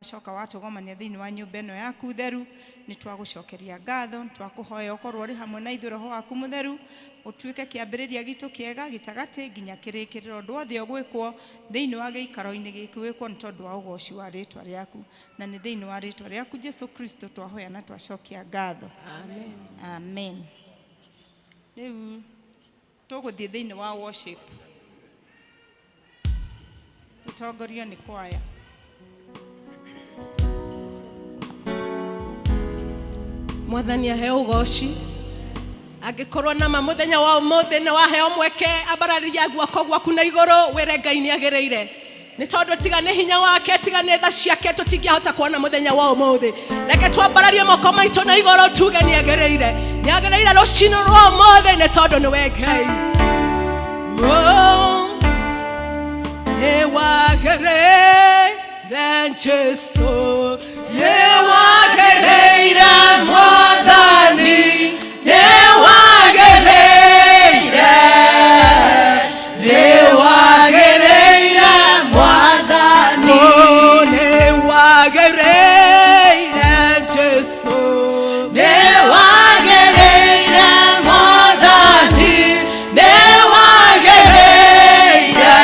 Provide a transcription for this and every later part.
Wacoka watũgomania thĩinĩ wa nyũmba ĩno yaku theru. Nĩ twagũcokeria ngatho, nĩ twakũhoya ũkorwo ũrĩ hamwe na ithuĩ, roho waku mũtheru ũtuĩke kĩambĩrĩria gitũ kĩega, gĩtagatĩ nginya kĩrĩkĩrĩro. Ũndũ wothe ũgwĩkwo thĩinĩ wa gĩikaro-inĩ gĩkĩ wĩkwo nĩ tondũ wa ũgoci wa rĩtwa rĩaku, na nĩ thĩinĩ wa rĩtwa rĩaku Jesu Kristo twahoya na twacokia ngatho. Amen. Amen. Rĩu tũgũthiĩ thĩinĩ wa worship, gũtongorio nĩ kwaya. Mwathani aheo ũgoci. Angĩkorwo nama mũthenya wa ũmũthĩ nĩ waheo mweke, ambararia guoko gwaku na igũrũ wĩre Ngai nĩ agĩrĩire, nĩ tondũ tiga nĩ hinya wake, tiga nĩ tha ciake, tũtingĩahota kuona mũthenya wa ũmũthĩ. Reke twambararie moko maitũ na igũrũ tuge nĩ agĩrĩire, nĩ agĩrĩire rũcinĩ rwa ũmũthĩ, nĩ tondũ nĩwe Ngai. Oh, nĩ wagĩrĩire Jesu, nĩ wagĩrĩire Mwathani, nĩ wagĩrĩire, nĩ wagĩrĩire Mwathani. Oh, nĩ wagĩrĩire Jesu, nĩ wagĩrĩire Mwathani, nĩ wagĩrĩire,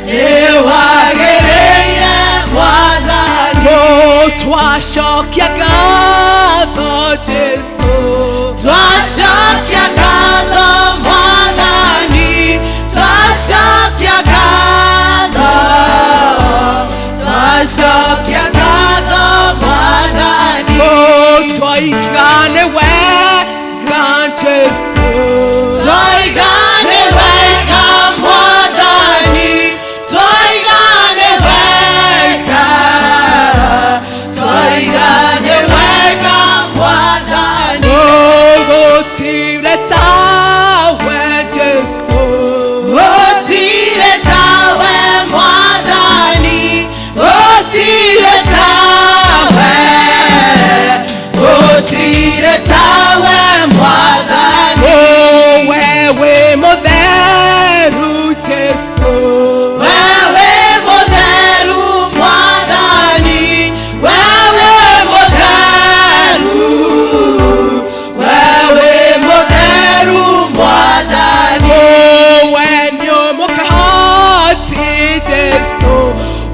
nĩ wagĩrĩire Mwathani. Oh, twacokia ngatho Jesu, twacokia ngatho Mwathani, twacokia ngatho, twacokia ngatho Mwathani. Oh, twaiga nĩ wega Jesu, twaiga nĩ wega Mwathani, twaiga nĩ wega, twaiga nĩ wega Mwathani. Oh, gũtirĩ tawe Jesu, gũtirĩ tawe Mwathani, gũtirĩ tawe, gũtirĩ tawe Mwathani. Oh, we wĩ mũtheru Jesu, Wewe mũtheru Mwathani, wewe mũtheru, wewe mũtheru Mwathani. Oh, we nĩ mũkĩhoti Jesu,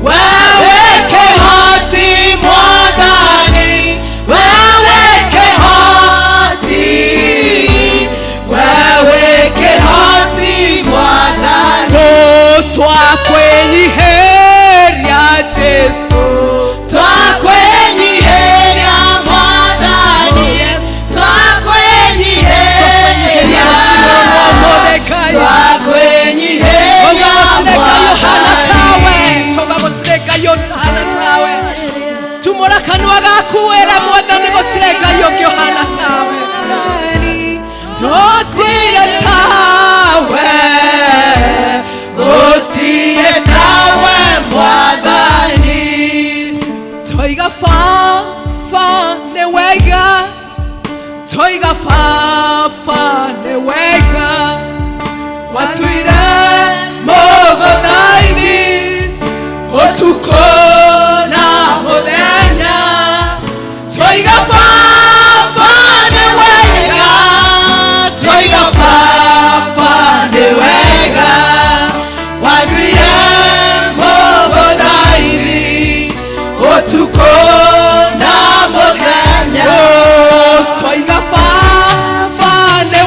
Wewe kĩhoti Mwathani, wewe kĩhoti, wewe kĩhoti Mwathani. Oh, twakwĩnyiihĩria Jesu, Twakwĩnyiihĩria Mwathani, twakwĩnyiihĩria, twakwĩnyiihĩria tawe Mwathani. Tauga gũtirĩ Ngai ũtahana tawe. Tumũra kanua gaku wĩre Mwathani gũtirĩ Ngai ũngĩ ũhana tawe. Gũtirĩ tawe. Gũtirĩ tawe Mwathani. Toiga Baba nĩ wega, toiga Baba nĩ wega, watuire mũgũthaini ũtukũ na mũthenya. Toiga Baba nĩ wega, Toiga Baba nĩ wega, watuire mũgũthaithi ũtukũ na mũthenya. Oh, toiga Baba nĩ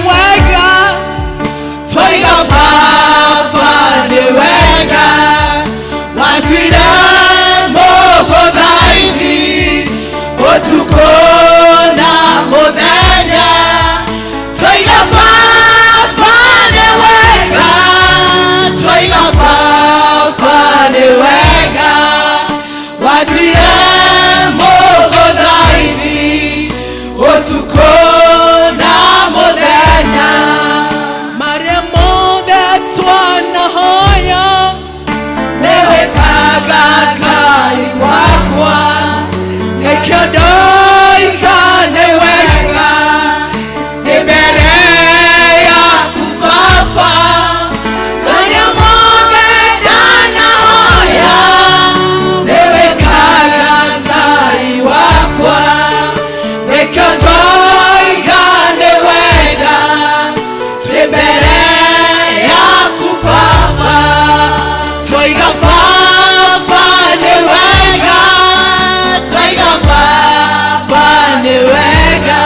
nĩ wega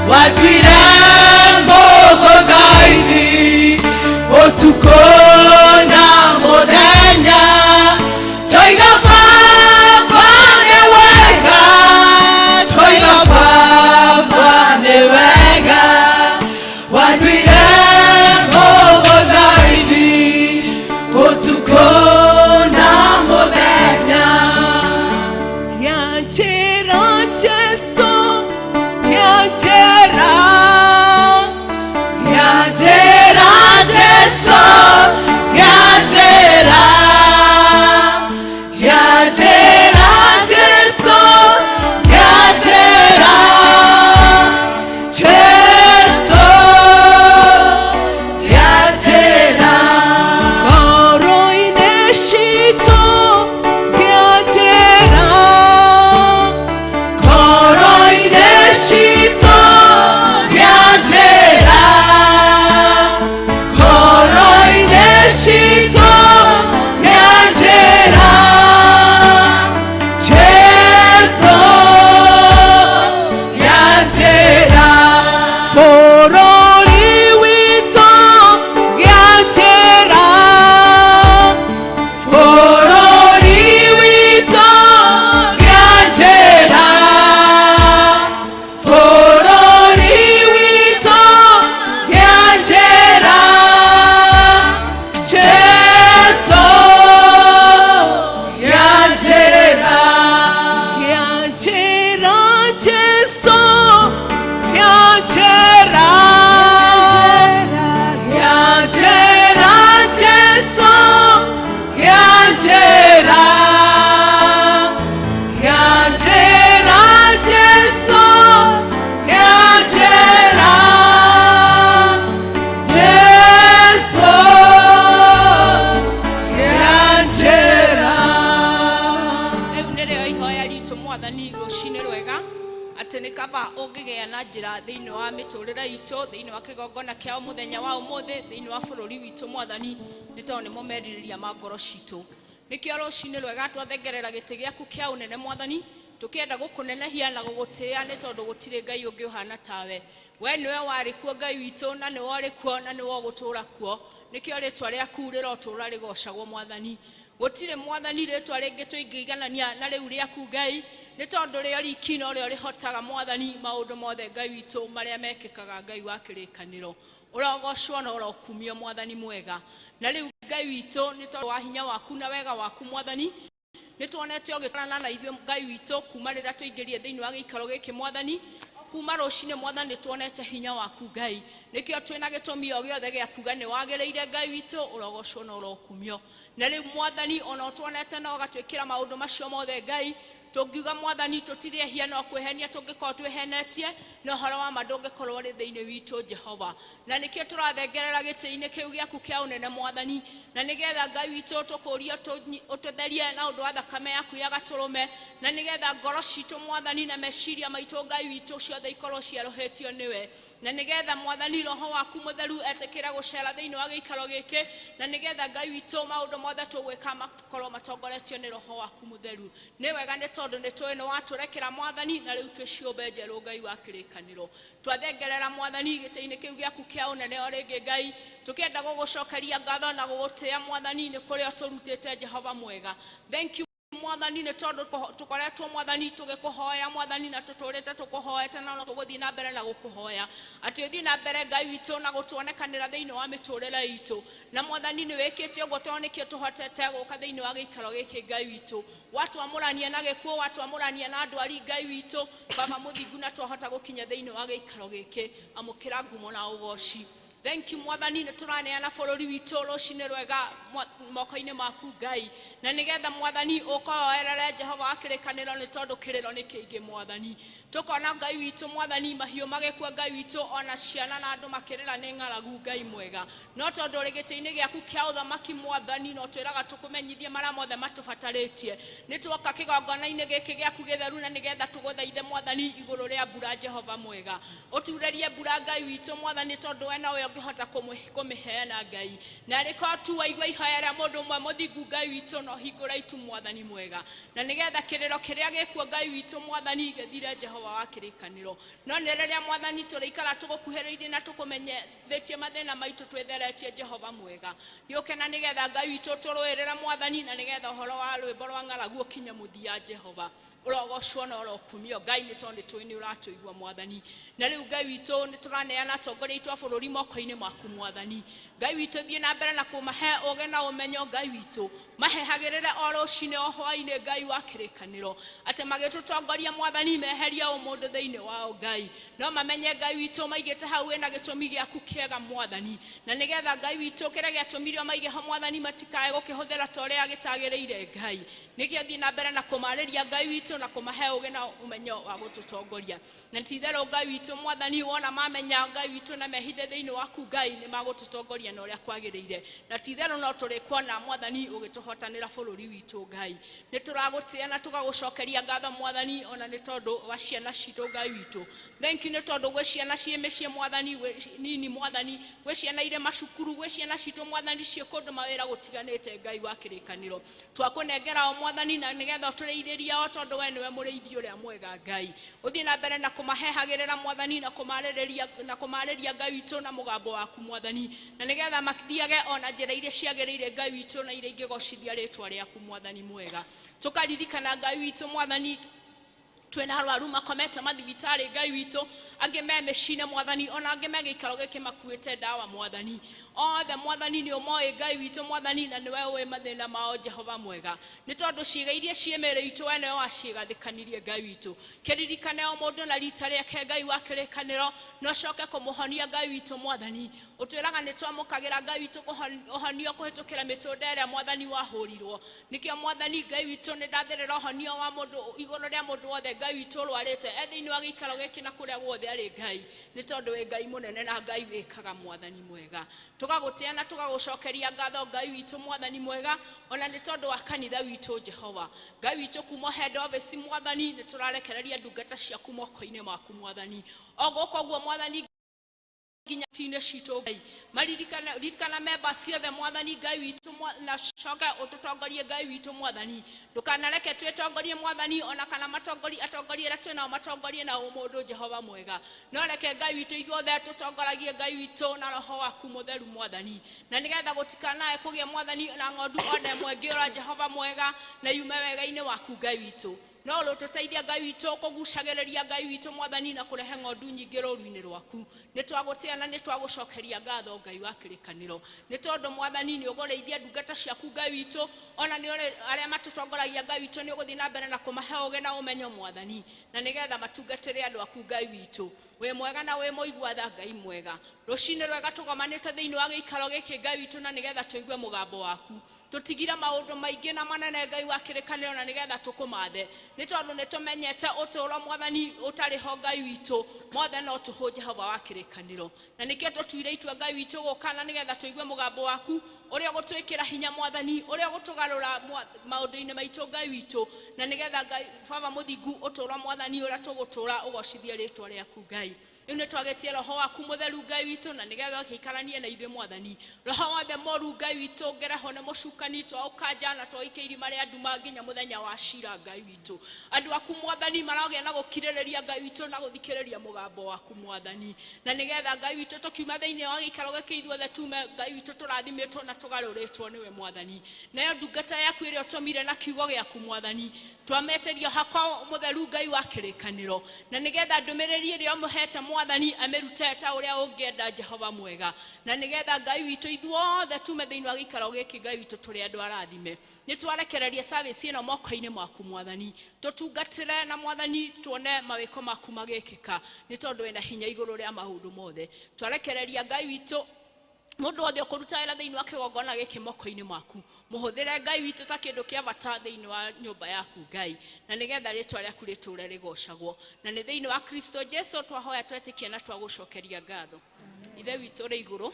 watuire mũgũthaithi ũtukũ na mũthenya toiga baba nĩ wega toiga baba nĩ wega watuire mũgũthaithi ũtukũ na mũthenya. Yanjera Jesu, yanjera, Yanjera Jesu, yanjera, yanjera Jesu, yanjera, Jesu, yanjera. Ngoro-inĩ citũ yanjera, Ngoro-inĩ citũ yanjera, ngoro-inĩ citũ yanjera, Jesu yanjera. Bũrũri witũ yanjera, Bũrũri witũ yanjera, bũrũri witũ yanjera, Jesu yanjera. Yanjera Jesu, yanjera, Yanjera Jesu, yanjera, yanjera Jesu, yanjera, Jesu, yanjera. Rĩu nĩrĩo ihoya ritũ mwathani rũcinĩ rwega atĩ nĩ kaba ũngĩgĩa na njĩra thĩinĩ wa mĩtũrĩre itũ thĩinĩ wa kĩgongona kĩa mũthenya wa ũmũthĩ thĩinĩ wa bũrũri witũ mwathani nĩ tondũ nĩmo merirĩria ma ngoro citũ. Nĩkĩo rũcinĩ rwega twathengerera gĩtĩ gĩaku kĩa ũnene mwathani tũkĩenda gũkũnenehia na gũgũtĩĩa nĩ tondũ gũtirĩ Ngai ũngĩ ũhana tawe. We nĩwe warĩ kuo Ngai witũ na nĩwe ũrĩ kuo na nĩwe ũgũtũũra kuo. Nĩkĩo rĩtwa rĩaku rĩrotũũra rĩgocagwo mwathani. Gũtirĩ mwathani rĩtwa rĩngĩ tũingĩiganania na rĩu rĩaku Ngai nĩ tondũ rĩo riki no rĩo rĩhotaga mwathani maũndũ mothe Ngai witũ marĩa mekĩkaga Ngai wa kĩrĩkanĩro. Ũrogocwo na ũrokumio mwathani mwega. Na rĩu Ngai witũ nĩ tondũ wa hinya waku na wega waku mwathani nĩ tuonete ũgĩtwarana na ithuĩ Ngai witũ kuma rĩrĩa tũingĩrire thĩinĩ wa gĩikaro gĩkĩ mwathani kuma rũcinĩ mwathani nĩ tuonete hinya waku Ngai nĩkĩo twĩna gĩtũmi o gĩothe gĩa kuga nĩ wagĩrĩire Ngai witũ ũrogocwo na ũrokumio. Na rĩu mwathani ona ũtuonete na ũgatwĩkĩra maũndũ macio mothe Ngai tũngiuga mwathani tũtirĩ ehia no kwĩhenia tũngĩkorwo twĩhenetie na ũhoro wa ma ndũngĩkorwo ũrĩ thĩinĩ witũ Jehova. Na nĩkĩo tũrathengerera gĩtĩ-inĩ kĩu gĩaku kĩa ũnene mwathani na nĩgetha Ngai witũ tũkũrie ũtũtherie na ũndũ wa thakame yaku ya gatũrũme na nĩgetha ngoro citũ mwathani na meciria maitũ Ngai witũ ciothe ikorwo ciarũhĩtio nĩwe na nĩgetha mwathani roho waku mũtheru etĩkĩre gũcera thĩinĩ wa gĩikaro gĩkĩ na nĩgetha Ngai witũ maũndũ mothe tũgwĩka makorwo matongoretio nĩ roho waku mũtheru. Nĩ wega nĩ tondũ nĩ tũĩ nĩ watũrekera mwathani na rĩu twĩ ciũmbe njerũ Ngai wa kĩrĩkanĩro. Twathengerera mwathani gĩtĩ-inĩ kĩu gĩaku kĩa ũnene o rĩngĩ Ngai tũkĩenda gũgũcokeria ngatho na gũgũtĩĩa mwathani nĩ kũrĩa ũtũrutĩte Jehova mwega. Thank you mwathani nĩ tondũ tũkoretwo mwathani tũgĩkũhoya mwathani na tũtũrĩte tũkũhoete na no tũgũthiĩ na mbere na gũkũhoya atĩ ũthiĩ na mbere Ngai witũ na gũtuonekanĩra thĩinĩ wa mĩtũrĩre itũ na mwathani nĩ wĩkĩte ũguo tondũ nĩkĩo tũhotete gũka thĩinĩ wa gĩikaro gĩkĩ Ngai witũ watwamũrania na gĩkuũ watwamũrania na ndwari Ngai witũ baba mũthingu na twahota gũkinya thĩinĩ wa gĩikaro gĩkĩ amũkĩra ngumo na ũgoci. Thank you mwathani nĩ tũraneana bũrũri witũ rũcinĩ rwega moko-inĩ maku Ngai na nĩgetha mwathani ũkoerere Jehova wa kĩrĩkanĩro nĩ tondũ kĩrĩro nĩ kĩingĩ mwathani tũkona Ngai witũ mwathani mahiũ magĩkua Ngai witũ ona ciana na andũ makĩrĩra nĩ ng'aragu Ngai mwega no tondũ ũrĩ gĩtĩ-inĩ gĩaku kĩa ũthamaki mwathani no twĩraga tũkũmenyithie marĩa mothe matũbatarĩtie nĩ tuoka kĩgongona-inĩ gĩkĩ gĩaku gĩtheru na nĩgetha tũgũthaithe mwathani igũrũ rĩa mbura Jehova mwega ũturĩrie mbura Ngai witũ mwathani tondũ we nowe ũngĩhota kũmĩheana Ngai. Na rĩkorwo tu waigua ihoya rĩa mũndũ ũmwe mũthingu Ngai witũ no hingũra itu Mwathani mwega, na nĩgetha kĩrĩro kĩrĩa gĩkuo Ngai witũ Mwathani gĩthire Jehova wa kĩrĩkanĩro. No nĩ rĩrĩa Mwathani tũrĩikara tũgũkuhĩrĩirie na tũkũmenyithĩtie mathĩna maitũ twĩtheretie Jehova mwega, gĩũke na nĩgetha Ngai witũ tũrũĩrĩre Mwathani, na nĩgetha ũhoro wa rwĩmbo rwa ng'aragu ũkinye mũthia Jehova. Ũrogocwo na ũrokumio Ngai, nĩ tondũ nĩtũĩ nĩ ũratũigua Mwathani. Na rĩu Ngai witũ nĩ tũraneana atongoria aitũ a bũrũri moko-inĩ maku Mwathani. Ngai witũ thiĩ na mbere na kũmahe ũũgĩ na ũmenyo Ngai witũ, mahehagĩrĩre o rũcinĩ o hwaĩ-inĩ Ngai wa kĩrĩkanĩro, atĩ magĩtũtongoria Mwathani meherie ũmũndũ thĩinĩ wao Ngai, no mamenye Ngai witũ maigĩte hau wĩna gĩtũmi gĩaku kĩega Mwathani, na nĩgetha Ngai witũ kĩrĩa gĩatũmirio maige ho Mwathani matikae gũkĩhũthĩra ta ũrĩa gĩtagĩrĩire Ngai. Nĩkĩo thiĩ na mbere na kũmarĩria Ngai witũ na kũmahe ũũgĩ na ũmenyo wa gũtũtongoria. Na ti itherũ Ngai witũ Mwathani wona mamenya Ngai witũ na mehithe thĩinĩ waku Ngai nĩ magũtũtongoria na ũrĩa kwagĩrĩire, na ti itherũ no tũrĩkuona Mwathani ũgĩtũhotanĩra bũrũri witũ Ngai. Nĩ tũragũtĩa na tũgagũcokeria ngatho Mwathani, ona nĩ tondũ wa ciana citũ Ngai witũ. Thank you nĩ tondũ gwĩ ciana ciĩ mĩciĩ Mwathani, gwĩ nini Mwathani, gwĩ ciana irĩ macukuru, gwĩ ciana citũ Mwathani ciĩ kũndũ mawĩra gũtiganĩte Ngai wa kĩrĩkanĩro. Twakũnengera o Mwathani na nĩgetha ũtũrĩithĩrie o tondũ we nĩwe mũrĩithi ũrĩa mwega Ngai. Ũthiĩ na mbere na kũmahehagĩrĩra Mwathani na kũmarĩria Ngai witũ na mũgambo waku Mwathani, na nĩgetha mathiage ona njĩra iria ciagĩrĩire Ngai witũ na iria ingĩgocithia rĩtwa rĩaku Mwathani mwega. Tũkaririkana Ngai witũ Mwathani twĩna arwaru makomete mathibitarĩ Ngai witũ, angĩ me mĩciĩ-inĩ Mwathani, ona angĩ me gĩikaro gĩkĩ makuĩte ndawa Mwathani. Othe Mwathani nĩ ũmoĩ Ngai witũ Mwathani, na nĩwe ũĩ mathĩna mao Jehova mwega. Nĩ tondũ ciĩga iria ciĩ mĩĩrĩ itũ we nĩwe waciĩgathĩkanirie Ngai witũ. Kĩririkane o mũndũ na rita rĩake Ngai wa kĩrĩkanĩro, na ũcoke kũmũhonia Ngai witũ Mwathani. Ũtwĩraga nĩ twamũkagĩra Ngai witũ ũhonio kũhĩtũkĩra mĩtũnda ĩrĩa Mwathani wahũrirwo. Nĩkĩo Mwathani Ngai witũ nĩ ndathĩrĩra ũhonio wa mũndũ igũrũ rĩa mũndũ wothe Ngai witũ ũrwarĩte e thĩinĩ wa gĩikaro gĩkĩ na kũrĩa guothe arĩ Ngai, nĩ tondũ wĩ Ngai mũnene na Ngai wĩkaga Mwathani mwega. Tũgagũtĩa na tũgagũcokeria ngatho Ngai witũ Mwathani mwega, ona nĩ tondũ wa kanitha witũ Jehova Ngai witũ kuma head office Mwathani nĩ tũrarekereria ndungata ciaku moko-inĩ maku Mwathani. O gũkũ ũguo Mwathani nginya tinĩ citũ Ngai, maririkana ririkana memba ciothe Mwathani Ngai witũ, na coke ũtũtongorie Ngai witũ Mwathani. Ndũkanareke twĩtongorie Mwathani, ona kana matongorie atongorie arĩa twĩnao matongorie na ũmũndũ Jehova mwega, no reke Ngai witũ ithuothe tũtongoragie Ngai witũ na roho waku mũtheru Mwathani, na nĩgetha gũtikanae kũgĩa Mwathani na ng'ondu ona ĩmwe ĩngĩũra Jehova mwega na yume wega-inĩ waku Ngai witũ. No ũrĩtũteithia Ngai witũ kũgucagĩrĩria Ngai witũ Mwathani na kũrehe ng'ondu nyingĩ rũũru-inĩ rwaku. Nĩ twagũtĩa na nĩ twagũcokeria ngatho Ngai wa kĩrĩkanĩro, nĩ tondũ Mwathani nĩ ũgũrĩithia ndungata ciaku Ngai witũ, ona nĩ ũrĩ arĩa matũtongoragia Ngai witũ nĩ ũgũthiĩ na mbere na kũmahe ũũgĩ na ũmenyo Mwathani, na nĩgetha matungatĩre andũ aku Ngai witũ. Wĩ mwega na wĩ mũigua tha Ngai mwega. Rũcinĩ rwega tũgomanĩte thĩinĩ wa gĩikaro gĩkĩ Ngai witũ, na nĩgetha tũigue mũgambo waku. Tũtigire maũndũ maingĩ na manene Ngai wa kĩrĩkanĩro, na nĩgetha tũkũmathe, nĩ tondũ nĩ tũmenyete ũtũũro Mwathani ũtarĩ ho Ngai witũ mothe no tũhũ Jehova wa kĩrĩkanĩro. Na nĩkĩo tũtuire itua Ngai witũ gũka na nĩgetha tũigue mũgambo waku ũrĩa ũgũtwĩkĩra hinya Mwathani, ũrĩa ũgũtũgarũra maũndũ-inĩ maitũ Ngai witũ, na nĩgetha Ngai Baba mũthingu ũtũũro Mwathani ũrĩa tũgũtũũra ũgocithie rĩtwa rĩaku Ngai. Rĩu nĩ twagĩtie roho waku mũtheru Ngai witũ, na nĩgetha ũgĩikaranie na ithuĩ Mwathani. Roho wothe mũru Ngai witũ ũngĩrehwo nĩ mũcukani twaũkanja na twaũikia irima rĩa nduma nginya mũthenya wa cira Ngai witũ. Andũ aku Mwathani maragĩa na gũkirĩrĩria Ngai witũ na gũthikĩrĩria mũgambo waku Mwathani, na nĩgetha Ngai witũ tũkiuma thĩinĩ wa gĩikaro gĩkĩ ithuothe tume Ngai witũ tũrathimĩtwo na tũgarũrĩtwo nĩwe Mwathani. Nayo ndungata yaku ĩrĩa ũtũmire na kiugo gĩaku Mwathani, twametĩria hakwa mũtheru Ngai wa kĩrĩkanĩro, na nĩgetha ndũmĩrĩri ĩrĩa ũmũhete Mwathani amĩrute ta ũrĩa ũngĩenda Jehova mwega, na nĩgetha Ngai witũ ithuothe tume thĩinĩ wa gĩikaro gĩkĩ Ngai witũ tũrĩ andũ arathime. Nĩ twarekereria service ĩno moko-inĩ maku Mwathani, tũtungatĩre na Mwathani tuone mawĩko maku magĩkĩka, nĩ tondũ wĩna hinya igũrũ rĩa maũndũ mothe. Twarekereria Ngai witũ mũndũ wothe ũkũruta wĩra thĩinĩ wa kĩgongona gĩkĩ moko-inĩ maku, mũhũthĩre Ngai witũ ta kĩndũ kĩa bata thĩinĩ wa nyũmba yaku Ngai, na nĩgetha rĩtwa rĩaku rĩtũũre rĩgocagwo. Na nĩ thĩinĩ wa Kristo Jesu twahoya twetĩkia na twagũcokeria ngatho. Ithe witũ ũrĩ igũrũ,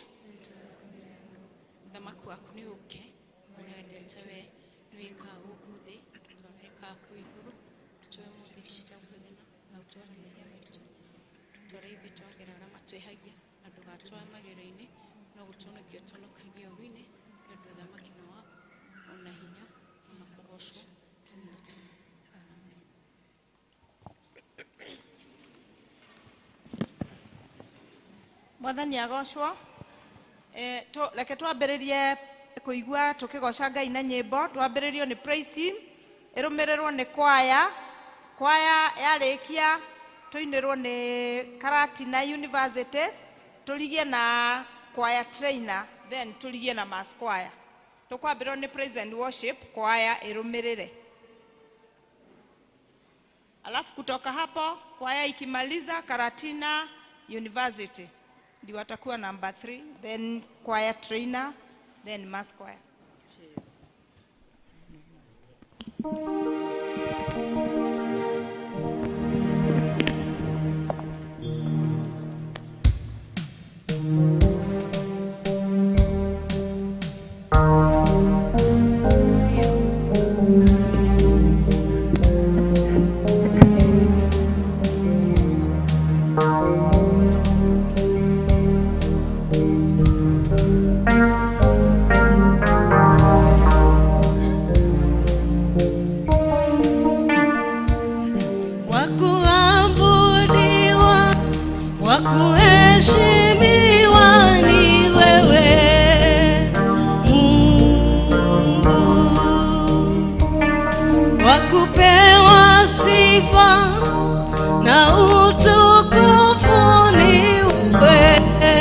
ũthamaki waku nĩ ũũke, ũrĩa wendete we nĩ wĩkaga gũkũ thĩ ta ũrĩa wĩkaga kũu igũrũ. Tũhe ũmũthĩ irio citũ cia mũthenya, na ũtuohere mehia maitũ ta ũrĩa ithuĩ tuohagĩra arĩa matwĩhagia, Na ndũgatwae magerio-inĩ, no gũtũhonokia ũtũhonokagie ũũru-inĩ, nĩ ũndũ ũthamaki nĩ waku, ona hinya, ona kũgoocwo tene na tene. Amen. Mwathani agocwo. Reke twambĩrĩrie kũigua tũkĩgoca Ngai na nyĩmbo. Twambĩrĩrio nĩ praise team, ĩrũmĩrĩrwo nĩ kwaya. Kwaya yarĩkia tũinĩrwo nĩ Karatina University, tũrigie na choir trainer, then tũrigie na mass choir. Tũkwambĩrĩrio nĩ praise and worship, kwaya ĩrũmĩrĩre. Alafu kutoka hapo kwaya ikimaliza, Karatina University ndio watakuwa number 3, then choir trainer, then mass choir. Wakuabudiwa, wakuheshimiwa ni wewe Mungu, wakupewa sifa na utukufu ni wewe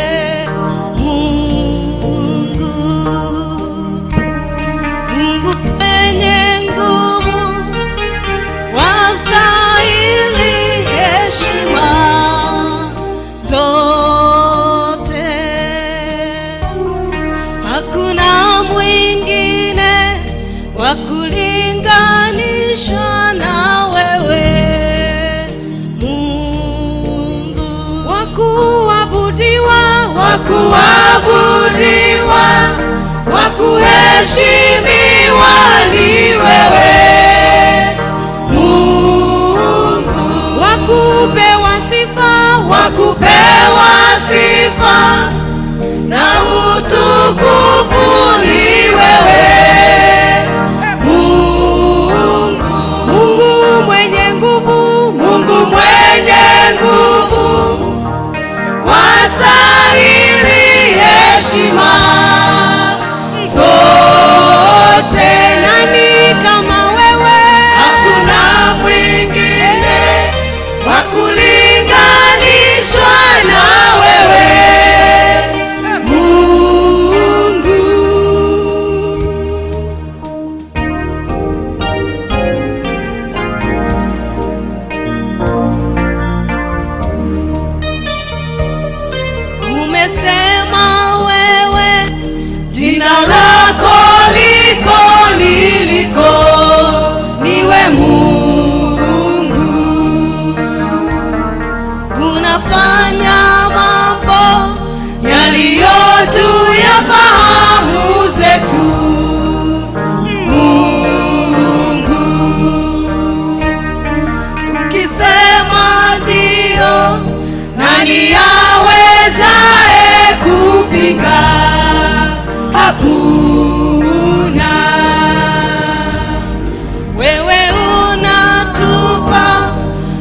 Mungu, Mungu mwenye nguvu, wastahili heshima zote. Hakuna mwingine wa kulinganishwa na wewe Mungu. Wakuabudiwa, wakuabudiwa, wakuheshimiwa ni wewe Mungu, wakupewa sifa, wakupewa sifa na utukufu ni wewe Mungu, Mungu mwenye nguvu, Mungu mwenye nguvu, wastahili heshima zote. Nani kama wewe? Hakuna mwingine wa kulinganishwa na wewe Mungu. Umesema wewe jina lako liko liliko, niwe Mungu. Unafanya mambo yaliyo juu ya fahamu zetu Mungu. Ukisema ndio, nani awezaye kupinga? Hakuna. Wewe unatupa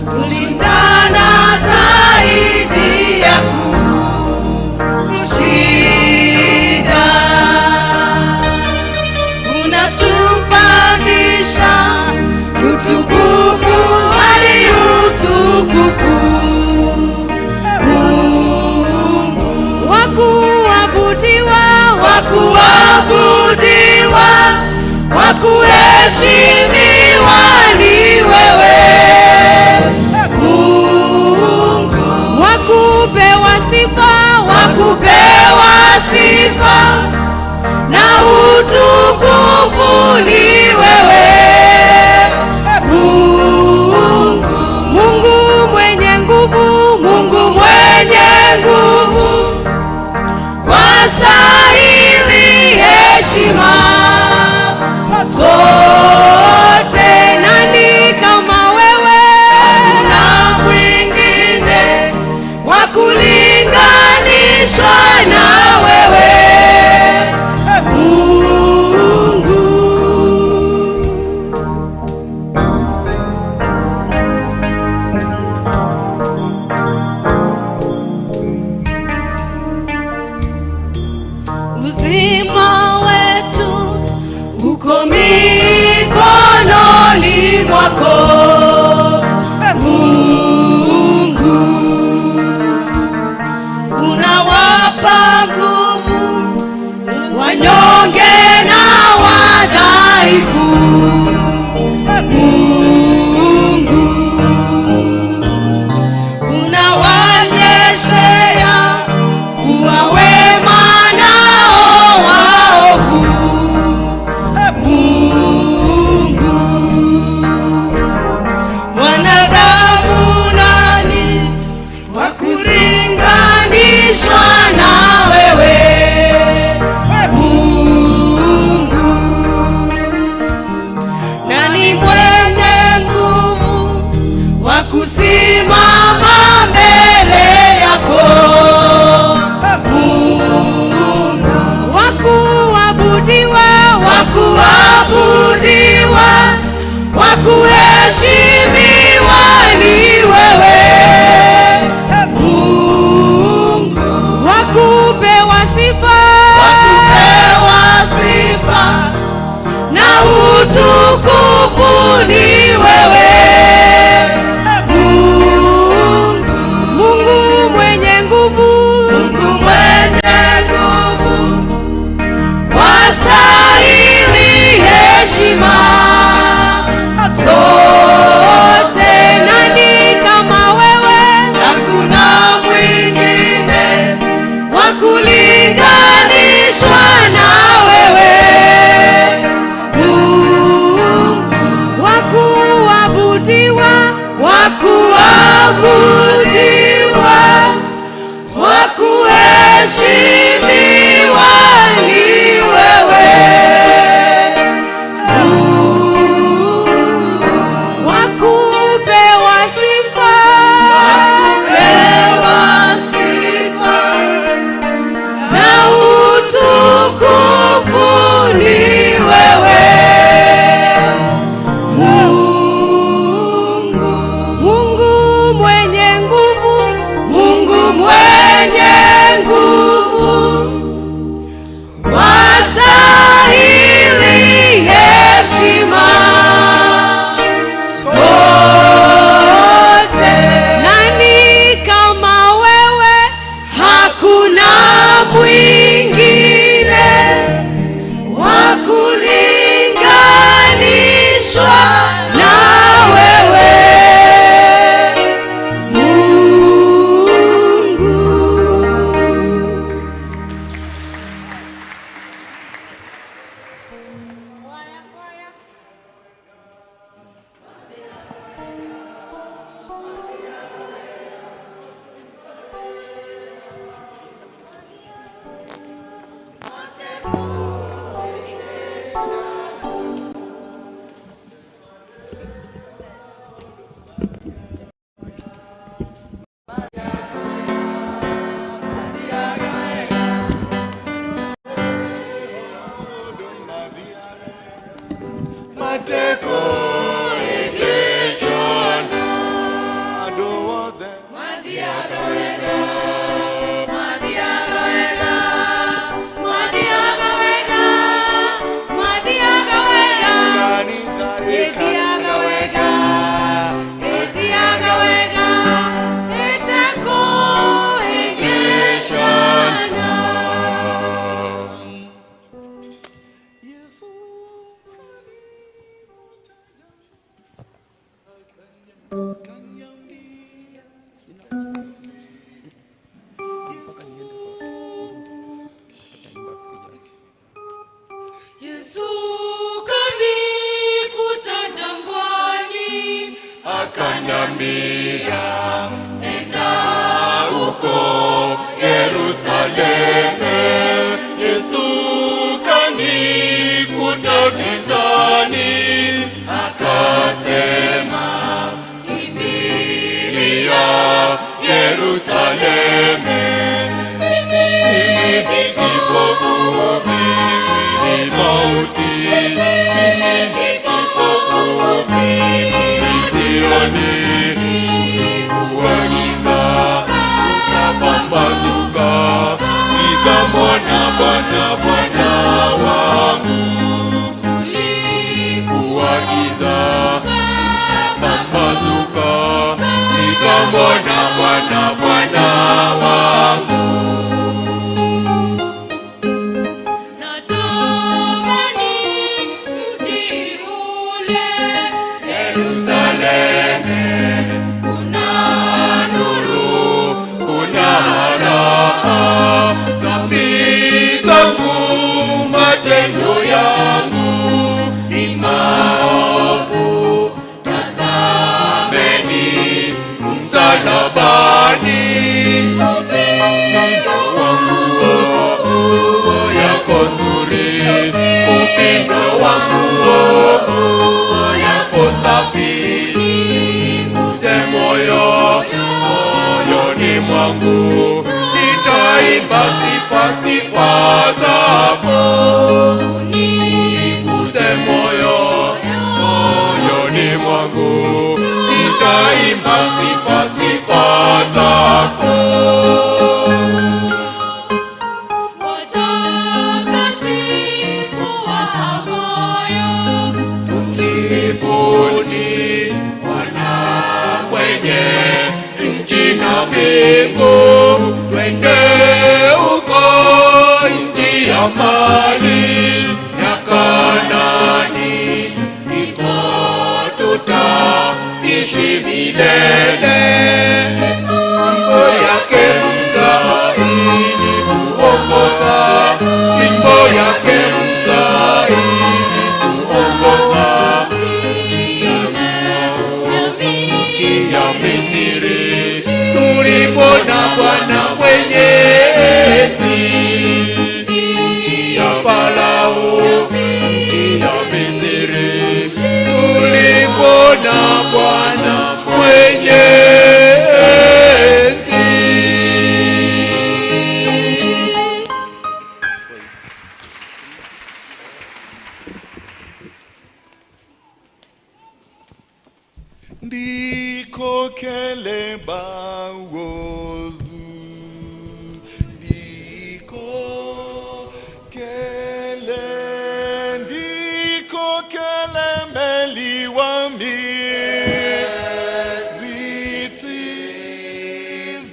kushindana zaidi ya kushinda, unatupandisha utukufu hadi utukufu. Mungu, wakuabudiwa, wakuabudiwa, wakuheshimiwa ni wewe Mungu, wakupewa sifa, wakupewa sifa na utukufu ni wewe Mungu, Mungu mwenye nguvu, Mungu mwenye nguvu, wastahili heshima zote. Nani kama wewe? Hakuna mwingine wa kulinganishwa Nani mwenye nguvu wa kusimama mbele yako Mungu? Wa kuabudiwa, wa kuabudiwa, wa kuheshimiwa ni wewe Mungu, wa kupewa sifa, wa kupewa sifa na utukufu ni wewe Mungu, Mungu mwenye nguvu, Mungu mwenye nguvu, wastahili heshima zote. Nani kama wewe? Hakuna mwingine wa kulinganishwa na wewe Mungu, wa kuabudiwa, wa kuabudiwa, wa kuheshimiwa ni wewe Mungu, wa kupewa sifa, wa kupewa sifa na utukufu ni wewe Mungu, Mungu mwenye nguvu, Mungu mwenye nguvu, wastahili heshima zote. Nani kama wewe? Hakuna mwingine wa kulinganishwa na wewe Mungu. Mateko ikishona andũ othe Mathiaga wega, mathiaga wega, mathiaga wega, mathiaga wega, kanitha ĩthiaga wega, ĩthiaga wega, ĩtekũhĩngĩcana. Yesu kanyambia Yesu kanikuta jangwani, akaniambia nenda huko Yerusalemu. Yesu kanikuta gizani, akasema kimbilia Yerusalemu. Mimi ni kipofu, mimi ni mauti, mimi ni kipofu, mimi sioni. Kulikuwa giza, ukapambazuka, nikamwona Bwana, Bwana wangu. Kulikuwa giza, ukapambazuka, nikamwona Bwana, Bwana wangu. Natamani mji ule Yerusalemu, kuna nuru, kuna raha. Dhambi zangu, matendo yangu ni maovu. Tazameni msalabani. safi, uniguze moyo, moyoni mwangu, nitaimba sifa, sifa zako. Uniguze moyo, moyoni mwangu, nitaimba sifa, sifa zako. Watakatifu wa moyo, Tumsifuni Bwana mwenye nchi na mbingu, twende huko nchi ya amani ya Kanaani, ndiko tutaishi milele. Fimbo yake Musa ilituongoza, fimbo yake Musa ilituongoza nchi ya Misri, tulimwona Bwana Mwenyezi. Nchi ya Farao, nchi ya Misri, tulimwona Bwana Mwenyezi. Ndikhokhele bawozu, ndikhokhele, ndikhokhele meli wami,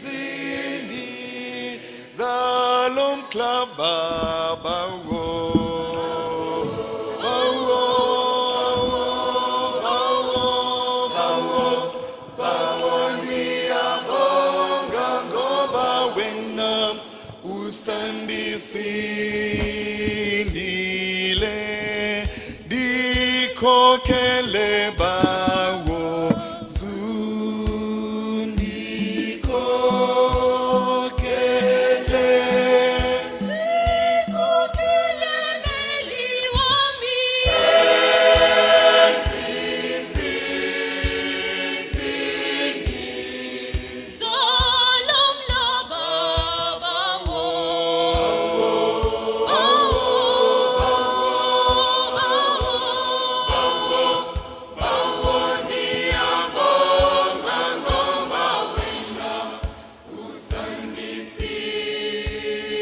zitsizini zalomhlaba bawo, bawo, bawo, bawo, bawo, ngiyabonga ngoba wena usandisindile, ndikhokhele bawo zundikhokhele. Ndikhokhele meli wami, zalomhlaba bawo, bawo, bawo, ndiyabonga ngoba wena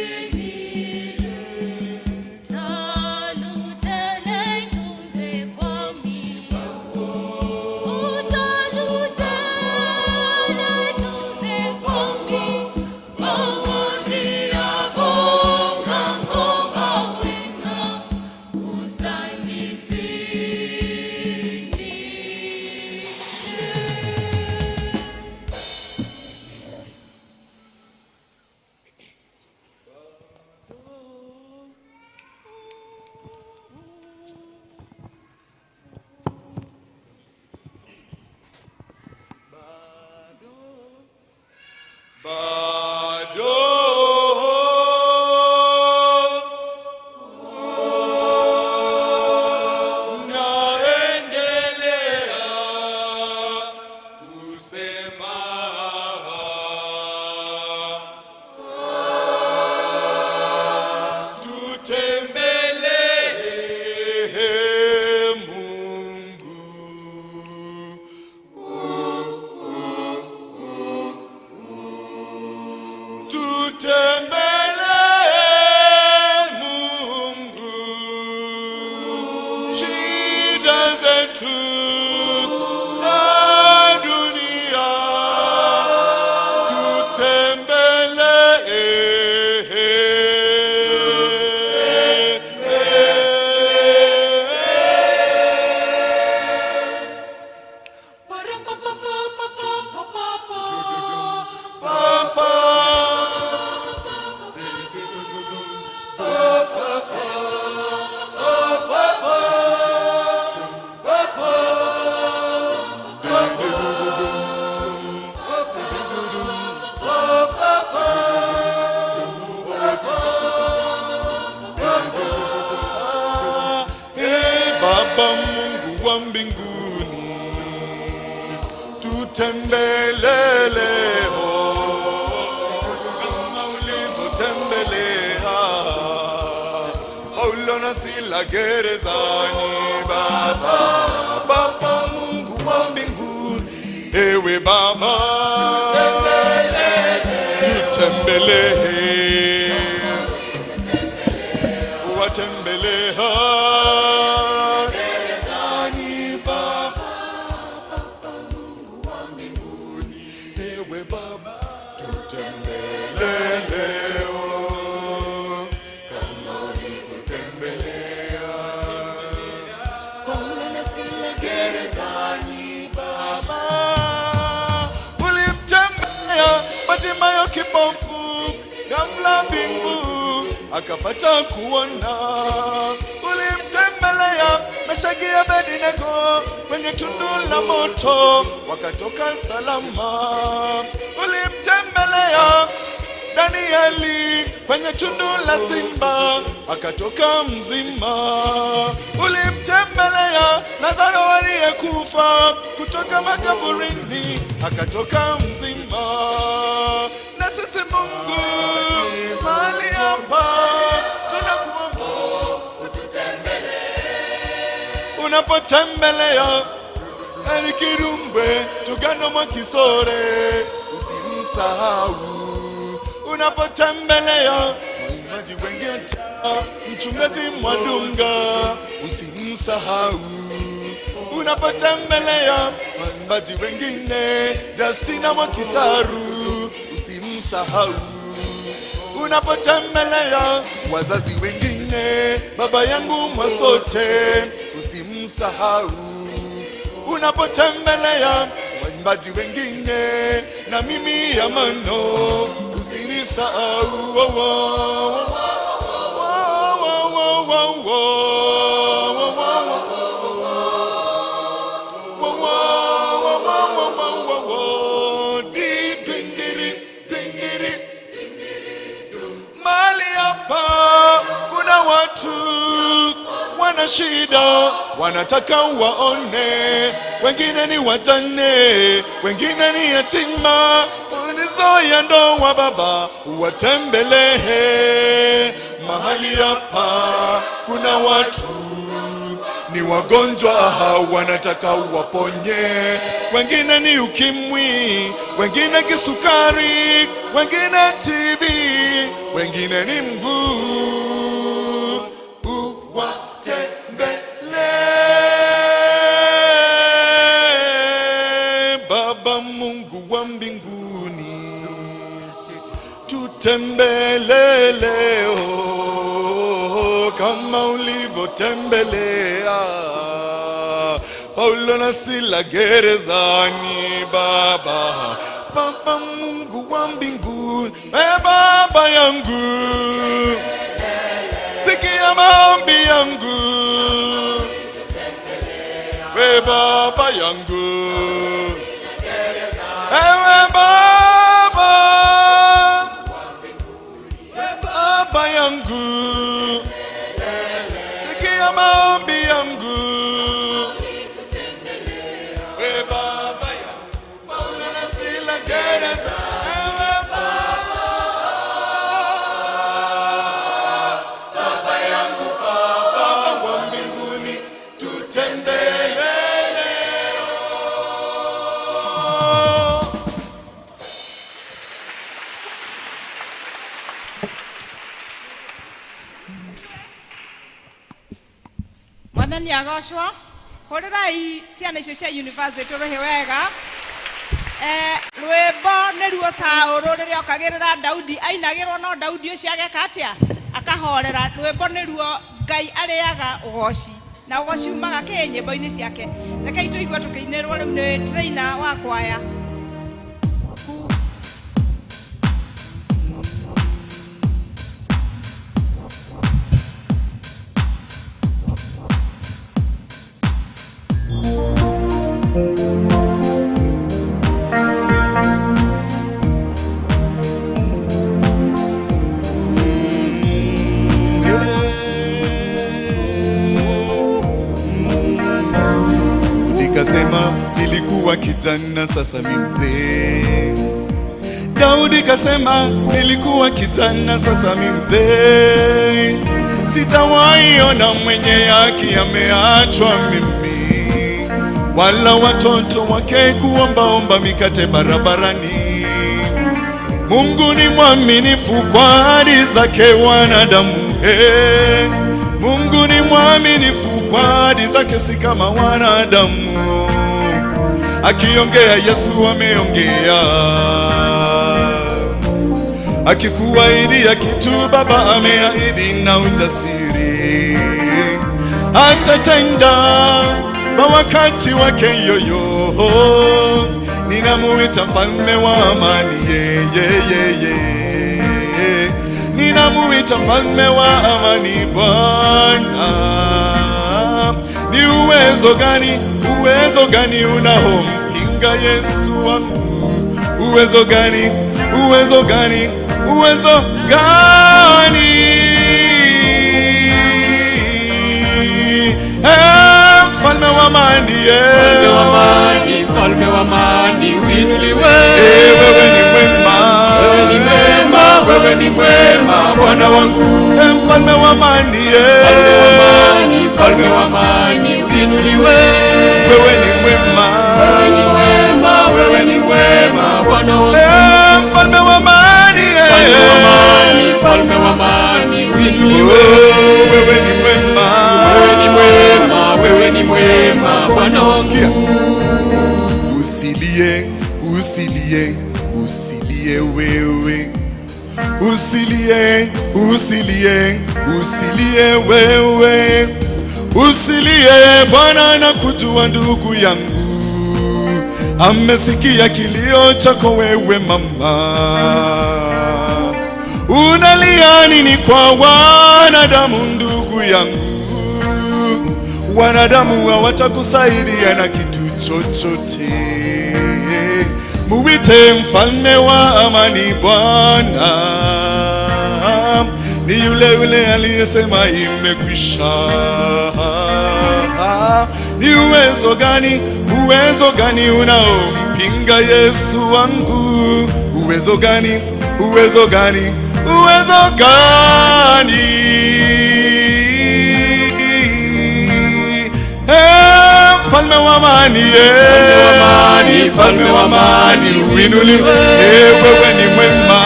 usandisindile. Talutele tuze kwami, utalutele tuze kwami, bawo ndiyabonga ngoba wena usandisindile. Bado naendelea kusema, tutembelee Mungu. Tutembelee Mungu, shida zetu za dunia, tutembelee. Baba Mungu wa mbinguni. Tutembele leo kama ulivyotembelea Paulo na Sila gerezani. Baba, Baba Mungu wa mbinguni, ewe Baba tutembelee, watembelea gerezani. Baba, Baba Mungu wa mbinguni, ewe Baba tutembelee leo kama ulivyotembelea Paulo na Sila gerezani. Baba, ulimtembelea Bartimayo kipofu, ghafla mbingu akapata kuona. Ulimtembelea Meshaki Abednego kwenye tundu la moto, wakatoka salama. Ulimtembelea Danieli kwenye tundu la simba akatoka mzima. Ulimtembelea Lazaro aliyekufa kutoka makaburini akatoka mzima. Na sisi Mungu mahali hapa tunakuomba unapotembelea Elikirumbwe Tugano Mwakisore usimsahau. Unapotembelea mwimbaji Wengeta mchungaji Mwadunga usimsahau. Unapotembelea mwimbaji wengine Justina Mwakitaru usimsahau. Unapotembelea wazazi wengine baba yangu Mwasote usimsahau. Unapotembelea waimbaji wengine na mimi ya mano usinisahau. Oh, oh, oh, oh, oh, oh, oh, oh, oh, oh, oh, oh, oh. Di, dindiri, dindiri. Mahali hapa kuna watu wana shida, wanataka waone, wengine ni wajane, wengine ni yatima. Unizo ya ndoa Baba, watembelee. Mahali hapa kuna watu ni wagonjwa, wanataka waponye, wengine ni ukimwi, wengine kisukari, wengine TB, wengine ni mguu. Uwatembelee Baba Mungu wa mbinguni, tutembelee leo kama ulivyotembelea Paulo na Sila gerezani. Baba, Baba Mungu wa mbinguni, e Baba yangu, sikia maombi yangu, we Baba yangu, ewe Baba, we Baba yangu, sikia maombi yangu, we Baba yangu, Paulo na Sila gereza, ewe Baba, Baba yangu, Baba wa mbinguni, tutembelee leo. Mwathani agocwo. Hũrĩrai ciana icio cia university rũhĩ wega. Rwĩmbo nĩruo Saũlũ rĩrĩa okagĩrĩra Daudi ainagĩrwo, no Daudi ũcio ageka atĩa? Akahorera. Rwĩmbo nĩruo Ngai arĩaga ũgoci, na ũgoci umaga kĩ nyĩmbo-inĩ ciake. Rekei tũigue tũkĩinĩrwo rĩu nĩ trainer wa kwaya. kasema nilikuwa kijana, sasa mi mzee. Daudi kasema nilikuwa kijana, sasa mi mzee. Sitawahi ona mwenye haki ameachwa mimi, wala watoto wake kuombaomba mikate barabarani. Mungu ni mwaminifu kwa ahadi zake wanadamu. Hey. Mungu ni mwaminifu kwa ahadi zake, si kama wanadamu. Akiongea Yesu ameongea, akikuahidia kitu Baba ameahidi na ujasiri, atatenda kwa wakati wake yoyo. Ninamuita mfalme wa amani, ye. Ninamuita mfalme wa amani Bwana. Ni uwezo gani unaompinga Yesu wangu? Uwezo gani, uwezo gani, uwezo gani? Mfalme wa amani, Mfalme wa amani, mfalme wa amani, uinuliwe. Wewe ni mwema, Wewe ni mwema, wewe ni mwema, Bwana wangu. Mfalme wa amani, Mfalme wa amani, mfalme wa amani, uinuliwe. Wewe ni mwema, Wewe ni mwema, wewe ni mwema, Bwana wangu. Mfalme wa amani, Mfalme wa amani, mfalme wa amani, uinuliwe. Wewe ni mwema, Wewe ni mwema, wewe ni mwema, Bwana wangu. Sikia. Usilie, usilie, usilie wewe. Usilie, usilie, usilie wewe. Usilie, Bwana anakujua ndugu yangu. Amesikia kilio chako wewe mama. Unalia nini kwa wanadamu ndugu yangu? Wanadamu hawatakusaidia na kitu chochote. Muite mfalme wa amani Bwana. Ni yule yule aliyesema imekwisha. Ni uwezo gani unaompinga Yesu wangu? Uwezo gani, uwezo gani, uwezo gani? Mfalme wa amani, Mfalme wa amani, uinuliwe. Wewe ni mwema,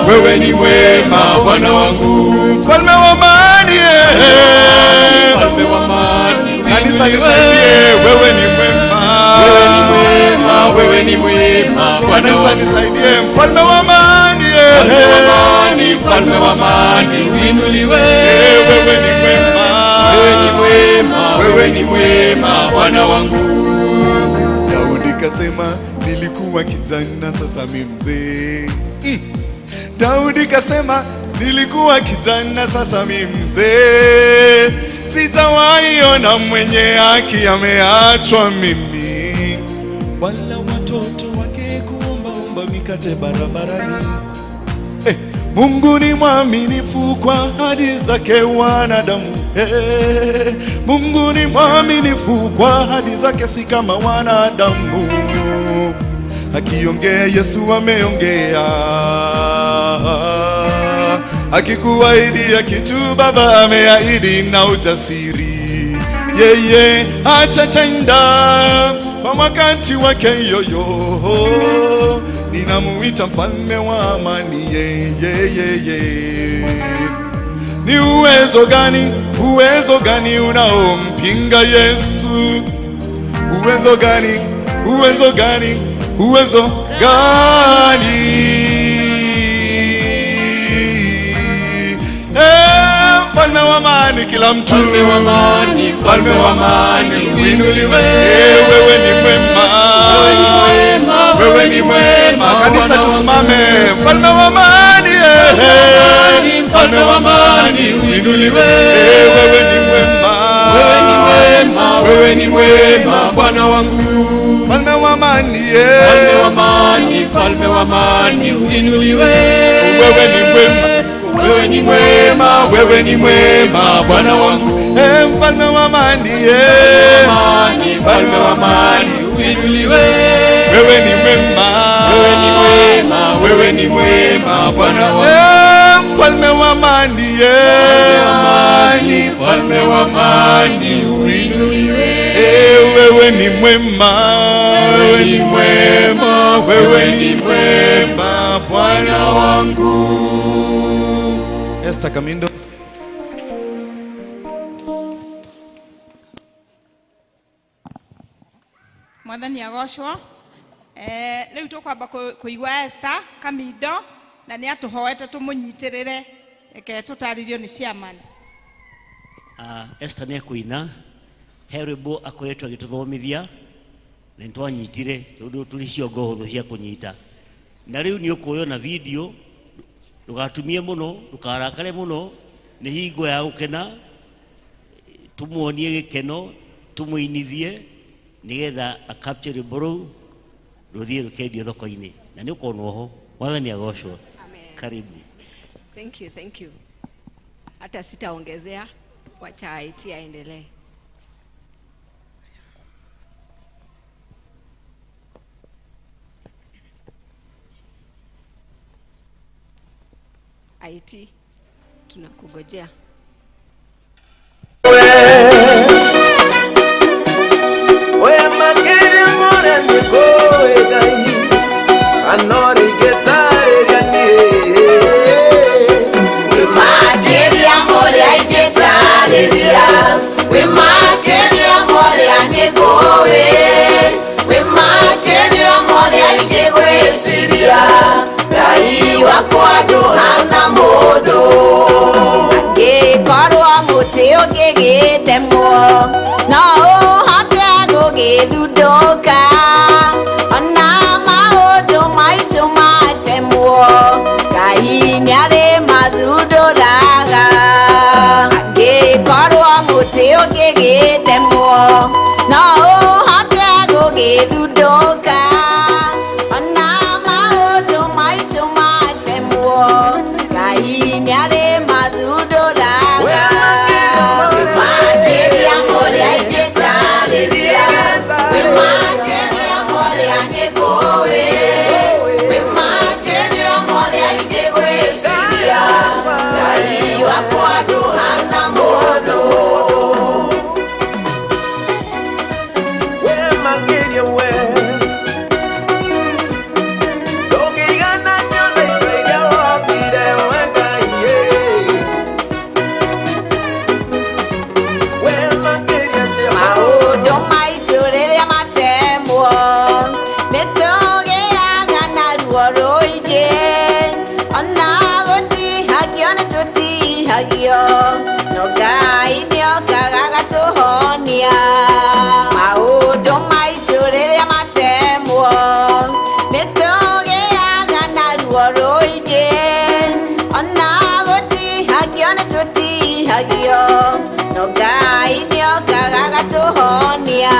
wewe ni mwema, Bwana wangu. Mfalme wa amani, Mfalme wa amani, kanisa uinuliwe. nisaidie, wewe ni mwema, Wewe ni mwema, wewe ni mwema, Bwana kanisa wangu. nisaidie, mfalme wa amani, Mfalme wa amani, mfalme wa amani, uinuliwe. Wewe ni mwema, Wewe ni mwema, wewe ni mwema, Bwana wangu. Daudi kasema nilikuwa kijana, sasa mi mzee. Daudi kasema nilikuwa kijana, sasa mi mzee. Sitawahi ona mwenye haki ameachwa mimi, wala watoto wake kuombaomba mikate barabarani. Mungu ni mwaminifu kwa ahadi zake wanadamu. Mungu ni mwaminifu kwa ahadi zake, si kama wanadamu. Akiongea Yesu ameongea, akikuahidia kitu Baba ameahidi na ujasiri, yeye atatenda kwa wakati wake yoyo. Ninamuita mfalme wa amani, ye. Ni uwezo gani unaompinga Yesu? Uwezo gani, uwezo gani, uwezo gani? Mfalme wa amani, kila mtu. Mfalme wa amani, mfalme wa amani, uinuliwe. Wewe ni mwema, Wewe ni mwema, wewe ni mwema. Kanisa tusimame. Mfalme wa amani, Mfalme wa amani, uinuliwe. Wewe ni mwema, Wewe ni mwema, wewe ni mwema, Bwana wangu. Mfalme wa amani, Mfalme wa amani, mfalme wa amani, uinuliwe. Wewe ni mwema, Wewe ni mwema, wewe ni mwema, Bwana wangu. Mfalme wa amani, Amani, Wewe ni mwema Bwana wangu. Mfalme wa amani, amani, mfalme wa amani uinuliwe. Wewe ni mwema, wewe ni mwema, wewe ni mwema Bwana wangu. Esther Kamindo. Mwathani agocwo. Rĩu tũkwamba kũigua Esther Kamindo na nĩ atũhoete tũmũnyitĩrĩre, reke tũtarĩrio nĩ chairman. Esther nĩ akuina he rwĩmbo akoretwo agĩtũthomithia na nĩ twanyitire tondũ tũrĩ ciongo hũthũ cia kũnyita, na rĩu nĩ ũkuoywo na video, ndũgatumie mũno, ndũkarakare mũno, nĩ hingo ya gũkena, tũmuonie gĩkeno, tũmũinithie nĩgetha acapture rwĩmbo rũu rũthiĩ rũkendio thoko-inĩ na nĩ ũkonwo ho. Mwathani agocwo. Karibu. Thank you, thank you. Hata sitaongezea, wacha IT aendelee. IT tunakugojea. No ũhote gũgĩthundũka ona maũndũ maitũ matemwo, Ngai nĩarĩ mathundũraga. Angĩkorwo mũtĩ ũngĩgĩtemwo, no ũhote gũgĩthundũka ona maũndũ maitũ matemwo, Ngai nĩarĩ mathundũraga. No Ngai nĩokaga agatũhonia. Maũndũ maitũ rĩrĩa matemwo, nĩtũgĩaga na ruo rũingĩ, ona gũtihagio nĩtũtihagio, no Ngai nĩokaga agatũhonia.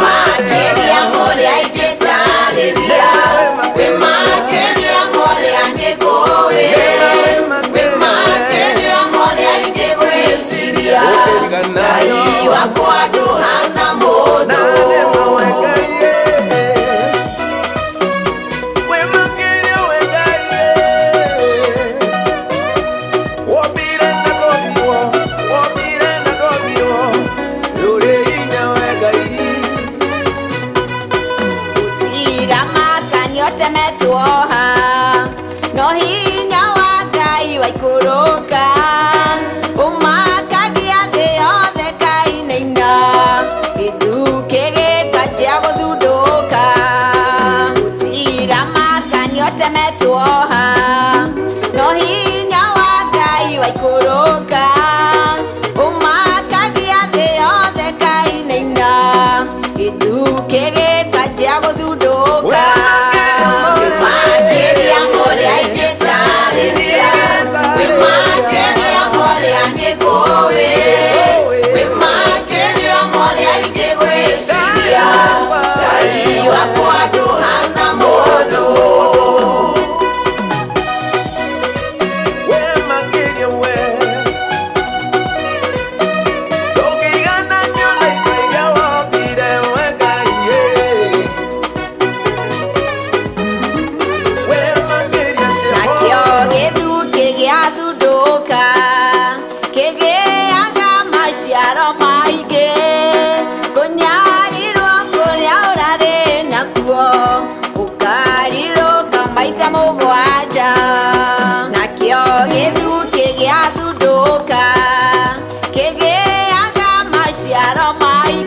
Makĩria mũrĩa ingĩtarĩria, wĩ makĩria mũrĩa nyĩkũĩ, Ngai wakwa ndũhana mũndũ. Gũtira makanio temetwo ha, no hinya wa Ngai waikũrũka, ũmakagia thĩ yothe kainaina,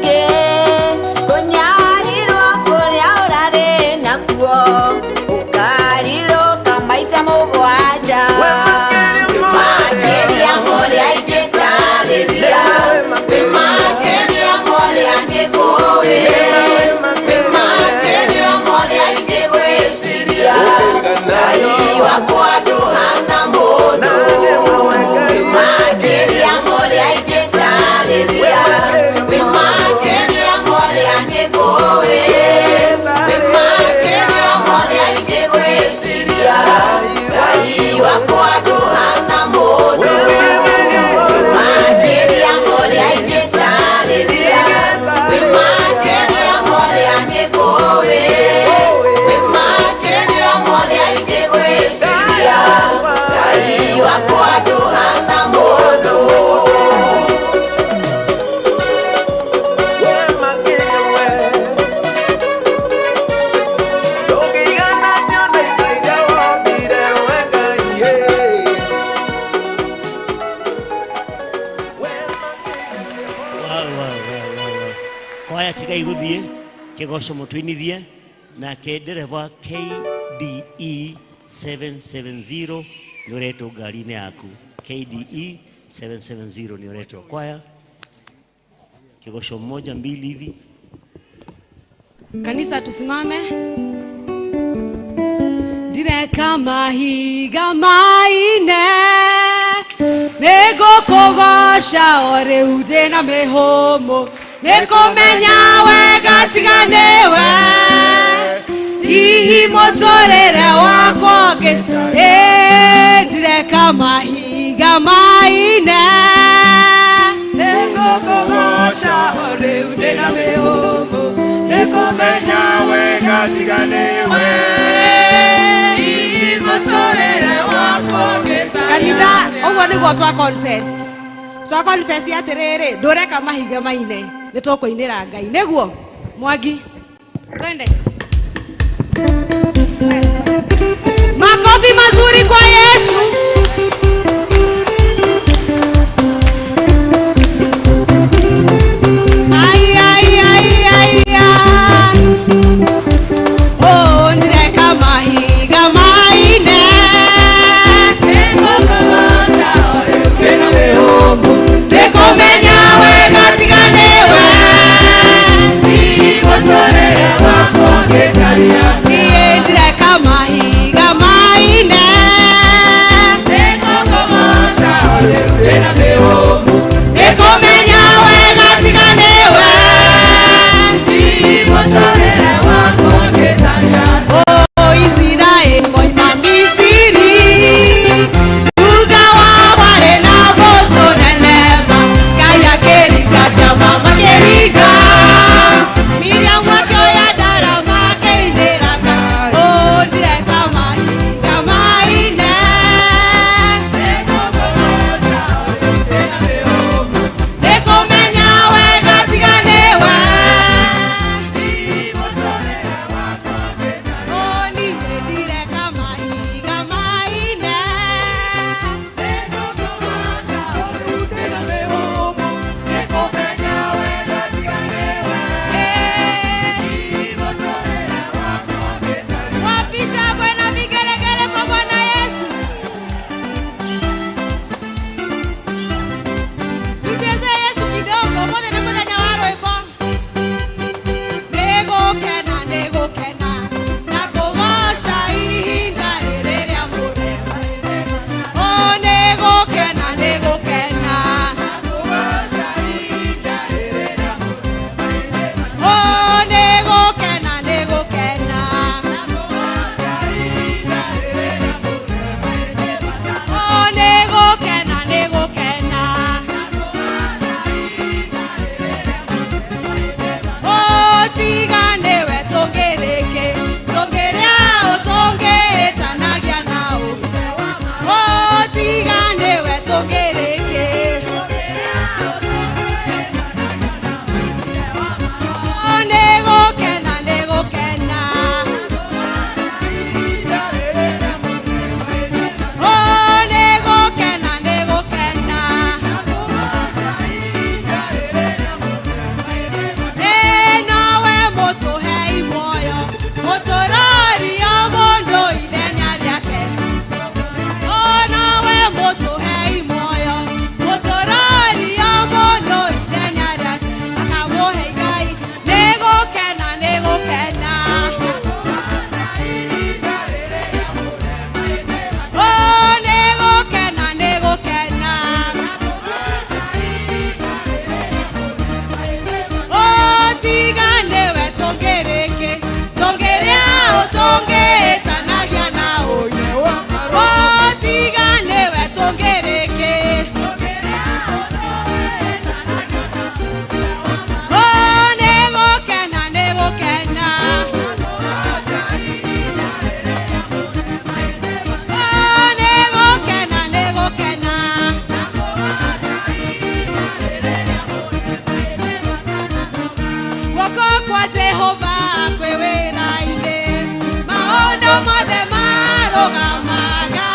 maingĩ kũnyarirwo kũrĩa ũrarĩ nakuo ũkarirũka maita mũgwanja makĩria mũrĩa ingĩtarĩria makĩria mũrĩa ngĩkũĩ makĩria mũrĩa ingĩgwĩciria Ngai wakwa ndũhana mũndũ makĩria mũrĩa ingĩtarĩria makĩria mũrĩa ngĩkũĩ makĩria mũrĩa ingĩgwĩciria Ngai wakwa ndũhana mũndũ makĩria mũrĩa ingĩtarĩria makĩria mũrĩa ngĩkũĩ makĩria mũrĩa ingĩgwĩciria Ngai wakwa ndũhana mũndũ. Wow, wow, wow, wow, wow. Kwaya tigai guthie kigoco mutwinithie nake ndereba KDE 770 nĩ ũretwo ngari-inĩ yaku. KDE 770 nĩ ũretwo kwaya kigoco moja mbili hivi. Kanisa tusimame. Ndireka mahiga maine nĩngũkũgoca o rĩu ndĩna mĩhũmũ nĩkũmenya wega tiga nĩwe hihi mũtũrĩre wakwa ũngĩ. Ĩ, ndireka mahiga maine Nĩngũkũgoca o rĩu ndĩna mĩhũmũ nĩkũmenya wega tiga nĩwe hihi mũtũrĩre wakwa ũngĩtarĩ. Kanitha ũguo nĩguo twa confess, twa confess atĩrĩrĩ ndũreka mahiga maine nĩ tũkũinĩra Ngai nĩguo Mwangi twende. Makofi mazuri kwa Yesu. Ai, ai, ai, ai, ai. Oh, ndireka mahiga maine nĩngũkũgoca o rĩu ndĩna mĩhũmũ nĩkũmenya wega tiga nĩwe hihi mũtũrĩre wakwa ũngĩtarĩ. Niĩ ndireka mahiga maine. kwa Jehova kwĩ wĩra-inĩ, maũndũ mothe marũgamaga,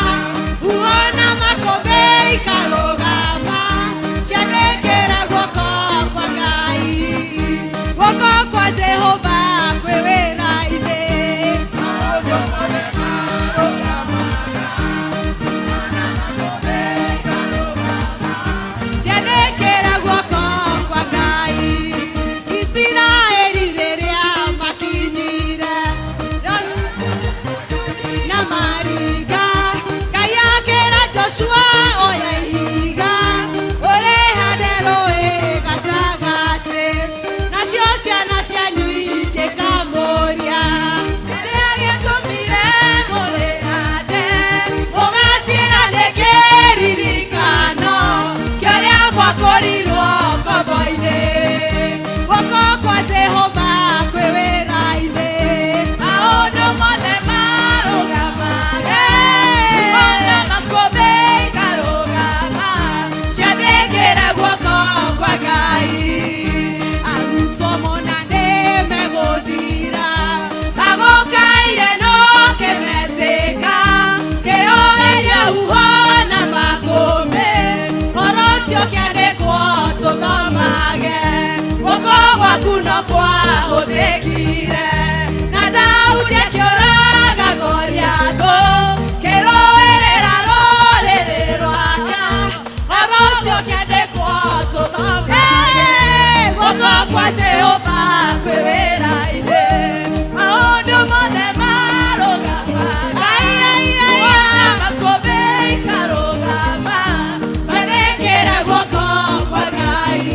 huho na makũmbĩ ikarũgama, ciathĩkĩra guoko kwa Ngai. Guoko kwa Jehova kwĩ wĩra-inĩ, maũndũ mothe marũgamaga, ciathĩkĩra guoko kwa Ngai. Isiraeli rĩrĩa makinyire na maringa, Ngai akĩra Joshua oya ihiga ũrĩhande rũĩ gatagatĩ, nacio ciana cianyu ingĩkamũria kĩrĩa gĩtũmire mũrĩhande, mũgaciĩra nĩ kĩririkano kĩa ũrĩa mwakũrirwo ngombo-inĩ. Guoko kwa Jehova kwĩ wĩra-inĩ, Maũndũ mothe marũgamaga, ona makũmbĩ ikarũgama, ciathĩkĩra guoko kwa Ngai. Arutwo mona nĩ megũthira, magũkaire no kĩmetĩka, kĩrogeria huho na makũmbĩ, ũhoro ũcio kĩandĩkwo tũthomage. Guoko gwaku no kwahũthĩkire, na Daudi akĩũraga Goliathũ, kĩrũĩrĩra rũrĩrĩ rwake, ũhoro ũcio kĩandĩkwo tũthomage. Guoko kwa Jehova kwĩ wĩra-inĩ, maũndũ mothe marũgamaga, ona makũmbĩ ikarũgama, ciathĩkĩra guoko kwa Ngai.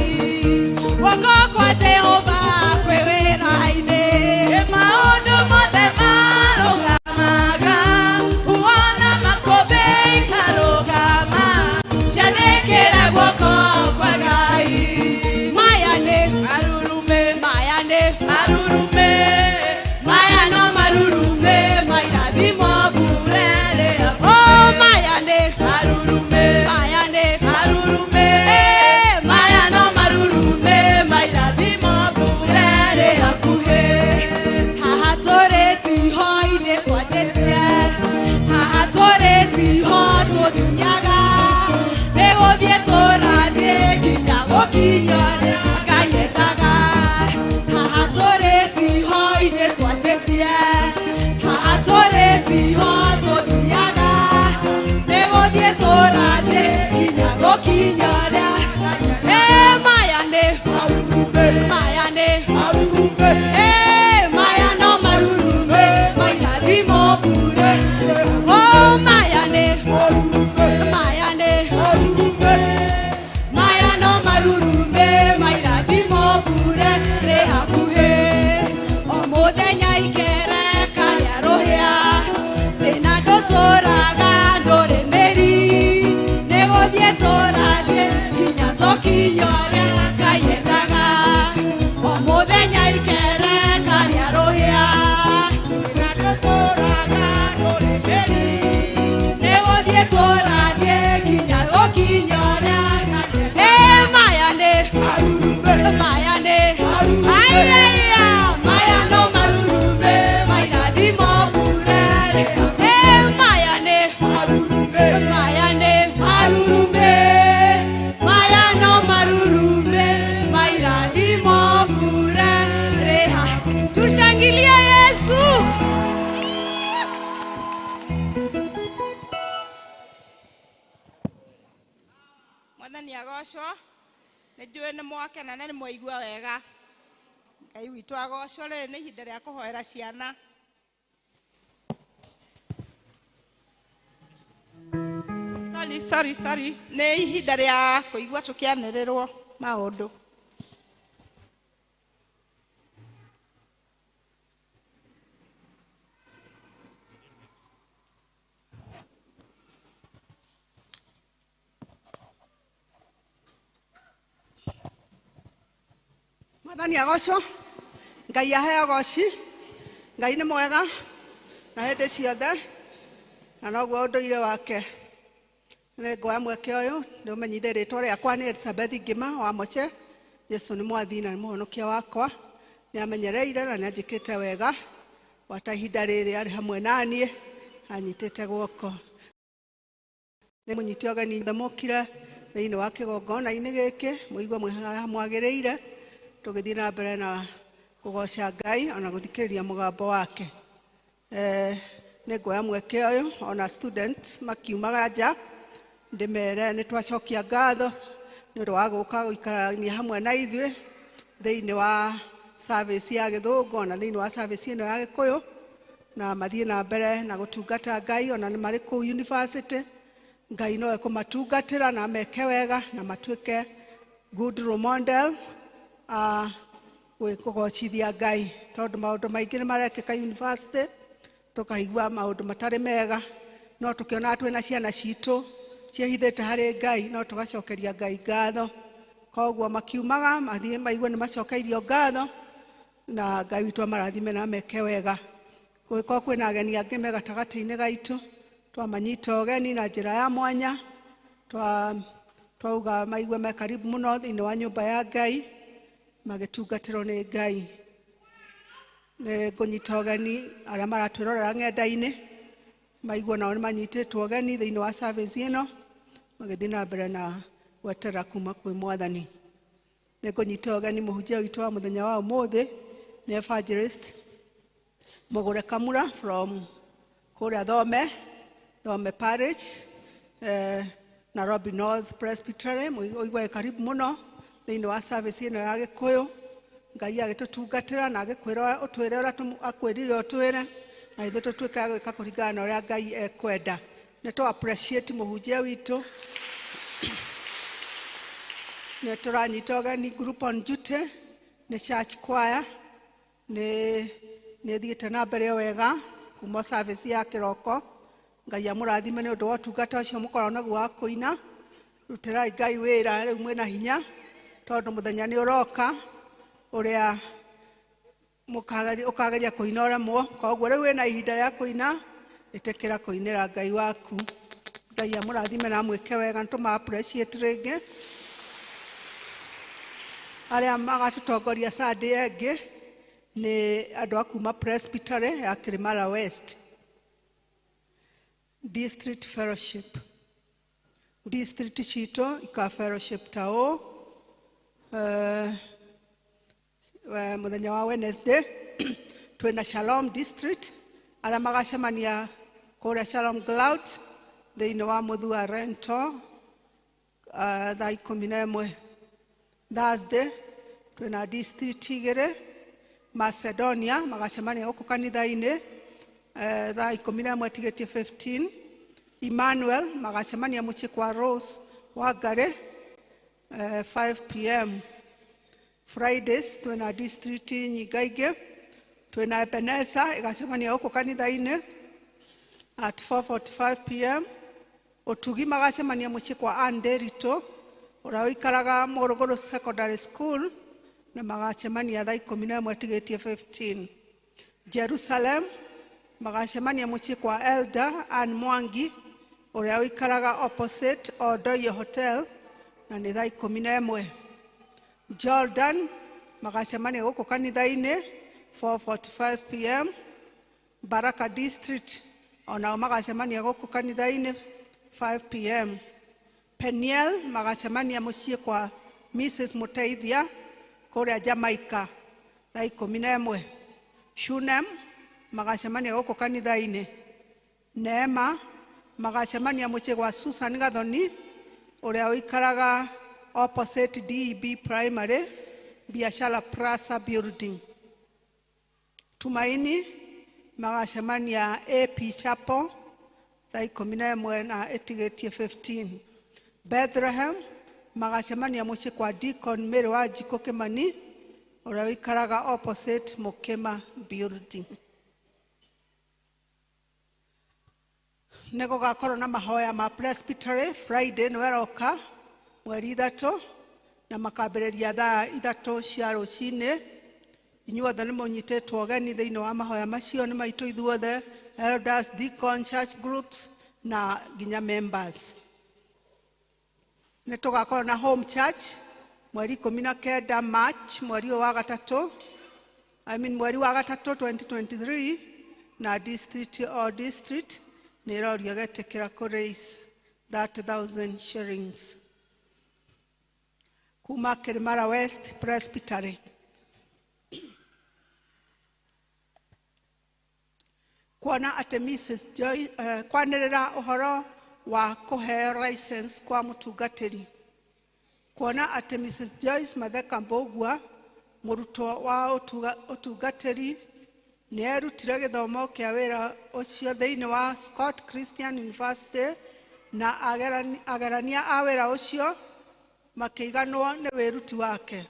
Guoko kwa Jehova kwĩ wĩra-inĩ, maũndũ mothe marũgamaga, ona makũmbĩ ikarũgama, ciathĩkĩra guoko kwa Ngai. Maya nĩ marurume, maya nĩ marurume, maya no marurume mairathimo mbura ĩrĩ Oh, maya nĩ marurume, maya nĩ marurume, maya no marurume mairathimo mbura ĩrĩ hakuhĩ. Haha tũrĩ tiho ithuĩ twanjĩtie, haha tũrĩ tiho tũthiaga, nĩ gũthiĩ tũrathiĩ nginya gũkinya ũrĩa Ngai endaga. Haha tũrĩ tiho ithuĩ twanjĩtie, haha tũrĩ tiho tũthiaga, nĩ gũthiĩ tũrathiĩ nginya gũkinya ũrĩa. Maya nĩ maya nĩ maya no marurume mairathimo mbure. Oh, maya nĩ maya nĩ maya no marurume mairathimo mbure rĩ hakuhĩ. O mũthenya ikereka rĩa rũhĩa, thĩna ndũtũraga ndũrĩ mĩri, nĩ gũthiĩ tũrathiĩ nginya tũkinye ũrĩa Ngai endaga. O mũthenya ikereka rĩa rũhĩa, nĩ gũthiĩ tũrathiĩ nginya tũkinye ũrĩa. Maya nĩ maya nĩ aiya, maya no marurume mairathimo mbure. Maya nĩ maya nĩ marurume, maya no marurume mairathimo mbure rĩ Tushangilie Yesu. Mwathani agocwo, nĩ njũĩ nĩ mwakena na nĩ mwaigua wega. Ngai witũ agocwo. Rĩrĩ nĩ ihinda rĩa kũhoera ciana. Sorry, sorry, sorry. Nĩ ihinda rĩa kũigua tũkĩanĩrĩrwo maũndũ. Mwathani agocwo, Ngai aheo goci, Ngai nĩ mwega na hĩndĩ ciothe, na noguo ũndũire wake. Nĩ nguoya mweke ũyũ ndĩũmenyithie rĩtwa rĩakwa nĩ Elizabeth Ngima wa Moche. Yesu nĩ mwathi na nĩ mũhonokia wakwa. Nĩ amenyereire na nĩ anjĩkĩte wega gwata ihinda rĩrĩ arĩ hamwe naniĩ anyitĩte guoko. Nĩ mũnyite ũgeni ithe mũkire thĩinĩ wa kĩgongona-inĩ gĩkĩ mũigue mwĩ harĩa mwagĩrĩire tũgĩthiĩ na mbere na kũgoca Ngai ona gũthikĩrĩria mũgambo wake. Nĩ nguoya mweke ũyũ ona students makiumaga nja ndĩmere nĩ twacokia ngatho nĩ ũndũ wa gũka gũikarania hamwe na ithuĩ thĩinĩ wa service ya gĩthũngũ ona thĩinĩ wa service ĩno ya gĩkũyũ na mathiĩ na mbere na gũtungata Ngai ona nĩ marĩ kũu university. Ngai no ekũmatungatĩra na meke wega na matuĩke good role model kũgocithia Ngai tondũ maũndũ maingĩ nĩ marekĩka university tũkaigua maũndũ matarĩ mega no tũkĩona twĩna ciana citũ ciehithĩte harĩ Ngai no tũgacokeria Ngai ngatho. Koguo makiumaga mathiĩ maigue nĩ macokeirio ngatho na Ngai witũ amarathime na meke wega. Gũgĩkorwo kwĩna ageni angĩ me gatagatĩ-inĩ gaitũ twamanyita ũgeni na njĩra ya mwanya twauga maigue me karibu mũno thĩinĩ wa nyũmba ya Ngai magĩtungatĩrwo nĩ Ngai. Nĩ ngũnyita ũgeni arĩa maratwĩrorera ng'enda-inĩ maigue nao nĩ manyitĩtwo ũgeni thĩinĩ wa service ĩno magĩthiĩ na mbere na gweterera kuma kwĩ Mwathani. Nĩ ngũnyita ũgeni mũhunjia witũ wa mũthenya wa ũmũthĩ nĩ evangelist Mũgũre Kamura from kũrĩa Thome Parish, Nairobi North Presbytery. Mũigue karibu mũno thĩinĩ wa service ĩno ya gĩkũyũ. Ngai agĩtũtungatĩra na agĩkwĩra ũtwĩre ũrĩa akwĩrire ũtwĩre na ithuĩ tũtuĩke a gwĩka kũringana na ũrĩa Ngai ekwenda. Nĩ tũ appreciate mũhunjia witũ. Nĩ tũranyita ũgeni group on duty nĩ church choir nĩ thiĩte na mbere wega kuma service ya kĩroko. Ngai amũrathime nĩ ũndũ wa ũtungata ũcio mũkoragwo naguo wa kũina. Rutĩrai Ngai wĩra rĩu mwĩna hinya tondũ mũthenya nĩ ũroka ũrĩa ũkageria kũina ũremwo. Koguo rĩu wĩna ihinda rĩa kũina, ĩtĩkĩra kũinĩra Ngai waku. Ngai amũrathime na amwĩke wega, nĩ tũma appreciate rĩngĩ. Arĩa magatũtongoria Sunday ĩngĩ nĩ andũ a kuma Presbytery ya Kirimara West District Fellowship. District citũ ika fellowship ta ũũ mũthenya wa Wednesday twĩna Shalom District arĩa magacemania kũrĩa Shalom Cloud thĩinĩ wa Muthua Rento thaa 11. Thursday twĩna district igĩrĩ Macedonia magacemania gũkũ kanitha-inĩ thaa 11 tigĩtie 15. Emmanuel magacemania mũciĩ kwa Rose Wangari 5 p.m. Fridays twĩna district nyingaingĩ twĩna Ebenezer ĩgacemania gũkũ kanitha-inĩ at 4:45 p.m. Ũtugi magacemania mũciĩ kwa Ann Nderitu ũrĩa ũikaraga Morogoro Secondary School na magacemania thaa 11 tigĩtie 15. Jerusalem magacemania mũciĩ kwa Elder Ann Mwangi ũrĩa ũikaraga opposite Oldoiyo Hotel na nĩ thaa 11. Jordan magacemania gũkũ kanitha-inĩ 4:45 p.m. Baraka District onao magacemania gũkũ kanitha-inĩ 5 p.m. Peniel magacemania mũciĩ kwa Mrs. Muteithia kũrĩa Jamaica thaa 11. Shunem magacemania gũkũ kanitha-inĩ. Neema magacemania mũciĩ gwa Susan Gathoni ũrĩa ũikaraga opposite DEB Primary Biashara Plaza Building. Tumaini magacemania AP Chapel thaa 11 na ĩtigĩtie 15. Bethlehem magacemania mũciĩ kwa Deacon Mary wa Njikũ Kimani ũrĩa ũikaraga opposite Mukima Building. Nĩ gũgakorwo na mahoya ma Presbytery Friday nĩwe ĩroka mweri 3 na makambĩrĩria thaa 3 cia rũcinĩ. Inyuothe nĩ mũnyitĩtwo ũgeni thĩinĩ wa mahoya macio nĩ maitũ ithuothe elders, deacon, church groups na nginya members. Nĩ tũgakorwo na home church mweri 19 March mweri ũyũ wa gatatũ I mean mweri wa gatatũ 2023 na district o district nĩ ĩrorio getĩkĩra kũ raise 30,000 shillings kuma Kirimara West Presbytery. Kuona atĩ Mrs. Joy kwanĩrĩra ũhoro wa kũheo license kwa mũtungatĩri. Kuona atĩ Mrs. Joyce Matheka Mbũgua mũrutwo wa ũtungatĩri nĩ erutire gĩthomo kĩa wĩra ũcio thĩinĩ wa Scott Christian University na agerania a wĩra ũcio makĩiganwo nĩ wĩruti wake.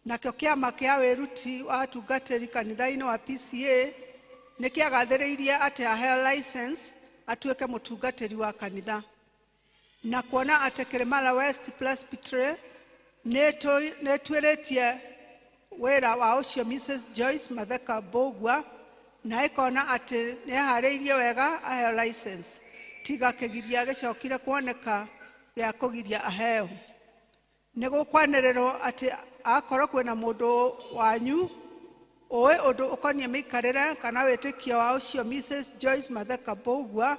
Nakĩo kĩama kĩa wĩruti wa atungatĩri kanitha-inĩ wa PCA nĩ kĩagathĩrĩirie atĩ aheo license atuĩke mũtungatĩri wa kanitha. Na kuona atĩ Kirimara West Presbytery nĩ ĩtuĩrĩtie wĩra wa ũcio Mrs. Joyce Matheka Mbũgua na ĩkona atĩ nĩ eharĩirie wega aheo license tiga kĩgiria gĩcokire kuoneka gĩa kũgiria aheo. Nĩ gũkwanĩrĩrwo atĩ akorwo kwĩna mũndũ wanyu ũĩ ũndũ ũkoniĩ mĩikarĩre kana wĩtĩkio wa ũcio Mrs. Joyce Matheka Mbũgua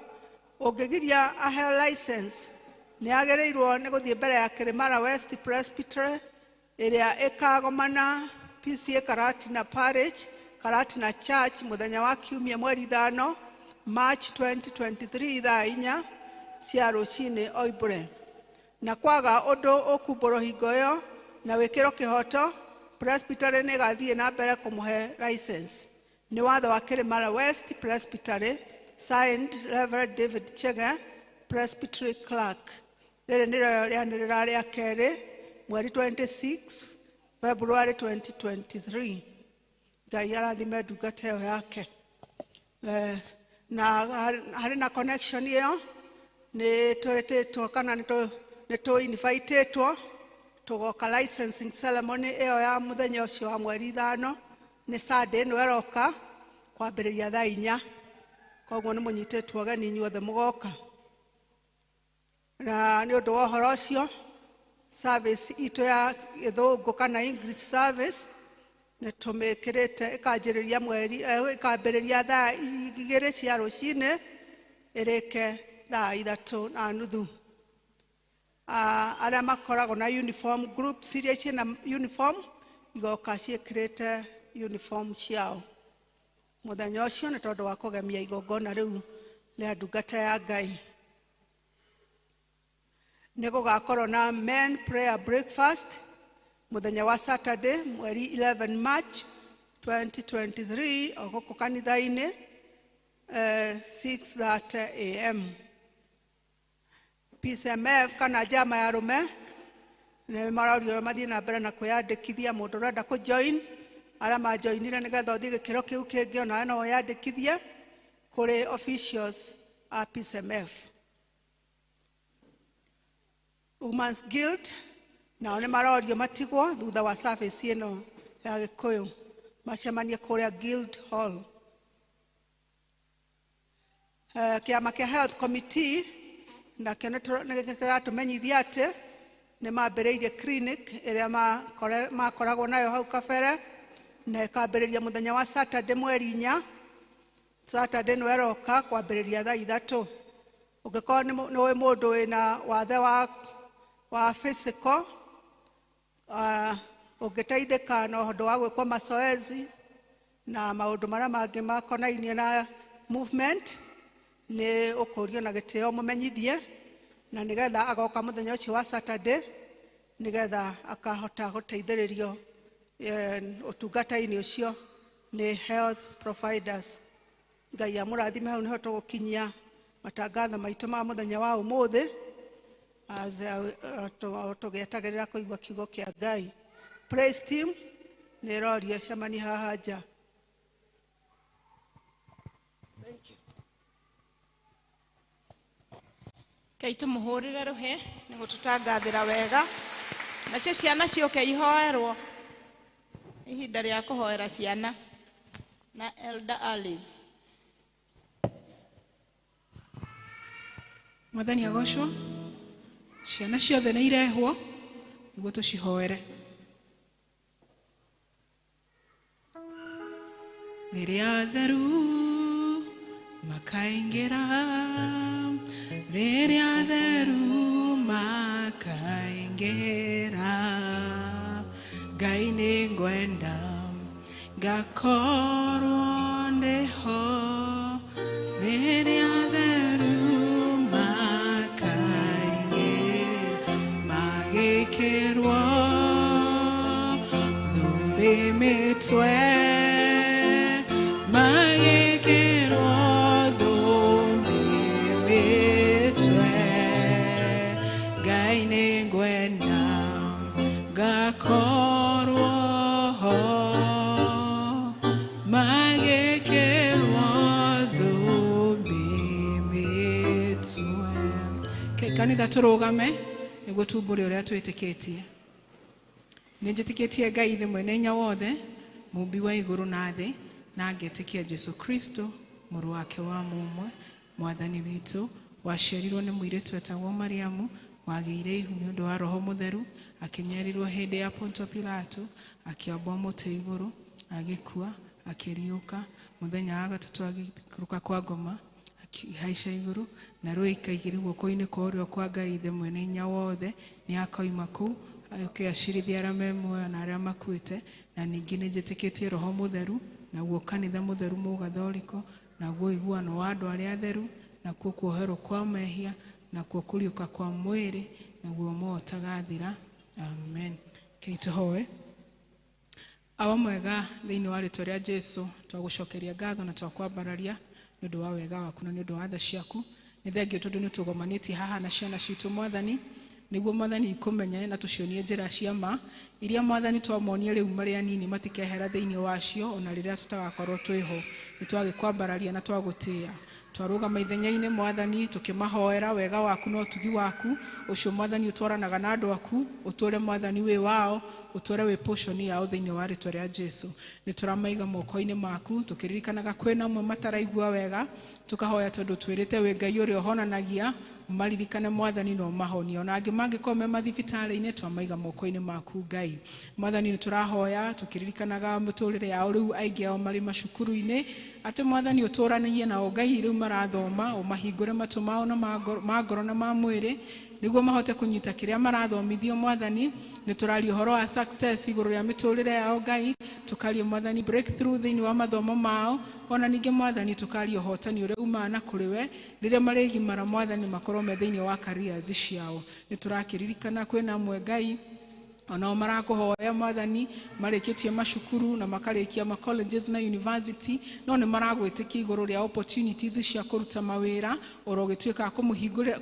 ũngĩgiria aheo license nĩ agĩrĩirwo nĩ gũthiĩ mbere ya Kirimara West Presbytery ĩrĩa ĩkagomana PCA Karatina Parish Karatina Church mũthenya wa kiumia mweri 5 March 2023 thaa 4 cia rũcinĩ Oimbure. Na kwaga ũndũ ũkumbũrwo hingo ĩyo na wĩkĩrwo kĩhoto Presbytery nĩ ĩgathiĩ na mbere kũmũhe license. Nĩ watho wa Kirimara West Presbytery, signed Reverend David Chege, Presbytery Clerk. Rĩrĩ nĩrĩo rĩanĩrĩra rĩa kerĩ mweri 26 February 2023. Ngai arathime ndungata ĩyo yake. Na harĩ na connection ĩyo nĩ twĩtĩtwo kana nĩ tũ-invitĩtwo tũgoka licensing ceremony ĩyo ya mũthenya ũcio wa mweri 5 nĩ Sunday ĩno ĩroka kwambĩrĩria thaa 4. Koguo nĩ mũnyitĩtwo ũgeni inyuothe mũgoka. Na nĩ ũndũ wa ũhoro ũcio service itũ ya gĩthũngũ kana English service nĩ tũmĩkĩrĩte ĩkanjĩrĩria mweri ĩkambĩrĩria thaa 2 cia rũcinĩ ĩrĩke thaa 3:30. Arĩa makoragwo na uniform groups iria ciĩna uniform igoka ciĩkĩrĩte uniform ciao mũthenya ũcio nĩ tondũ wa kũgemia igongona rĩu rĩa ndungata ya Ngai. Nĩ gũgakorwo na men prayer breakfast mũthenya wa Saturday mweri 11 March 2023 o gũkũ kanitha-inĩ 6:30 am. PCMF kana njama ya arũme nĩ marorio mathiĩ na mbere na kwĩyandĩkithia mũndũ ũrenda kũ-join arĩa majoinire nĩgetha ũthiĩ gĩkĩro kĩu kĩngĩ onawe no wĩyandĩkithie kũrĩ officials a PCMF. Women's Guild nao nĩ marorio matigwo thutha wa service ĩno ya Gĩkũyũ macemanie kũrĩa Guild Hall. Kĩama kĩa Health Committee nakĩo nĩ kĩratũmenyithia atĩ nĩ mambĩrĩirie clinic ĩrĩa makoragwo nayo hau kabere na ĩkambĩrĩria mũthenya wa Saturday mweri 4 Saturday ĩno ĩroka kwambĩrĩria thaa 3. Ũngĩkorwo nĩ ũĩ mũndũ wĩna wathe wa physical ũngĩteithĩka na ũndũ wa gwĩkwo mazoezi na maũndũ marĩa mangĩ makonainie na movement nĩ ũkũrio na gĩtĩo mũmenyithie na nĩgetha agoka mũthenya ũcio wa Saturday nĩgetha akahota gũteithĩrĩrio ũtungata-inĩ ũcio nĩ health providers. Ngai amũrathime. Hau nĩho tũgũkinyia matangatho maitũ ma mũthenya wa ũmũthĩ tũgĩetagĩrĩra kũigua kiugo kĩa Ngai. Praise team nĩ ĩrorio cemani haha nja. Thank you. Ngai tũmũhũrĩre rũhĩ nĩ gũtũtangathĩra wega. Nacio ciana ciũke ihoerwo ihinda rĩa kũhoera ciana na Elder Alice. Mwathani agocwo. Ciana ciothe nĩ irehwo nĩguo tũcihoere. Rĩrĩa atheru makaingĩra, rĩrĩa atheru makaingĩra, Ngai nĩngwenda ngakorwo ndĩho. Rĩrĩa atheru makaingĩra, magĩkĩrwo thũmbĩ mĩtwe, magĩkĩrwo thũmbĩ mĩtwe, Ngai nĩngwenda ngakorwo ho, magĩkĩrwo thũmbĩ mĩtwe. Kanitha tũrũgame nĩguo tumbũre ũrĩa twĩtĩkĩtie. Nĩ njĩtĩkĩtie Ngai ithe mwene hinya wothe, mũmbi wa igũrũ na thĩ, na ngetĩkia Jesu Kristo mũrũ wake wa mũmwe, mwathani witũ, waciarirwo nĩ mũirĩtu wetagwo Mariamu, wagĩire ihu nĩ ũndũ wa Roho Mũtheru, akĩnyarirwo hĩndĩ ya Pontio Pilato, akĩambwo mũtĩ igũrũ, agĩkua, akĩriũka, mũthenya wa gatatũ agĩikũrũka kwa ngoma, akĩhaica igũrũ, na rĩu aikaigĩre guoko-inĩ kwa ũrĩo kwa Ngai ithe mwene hinya wothe. Nĩ akoima kũu oke acirithie arĩa me muoyo na arĩa makuĩte. Na ningĩ nĩ njĩtĩkĩtie Roho Mũtheru, naguo kanitha mũtheru mũgathoriko, naguo ũiguano wa andũ arĩa atheru, nakuo kuoherwo kwa mehia, nakuo kũriũka kwa mwĩrĩ, naguo muoyo ũtagathira. Amen. Kei tũhoe. Awa mwega, thĩinĩ wa rĩtwa rĩa Jesu twagũcokeria ngatho na twakwambararia nĩ ũndũ wa wega waku na nĩ ũndũ wa tha ciaku. Nĩ thengio tondũ nĩ tũgomanĩtie haha na ciana citũ mwathani, nĩguo mwathani ikũmenye na tũcionie njĩra cia ma iria mwathani twamonie rĩu marĩ anini matikehera thĩinĩ wacio ona rĩrĩa tũtagakorwo twĩho. Nĩ twagĩkwambararia na twagũtĩĩa, twarũgama ithenya-inĩ mwathani tũkĩmahoera wega waku na ũtugi waku ũcio mwathani ũtwaranaga na andũ aku, ũtũre mwathani wĩ wao, ũtũre wĩ portion yao thĩinĩ wa rĩtwa rĩa Jesu. Nĩ tũramaiga moko-inĩ maku tũkĩririkanaga kwĩna amwe mataraigua wega, tũkahoya tondũ twĩrĩte wĩ Ngai ũrĩa ũhonanagia, maririkane mwathani na ũmahonie. Ona angĩ mangĩkorwo me mathibitarĩ-inĩ twamaiga moko-inĩ maku Ngai. Mwathani nĩ tũrahoya tũkĩririkanaga mĩtũrĩre yao rĩu aingĩ ao marĩ macukuru-inĩ, atĩ mwathani ũtũranagie nao Ngai rĩu marathoma, ũmahingũre matũ mao na ma ngoro na ma mwĩrĩ nĩguo mahote kũnyita kĩrĩa marathomithio mwathani. Nĩ tũraria ũhoro wa success igũrũ rĩa mĩtũrĩre yao Ngai, tũkaria mwathani breakthrough thĩinĩ wa mathomo mao, ona ningĩ mwathani tũkaria ũhotani ũrĩa umaga na kũrĩ we rĩrĩa marĩgimara mwathani makorwo me thĩinĩ wa careers ciao. Nĩ tũrakĩririkana kwĩna amwe Ngai onao marakũhoya mwathani marĩkĩtie macukuru na makarĩkia ma colleges na university, no nĩ maragwĩtĩkia igũrũ rĩa opportunities cia kũruta mawĩra, oro ũgĩtuĩka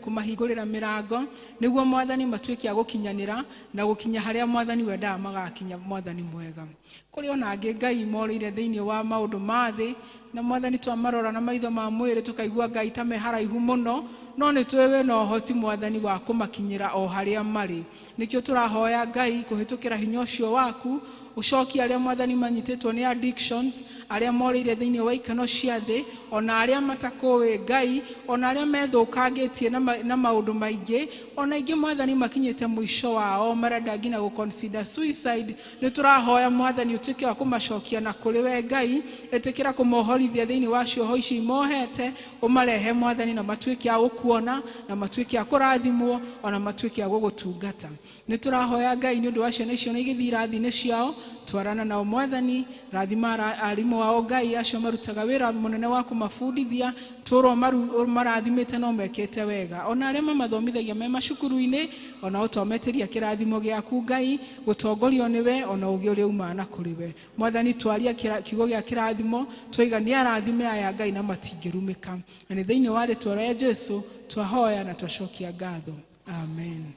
kũmahingũrĩra mĩrango nĩguo mwathani matuĩke a gũkinyanĩra na gũkinya harĩa mwathani wendaga magakinya. Mwathani mwega, kũrĩ ona angĩ Ngai morĩire thĩinĩ wa maũndũ ma thĩ, na mwathani twamarora na maitho ma mwĩrĩ tũkaigua Ngai ta me haraihu mũno, no nĩ tũĩ wĩna ũhoti mwathani wa kũmakinyĩra o harĩa marĩ. Nĩkĩo tũrahoya Ngai kũhĩtũkĩra hinya ũcio waku ũcokie arĩa mwathani manyitĩtwo nĩ addictions, arĩa morĩire thĩinĩ wa ikeno cia thĩ, ona arĩa matakũĩ Ngai, ona arĩa methũkangĩtie na maũndũ maingĩ, ona aingĩ mwathani makinyĩte mũico wao marenda nginya gũ consider suicide. Nĩ tũrahoya mwathani ũtuĩke wa kũmacokia na kũrĩ we Ngai, ĩtĩkĩra kũmohorithia thĩinĩ wa cioho ici imohete, ũmarehe mwathani na matuĩke a gũkuona na matuĩke a kũrathimwo ona matuĩke a gũgũtungata. Nĩ tũrahoya Ngai nĩ ũndũ wa ciana icio na igĩthiĩ irathi-inĩ ciao, twarana nao mwathani, rathima arimũ ao Ngai acio marutaga wĩra mũnene wa kũmabundithia, tũrwo marathimĩte no mekĩte wega, ona arĩa mamathomithagia me macukuru-inĩ, onao twametĩria kĩrathimo gĩaku Ngai, gũtongorio nĩwe ona ũgĩ ũrĩa umaga na kũrĩ we mwathani. Twaria kiugo gĩa kĩrathimo, twaiga nĩ arathime aya Ngai na matingĩrumĩka, na nĩ thĩinĩ wa rĩtwa rĩa Jesu twahoya na twacokia ngatho, amen.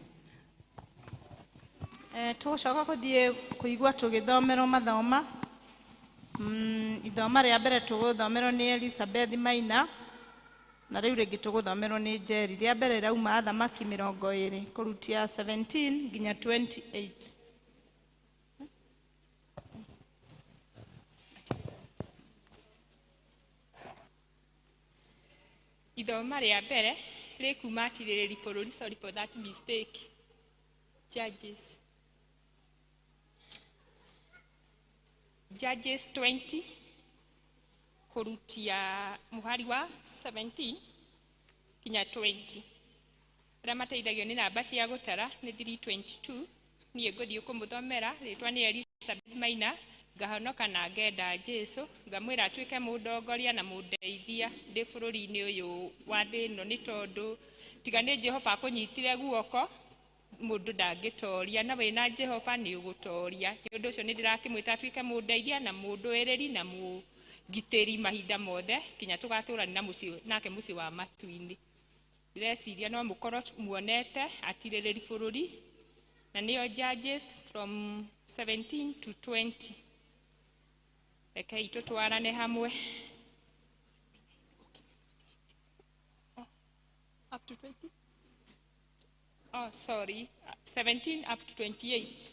Tũgũcoka kũthiĩ kũigua tũgĩthomerwo mathoma. Ithoma rĩa mbere tũgũthomerwo nĩ Elizabeth Maina, na rĩu rĩngĩ tũgũthomerwo nĩ Njeri. Rĩa mbere rĩrauma Athamaki 20 kũrutia 17 nginya 28. Ithoma rĩa mbere rĩkuma atirĩrĩri bũrũri, sorry for that mistake. Judges. Judges 20 Kũrutia mũhari wa 17 kinya 20. Arĩa mateithagio nĩ namba cia gũtara nĩ 322. Niĩ ngũthiĩ kũmũthomera. Rĩtwa nĩ Elizabeth Maina. Ngahonoka na ngenda Jesu, ngamwĩra atuĩke mũndongoria na mũndeithia ndĩ bũrũri-inĩ ũyũ wa thĩ ĩno, nĩ tondũ tiga nĩ Jehova akũnyitire guoko mũndũ ndangĩtoria, na wĩna Jehova nĩ ũgũtoria. Nĩ ũndũ ũcio nĩ ndĩrakĩmwĩta atuĩke mũndeithia na mũndũĩrĩri na mũngitĩri mahinda mothe kinya tũgatũrania na mũciĩ nake mũciĩ wa matu-inĩ. Ndĩreciria no mũkorwo muonete atirĩrĩri bũrũri, na nĩyo Judges from 17 to 20. Rekei tũtwarane hamwe. Up to 20? Oh, sorry, 17 up to 28.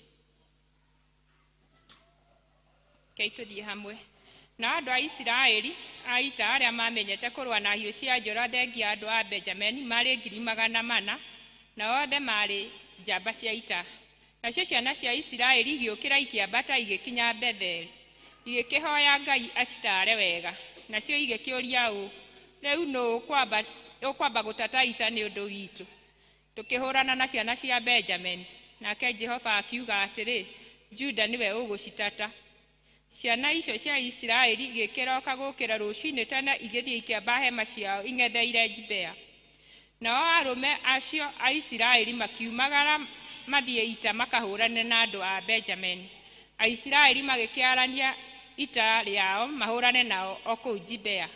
Rekei tũthiĩ hamwe. Na andũ a Isiraeli a ita arĩa mamenyete kũrũa na hiũ cia njora thengia andũ a Benjamini marĩ 400,000, na othe marĩ njamba cia ita. Nacio ciana cia Isiraeli igĩũkĩra ikĩambata igĩkinya Betheli, igĩkĩhoya Ngai acitaare wega. Nacio igĩkĩũria ũũ, rĩu nũ ũkwamba gũtata ita nĩ ũndũ witũ tũkĩhũrana na ciana cia Benjamini? Nake Jehova akiuga atĩrĩ, Juda nĩwe ũgũcitata. Ciana icio cia Isiraeli igĩkĩroka gũkĩra rũcinĩ tene, igĩthiĩ ikĩamba hema ciao ing'etheire Gibea. Nao arũme acio a Isiraeli makiumagara mathiĩ ita makahũrane na andũ a Benjamini. Aisiraeli magĩkĩarania ita rĩao mahũrane nao o kũu Gibea.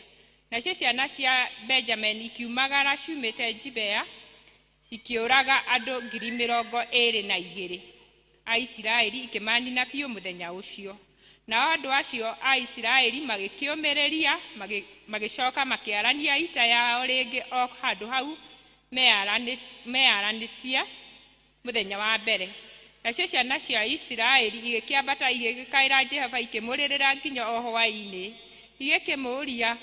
Nacio ciana cia Benjamini ikiumagara ciumĩte Gibea, ikĩũraga andũ 22,000 a Isiraeli, ikĩmanina biũ mũthenya ũcio. Nao andũ acio a Isiraeli magĩkĩũmĩrĩria, magĩcoka makĩarania ita yao rĩngĩ o handũ hau mearanĩtie mũthenya wa mbere. Nacio ciana cia Isiraeli igĩkĩambata igĩkaĩra Jehova ikĩmũrĩrĩra nginya o hwaĩ-inĩ, igĩkĩmũũria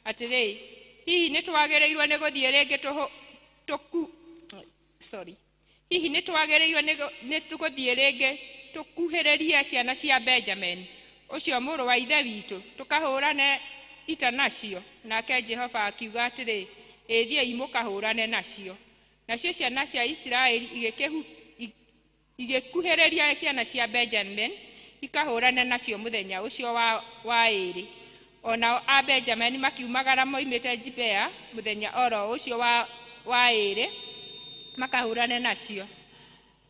atĩrĩ, hihi nĩ twagĩrĩirwo nĩ gũthiĩ rĩngĩ hihi nĩ twagĩrĩirwo nĩ gũthiĩ rĩngĩ tũkuhĩrĩrie ciana cia Benjamin ũcio mũrũ wa ithe witũ tũkahũrane ita nacio? Nake Jehova akiuga atĩrĩ, ĩ thiĩi mũkahũrane nacio. Nacio ciana cia Isiraeli igĩkuhĩrĩria ciana cia Benjamin ikahũrane nacio mũthenya ũcio wa ĩĩrĩ. Onao a Benjamin makiumagara moimĩte Gibea mũthenya oro ũcio wa ĩĩrĩ makahũrane nacio.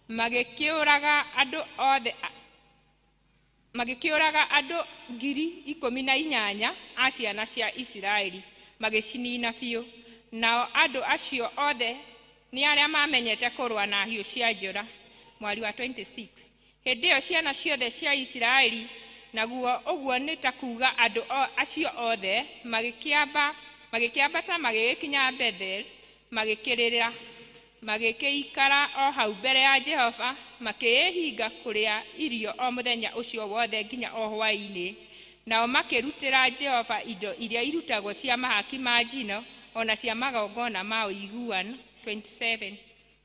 Magĩkĩũraga andũ othe, magĩkĩũraga andũ 18,000 a ciana cia Isiraeli, magĩcinina biũ. Nao andũ acio othe nĩ arĩa mamenyete kũrũa na hiũ cia njora. Mwari wa 26. Hĩndĩ ĩyo ciana ciothe cia Isiraeli, naguo ũguo nĩ ta kuuga andũ acio othe, magĩkĩambata magĩgĩkinya Bethel, magĩkĩrĩra, magĩkĩikara o hau mbere ya Jehova, makĩĩhinga kũrĩa irio o mũthenya ũcio wothe nginya o hwaĩ-inĩ. Nao makĩrutĩra Jehova indo iria irutagwo cia mahaki ma njino ona cia magongona ma ũiguano. 27.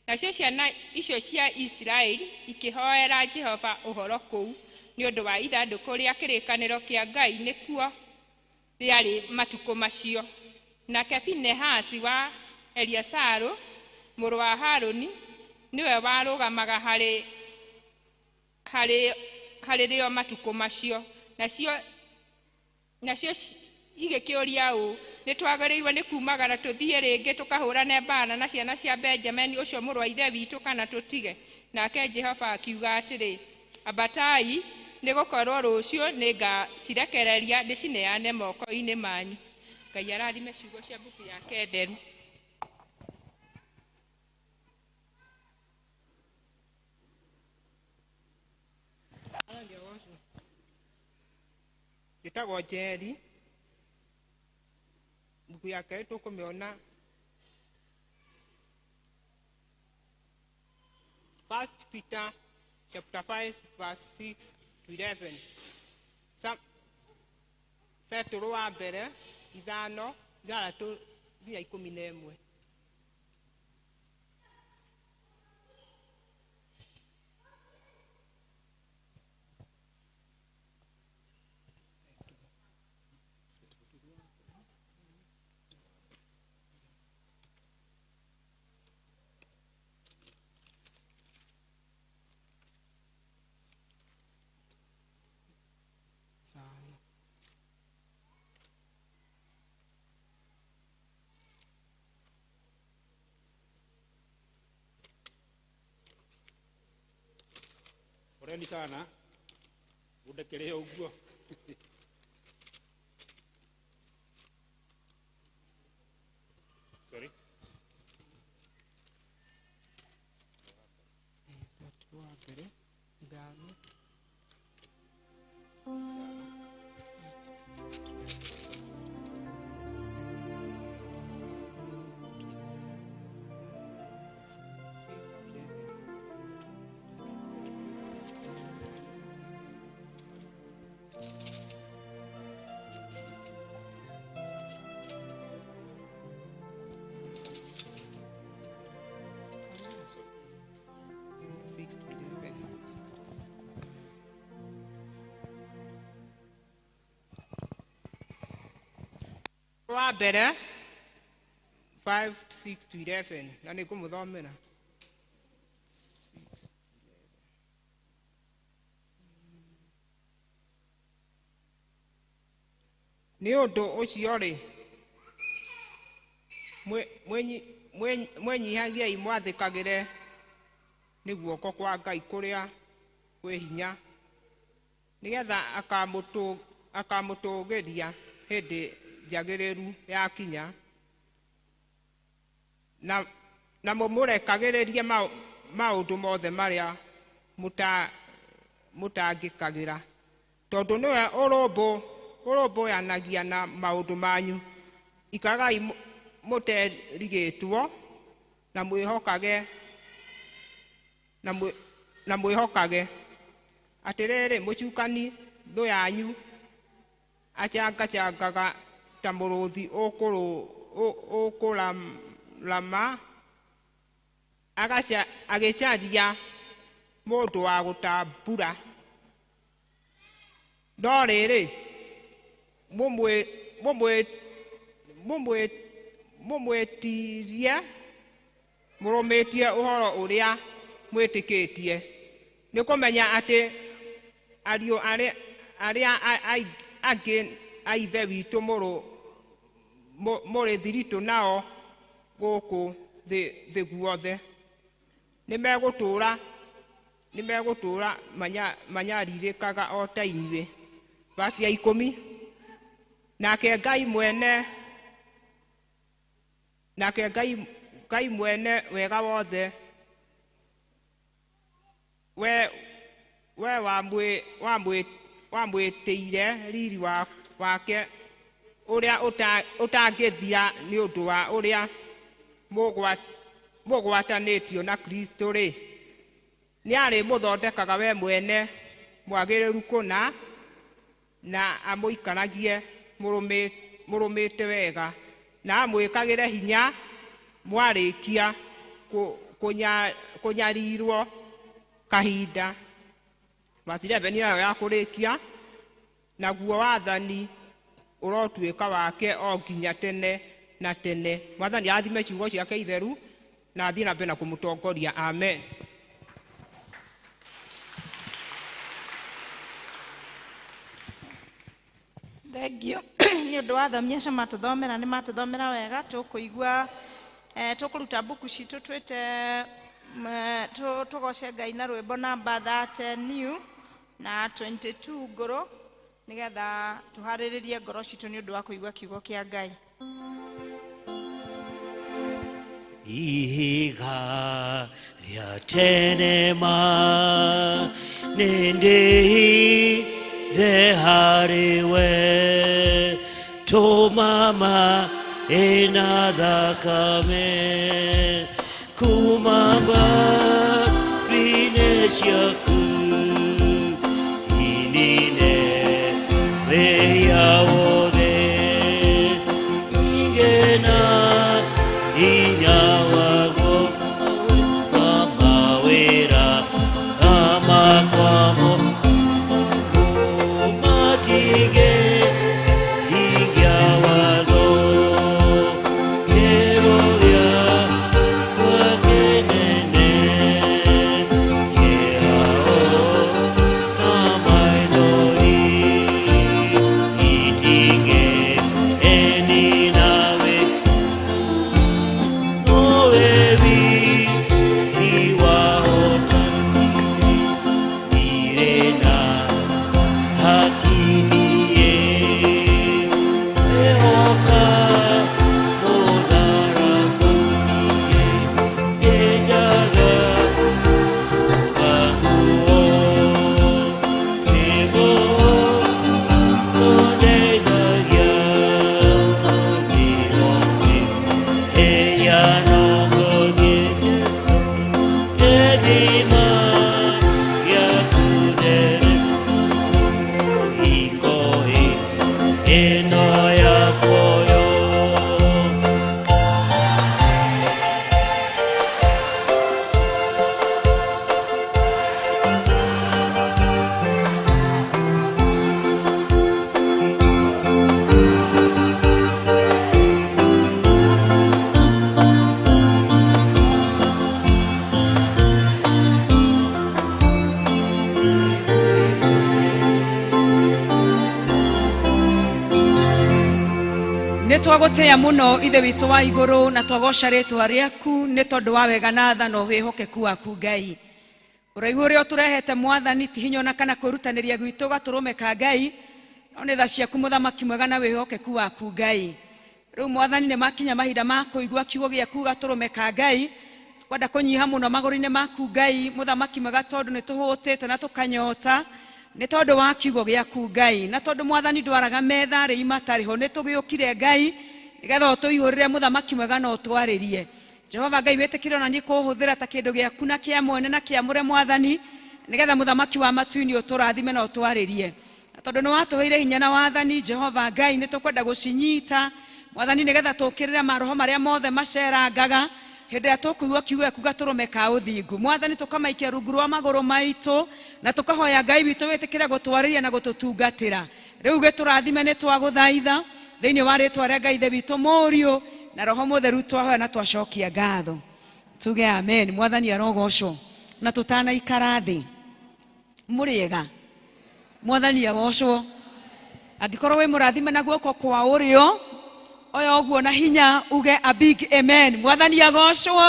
Nacio ciana icio cia Isiraeli ikĩhoera Jehova ũhoro kũu nĩ ũndũ wa ithandũkũ rĩa kĩrĩkanĩro kĩa Ngai, nĩkuo rĩarĩ matukũ macio. Nake Finehasi wa Eliasaru mũrũ wa Harũni nĩwe warũgamaga harĩ rĩo matukũ macio. Nacio igĩkĩũria ũũ, nĩ twagĩrĩirwo nĩ kumagara tũthiĩ rĩngĩ tũkahũrane mbaara na ciana cia Benjamini ũcio mũrũ wa ithe witũ, kana tũtige? Nake Jehova akiuga atĩrĩ, ambatai, nĩ gũkorwo rũciũ nĩngacirekereria ndĩcineane moko-inĩ manyu. Ngai arathime ciugo cia mbuku yake theru. Njĩtagwo Njeri. Mbuku ya kerĩ tũkũmĩona First Peter chapter 5 verse 6 to 11. Petero wa mbere 5 6 nginya 11. Poleni sana. Mundekerehe ũguo. Sorry. Wa mbere ithano. Six to 11. Wa mbere 5 6 to 11 na nĩ ngũmũthomera. Nĩ ũndũ ũcio rĩ, mwĩnyihagiei mwathĩkagĩre nĩ guoko kwa Ngai kũrĩa kwĩ hinya, nĩgetha akamũtũgĩria hĩndĩ njagĩrĩru yakinya, na mũmũrekagĩrĩrie maũndũ mothe marĩa mũtangĩkagĩra, tondũ nĩwe ũrũmbũyanagia na maũndũ manyu. Ikaragai mũterigĩtwo na mwĩhokage na mwĩhokage atĩrĩrĩ, mũcukani thũ yanyu acangacangaga ta mũrũthi ũkũrarama, agĩcaria mũndũ wa gũtambura. No rĩrĩ, mũmwĩtirie mũrũmĩtie ũhoro ũrĩa mwĩtĩkĩtie, nĩ kũmenya atĩ ariũ arĩa angĩ a Ithe witũ mũrĩ thiritũ nao gũkũ thĩ guothe nĩmegũtũũra manyarirĩkaga o ta inyuĩ. Vasi ya 10. Nake Ngai mwene wega wothe, we wamwĩtĩire riri wake ũrĩa ũtangĩthira nĩ ũndũ wa ũrĩa mũgwatanĩtio na Kristo-rĩ, nĩarĩmũthondekaga we mwene mwagĩrĩru kũna, na amũikaragie mũrũmĩte wega, na amwĩkagĩre hinya mwarĩkia kũnyarirwo kahinda. Vasi 11 nayo ya kũrĩkia, naguo wathani ũrotuĩka wake o nginya tene na tene. Mwathani athime ciugo ciake itheru na athiĩ na mbere na kũmũtongoria. Amen. Thank you nĩ ũndũ wa athomi acio matũthomera, nĩ matũthomera wega. Tũkũigua tũkũruta mbuku citũ twĩte tũgoce Ngai na rwĩmbo namba 30 new na 22 ngũrũ, nĩgetha tũharĩrĩrie ngoro citũ nĩ ũndũ wa kũigua kiugo kĩa Ngai. Ihiga rĩa tene ma nĩndĩhithe harĩ we, tũmama ĩna thakame kuma mbaru-inĩ ciaku, inine wĩya wothe, ningĩ na hinya waguo wa mawĩra makwamo matige hingia watho kĩro gĩakwa kĩnene kĩa Ĩno ya muoyo. Nĩ twagũtĩa mũno ithe witũ wa igũrũ na twagoca rĩtwa rĩaku nĩ tondũ wa wega na tha na wĩhokeku waku Ngai. Ũraihu ũrĩa ũtũrehete mwathani ti hinya ona kana kwĩrutanĩria gwitũ gatũrũme ka Ngai, no nĩ tha ciaku mũthamaki mwega na wĩhokeku waku Ngai. Rĩu mwathani nĩ makinya mahinda ma kũigua kiugo gĩaku gatũrũme ka Ngai, twenda kũnyiha mũno magũrũ-inĩ maku Ngai mũthamaki mwega, tondũ nĩ tũhũtĩte na tũkanyota nĩ tondũ wa kiugo gĩaku Ngai, na tondũ mwathani ndwaraga metha rĩ matarĩ ho, nĩ tũgĩũkire Ngai nĩgetha ũtũihũrĩre mũthamaki mwega na ũtwarĩrie. Jehova Ngai, wĩtĩkĩre ona niĩ kũhũthĩra ta kĩndũ gĩaku na kĩa mwene na kĩamũre mwathani, nĩgetha mũthamaki wa matu-inĩ ũtũrathime na ũtwarĩrie. Na tondũ nĩ watũheire hinya na wathani Jehova Ngai, nĩ tũkwenda gũcinyita mwathani, nĩgetha tũkĩrĩre maroho marĩa mothe macerangaga hĩndĩ ĩrĩa tũkũigua kiugo gĩaku gatũrũme ka ũthingu mwathani, tũkamaikia rungu rwa magũrũ maitũ na tũkahoya Ngai witũ wĩtĩkĩre gũtwarĩria na gũtũtungatĩra. Rĩu gĩtũrathime nĩ twagũthaitha thĩinĩ wa rĩtwa rĩa Ngai Ithe witũ Mũriũ na Roho Mũtheru, twahoya na twacokia ngatho, tuge amen. Mwathani arogocwo. Na tũtanaikara thĩ, mũrĩega, mwathani agocwo. Angĩkorwo wĩ mũrathime na guoko kwa ũrĩo, oya ũguo na hinya uge a big amen. Mwathani agocwo.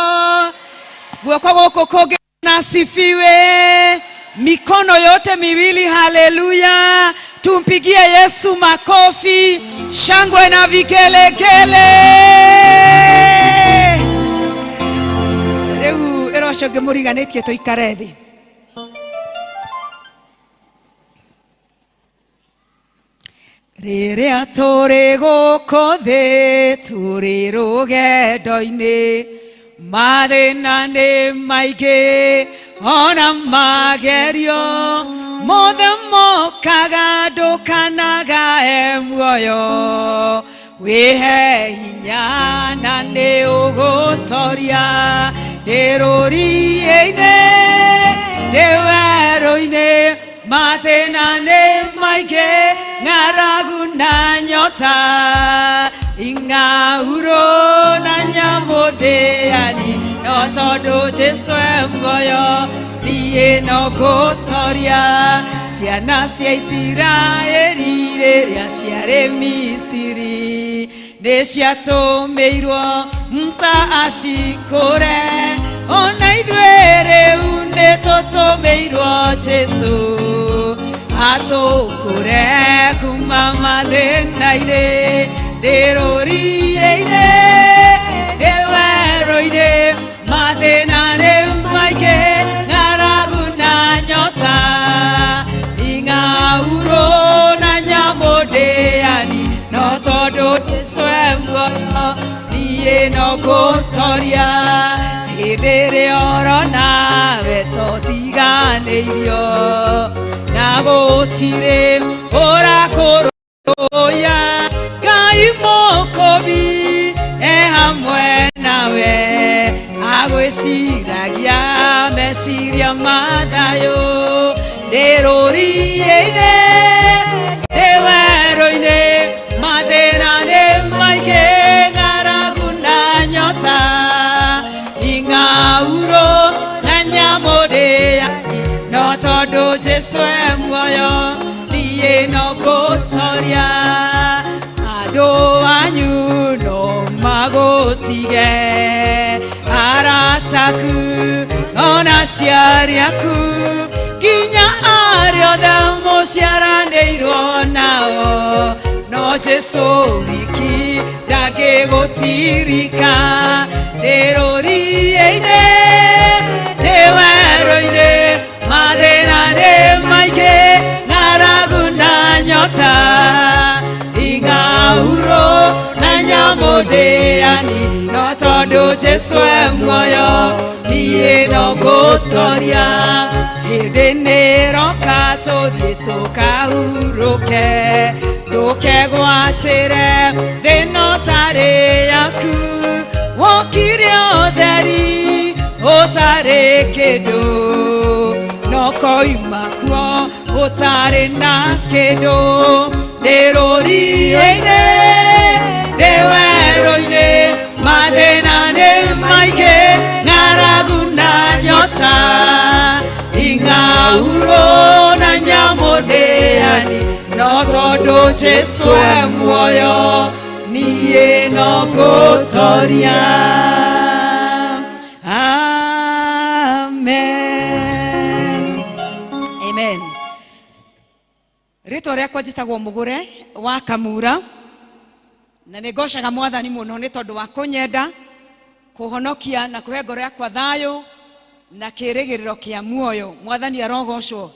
Guoko gũkũ kũngĩ na sifiwe, mikono yote miwili, haleluya! Tumpigie Yesu makofi, shangwe na vigelegele. Rĩu ĩro ũcio ũngĩ mũriganĩtie tũikare thĩ. Rĩrĩa tũrĩ gũkũ thĩ tũrĩ rũgendo-inĩ, mathĩna nĩ maingĩ ona magerio mothe mokaga, ndũkanagae muoyo, wĩhe hinya na nĩ ũgũtoria. Ndĩrũriĩ-inĩ ndĩ werũ-inĩ, mathĩna nĩ maingĩ, ng'aragu na nyota, ing'aurũ na nyamũ ndĩani, no tondũ Jesũ e muoyo niĩ no ngũtoria. Ciana cia Isiraeli rĩrĩa ciarĩ Misiri nĩ ciatũmĩirwo Musa acikũre, ona ithuĩ rĩu nĩ tũtũmĩirwo Jesũ atũkũre kuma mathĩna-inĩ. Ndĩrũriĩ-inĩ ndĩ werũ-inĩ, mathĩna nĩ maingĩ, ng'aragu na nyota, ing'aurũ na nyamũ ndĩani, no tondũ Jesũ e muoyo niĩ no ngũtoria. Hĩndĩ ĩrĩa ũrona we totiganĩirio na gũtirĩ ũrakũrũya, Ngai mũkũbi e hamwe nawe, agwĩciragia meciria ma thayũ. Ndĩrũriĩ-inĩ ndĩ werũ-inĩ, mathĩna nĩ maingĩ, ng'aragu na nyota, ing'aurũ na nyamũ ndĩani, no tondũ Jesũ e muoyo niĩ no ngũtoria. Andũ anyu no magũtige, arataku ona aciari aku, nginya arĩa othe mũciaranĩirwo nao, no Jesũ wiki ndangĩgũtirika. Ndĩrũriĩ-inĩ ndĩ werũ-inĩ, mathĩna nĩ maingĩ, ng'aragu na nyota, ing'aurũ na nyamũ ndĩani, no tondũ Jesũ e muoyo niĩ no ngũtoria. Hĩndĩ nĩroka tũthiĩ tũkahurũke, Ũkegwatĩre thĩna ũtarĩ yaku wokire ũtheri ũtarĩ kĩndũ no koima kuo ũtarĩ na kĩndũ ndĩ rũriĩ-inĩ ndĩ werũ-inĩ mathĩna nĩ maingĩ ng'aragu na nyota ing'aurũ na nyamũ ndĩani no tondũ Jesũ e muoyo niĩ no ngũtoria. Amen. Amen. Rĩtwa rĩakwa njĩtagwo Mũgũre wa Kamura na nĩ ngocaga mwathani mũno nĩ tondũ wa kũnyenda kũhonokia na kũhe ngoro yakwa thayũ na kĩrĩgĩrĩro kĩa muoyo. Mwathani arogocwo.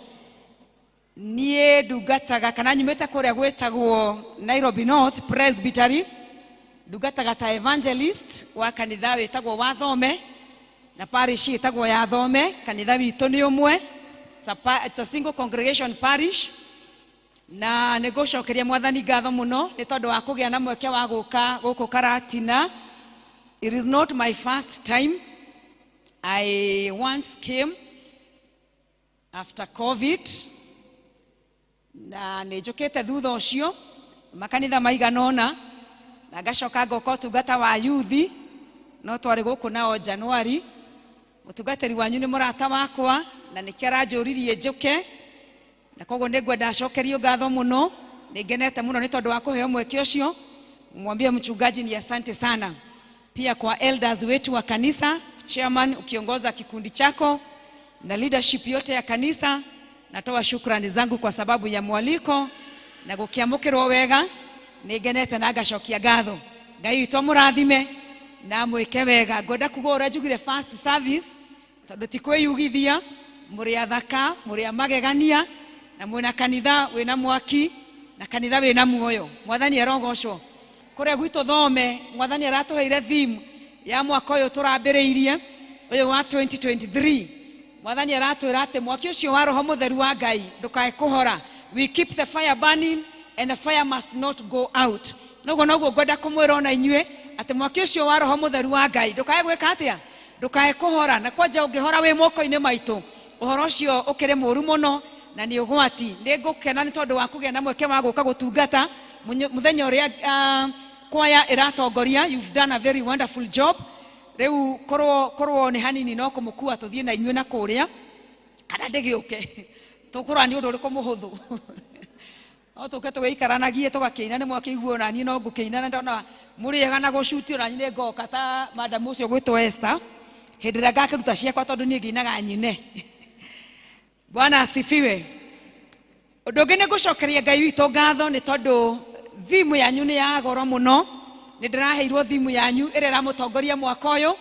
Niĩ ndungataga kana nyumĩte kũrĩa gwĩtagwo Nairobi North Presbytery, ndungataga ta evangelist wa kanitha wĩtagwo wa Thome na parish ĩtagwo ya Thome. Kanitha witũ nĩ ũmwe. It's a single congregation parish na nĩ ngũcokeria mwathani ngatho mũno nĩ tondũ wa kũgĩa na mweke wa gũka gũkũ Karatina. It is not my first time. I once came after COVID na nĩ njũkĩte thutha ũcio makanitha maigana ũna na ngacoka ngoka ũtungata wa yuthi no twarĩ gũkũ nao Januari. Mũtungatĩri wanyu nĩ mũrata wakwa na nĩkĩo aranjũririe njũke na koguo nĩ ngwenda acokerio ngatho mũno. Nĩ ngenete mũno nĩ tondũ wa kũheo mweke ũcio. Mwambie mchungaji ni asante sana. Pia kwa elders wetu wa kanisa, chairman ukiongoza kikundi chako na leadership yote ya kanisa, natoa shukrani zangu kwa sababu ya mwaliko na gũkĩamũkĩrwo wega. Nĩ ngenete na ngacokia ngatho. Ngai witũ amũrathime na mwĩke wega. Ngwenda kuga ũrĩa njugire first service tondũ ti kwĩyugithia, mũrĩ athaka, mũrĩ a magegania na mwĩna kanitha wĩna mwaki na kanitha wĩna muoyo. Mwathani arogocwo. Kũrĩa gwitũ Thome mwathani aratũheire theme ya mwaka ũyũ tũrambĩrĩirie ũyũ wa 2023. Mwathani aratwĩra atĩ mwaki ũcio wa roho mũtheru wa Ngai ndũkae kũhora. We keep the fire burning and the fire must not go out. Noguo noguo ngwenda kũmwĩra ona inyuĩ atĩ mwaki ũcio wa roho mũtheru wa Ngai ndũkae gwĩka atĩa, ndũkae kũhora. Na kwanja ũngĩhora wĩ moko-inĩ maitũ ũhoro ũcio ũkĩrĩ mũru mũno na nĩ ũgwati. Nĩ ngũkena nĩ tondũ wa kũgĩa na mweke wa gũka gũtungata mũthenya ũrĩa kwaya ĩratongoria. You've done a very wonderful job. Rĩu korwo nĩ hanini no kũmũkua tũthiĩ na inyuĩ na kũrĩa kana ndĩgĩũke tũkũrora nĩ ũndũ ũrĩkũ mũhũthũ no tũke tũgĩikaranagie tũgakĩina. Nĩ mwakĩigua ona niĩ no ngũkĩina na ndona mũrĩega na gũcuti ona niĩ nĩ ngoka ta madam ũcio gwĩtwo Esther hĩndĩ ĩrĩa ngakĩruta ciakwa tondũ niĩ ngĩinaga nyine. Bwana asifiwe. Ũndũ ũngĩ nĩ ngũcokeria Ngai witũ ngatho nĩ tondũ thimu yanyu nĩ ya goro mũno. Nĩ ndĩraheirwo thimu yanyu ĩrĩa ĩramũtongoria mwaka ũyũ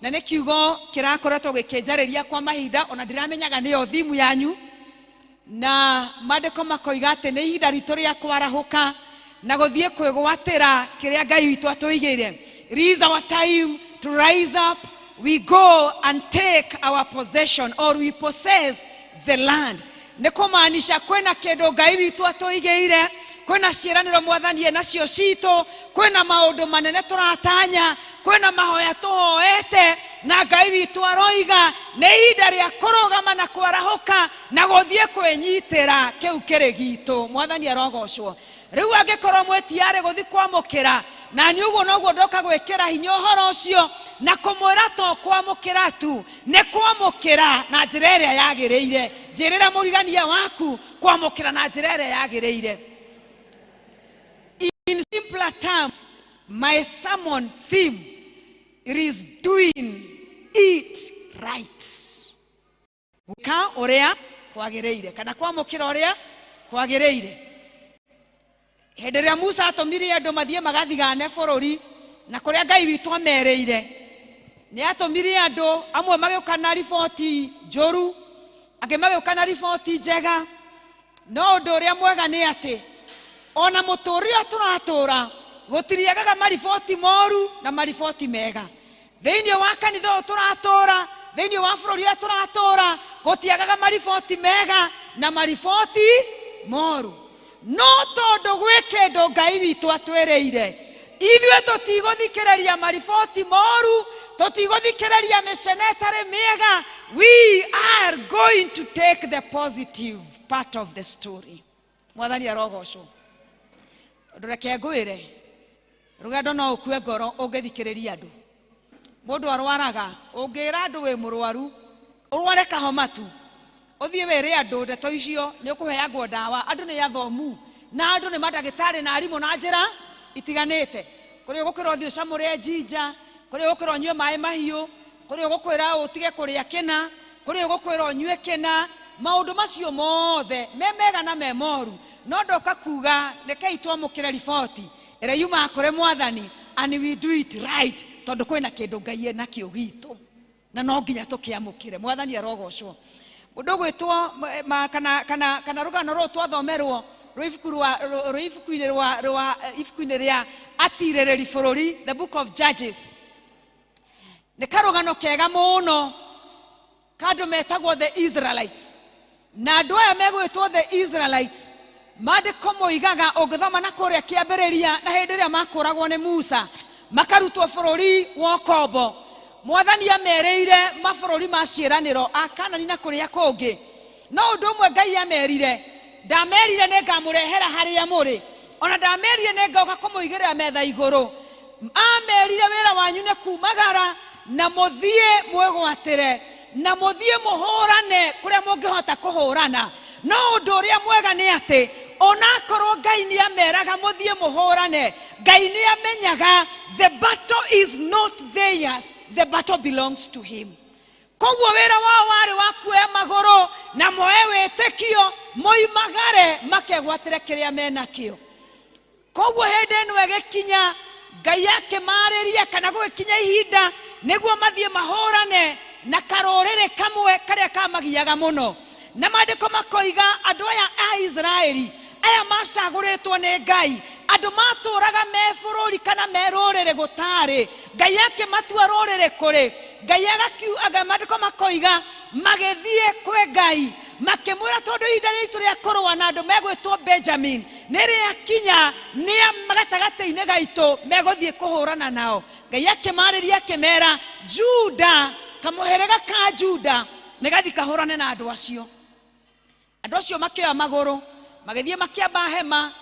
na nĩ kiugo kĩrakoretwo gĩkĩnjarĩria kwa mahinda ona ndiramenyaga nĩyo thimu yanyu na maandĩko makoiga atĩ nĩ ihinda ritũ rĩa kwarahũka na gũthiĩ kwĩgwatĩra kĩrĩa Ngai witũ atũigĩire. It is our time to rise up. We go and take our possession or we possess the land. Nĩ kũmaanisha kwĩna kĩndũ Ngai witũ atũigĩire, kwĩna ciĩranĩro mwathani enacio citũ, kwĩna maũndũ manene tũratanya, kwĩna mahoya tũhoete na Ngai witũ aroiga nĩ ihinda rĩa kũrũgama na kwarahũka na gũthiĩ kwĩnyitĩra kĩu kĩrĩ gitũ. Mwathani arogocwo. Rĩu angĩkorwo mwĩtiarĩ gũthiĩ kwamũkĩra na niĩ ũguo noguo ndoka gwĩkĩra hinya ũhoro ũcio na kũmwĩra to kwamũkĩra tu, nĩ kwamũkĩra na njĩra ĩrĩa yagĩrĩire. Njĩrĩra mũrigania waku kwamũkĩra na njĩra ĩrĩa yagĩrĩire. In simpler terms, my sermon theme, it is doing it right. Gwĩka ũrĩa kwagĩrĩire kana kwamũkĩra ũrĩa kwagĩrĩire. Hĩndĩ ĩrĩa Musa atũmire andũ mathiĩ magathigane bũrũri na kũrĩa Ngai witũ amerĩire, nĩ atũmire andũ amwe magĩũka na riboti njũru, angĩ magĩũka na riboti njega. No ũndũ ũrĩa mwega nĩ atĩ ona mũtũrĩre ũrĩa tũratũra gũtiriagaga mariboti moru na mariboti mega. Thĩinĩ wa kanitha ũyũ tũratũra, thĩinĩ wa bũrũri ũrĩa tũratũra, gũtiagaga mariboti mega na mariboti moru. No tondũ gwĩ kĩndũ Ngai witũ atwĩrĩire, ithuĩ tũtigũthikĩrĩria mariboti moru, tũtigũthikĩrĩria mĩcene ĩtarĩ mĩega. We are going to take the positive part of the story. Mwathani arogocwo. Tondũ reke ngwĩre, rũgendo no ũkue ngoro ũngĩthikĩrĩria andũ. Mũndũ arwaraga, ũngĩra andũ wĩ mũrwaru, ũrware kahoma tu, ũthiĩ wĩre andũ ndeto icio, nĩ ũkũheagwo ndawa. Andũ nĩ athomu, na andũ nĩ mandagĩtarĩ na arimũ na njĩra itiganĩte. Kũrĩ ũgũkwĩra ũthiĩ ũcamũre njinja, kũrĩ ũgũkwĩra ũnyue maĩ mahiũ, kũrĩ ũgũkwĩra ũtige kũrĩa kĩna, kũrĩ ũgũkwĩra ũnyue kĩna. Maũndũ macio mothe me mega na me moru, no ndoka kuga rekei twamũkĩre riboti ĩrĩa yumaga kũrĩ Mwathani, and we do it right, tondũ kwĩna kĩndũ Ngai enakĩo gitũ na no nginya tũkĩamũkĩre. Mwathani arogocwo. Mũndũ ũgwĩtwo kana kana kana rũgano rũrũ twathomerwo rwĩ ibuku rwa rwĩ ibuku-inĩ rwa rwa ibuku-inĩ rĩa Atirĩrĩri Bũrũri, the book of Judges, nĩ karũgano kega mũno ka andũ metagwo the Israelites. Na andũ aya megwĩtwo the Israelites, maandĩko moigaga ũngĩthoma na kũrĩa kĩambĩrĩria na hĩndĩ ĩrĩa makũragwo nĩ Musa makarutwo bũrũri wa ũkombo, Mwathani amerĩire mabũrũri ma ciĩranĩro a Kanani na kũrĩa kũngĩ. No ũndũ ũmwe Ngai amerire, ndamerire nĩ ngamũrehera harĩa mũrĩ, ona ndamerire nĩ ngoka kũmũigĩrĩra metha igũrũ. Amerire wĩra wanyu nĩ kumagara na mũthiĩ mwĩgwatĩre na mũthiĩ mũhũrane kũrĩa mũngĩhota kũhũrana. No ũndũ ũrĩa mwega nĩ atĩ onakorwo Ngai nĩ ameraga mũthiĩ mũhũrane, Ngai nĩ amenyaga the battle is not theirs, the battle belongs to him. Koguo wĩra wao warĩ wa kuoya magũrũ na moe wĩtĩkio moimagare makegwatĩre kĩrĩa menakĩo. Koguo hĩndĩ ĩno ĩgĩkinya Ngai akĩmarĩria kana gũgĩkinya ihinda nĩguo mathiĩ mahũrane na karũrĩrĩ kamwe karĩa kamagiaga mũno. Na maandĩko makoiga andũ aya a Israeli aya macagũrĩtwo nĩ Ngai, andũ matũraga me bũrũri kana me rũrĩrĩ gũtarĩ, Ngai akĩmatua rũrĩrĩ kũrĩ Ngai agakiuga. Maandĩko makoiga magĩthiĩ kwĩ Ngai makĩmwĩra tondũ ihinda rĩitũ rĩa kũrũa na andũ megwĩtwo Benjamin nĩ rĩakinya, nĩ gatagatĩ-inĩ gaitũ megũthiĩ kũhũrana nao. Ngai akĩmarĩria akĩmera Juda, kamũhĩrĩga ka Juda nĩ gathi kahũrane na andũ acio. Andũ acio makĩoya magũrũ magĩthiĩ makĩamba hema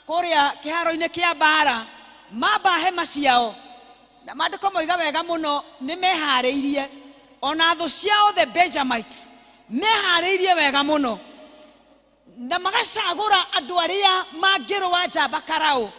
kũrĩa kĩharo-inĩ kĩa mbara, mamba hema ciao. Na maandĩko moiga wega mũno nĩ meharĩirie, ona thũ ciao the Benjamites meharĩirie wega mũno, na magacagũra andũ arĩa mangĩrũa njamba karaũ,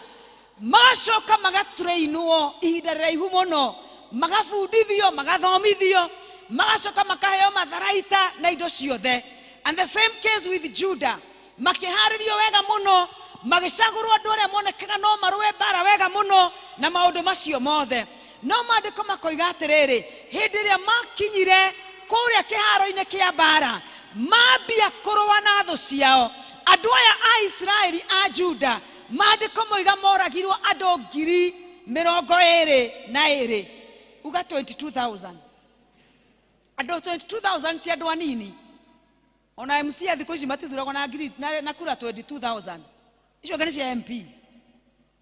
magacoka magatrainwo ihinda rĩraihu mũno, magabundithio, magathomithio, magacoka makaheo matharaita na indo ciothe. And the same case with Judah, makĩharĩrio wega mũno, magĩcagũrwo andũ arĩa monekaga no marũe mbara wega mũno na maũndũ macio mothe. No maandĩko makoiga atĩrĩrĩ, hĩndĩ ĩrĩa makinyire kũrĩa kĩharo-inĩ kĩa mbara, mambia kũrũa na thũ ciao, andũ aya a Israeli a Juda, maandĩko moiga moragirwo andũ 22,000, uga 22,000. Andũ 22,000 ti andũ anini. Ona MC a thikũ ici matithuragwo na ngiri na kura 22,000. Icio ngari cia MP,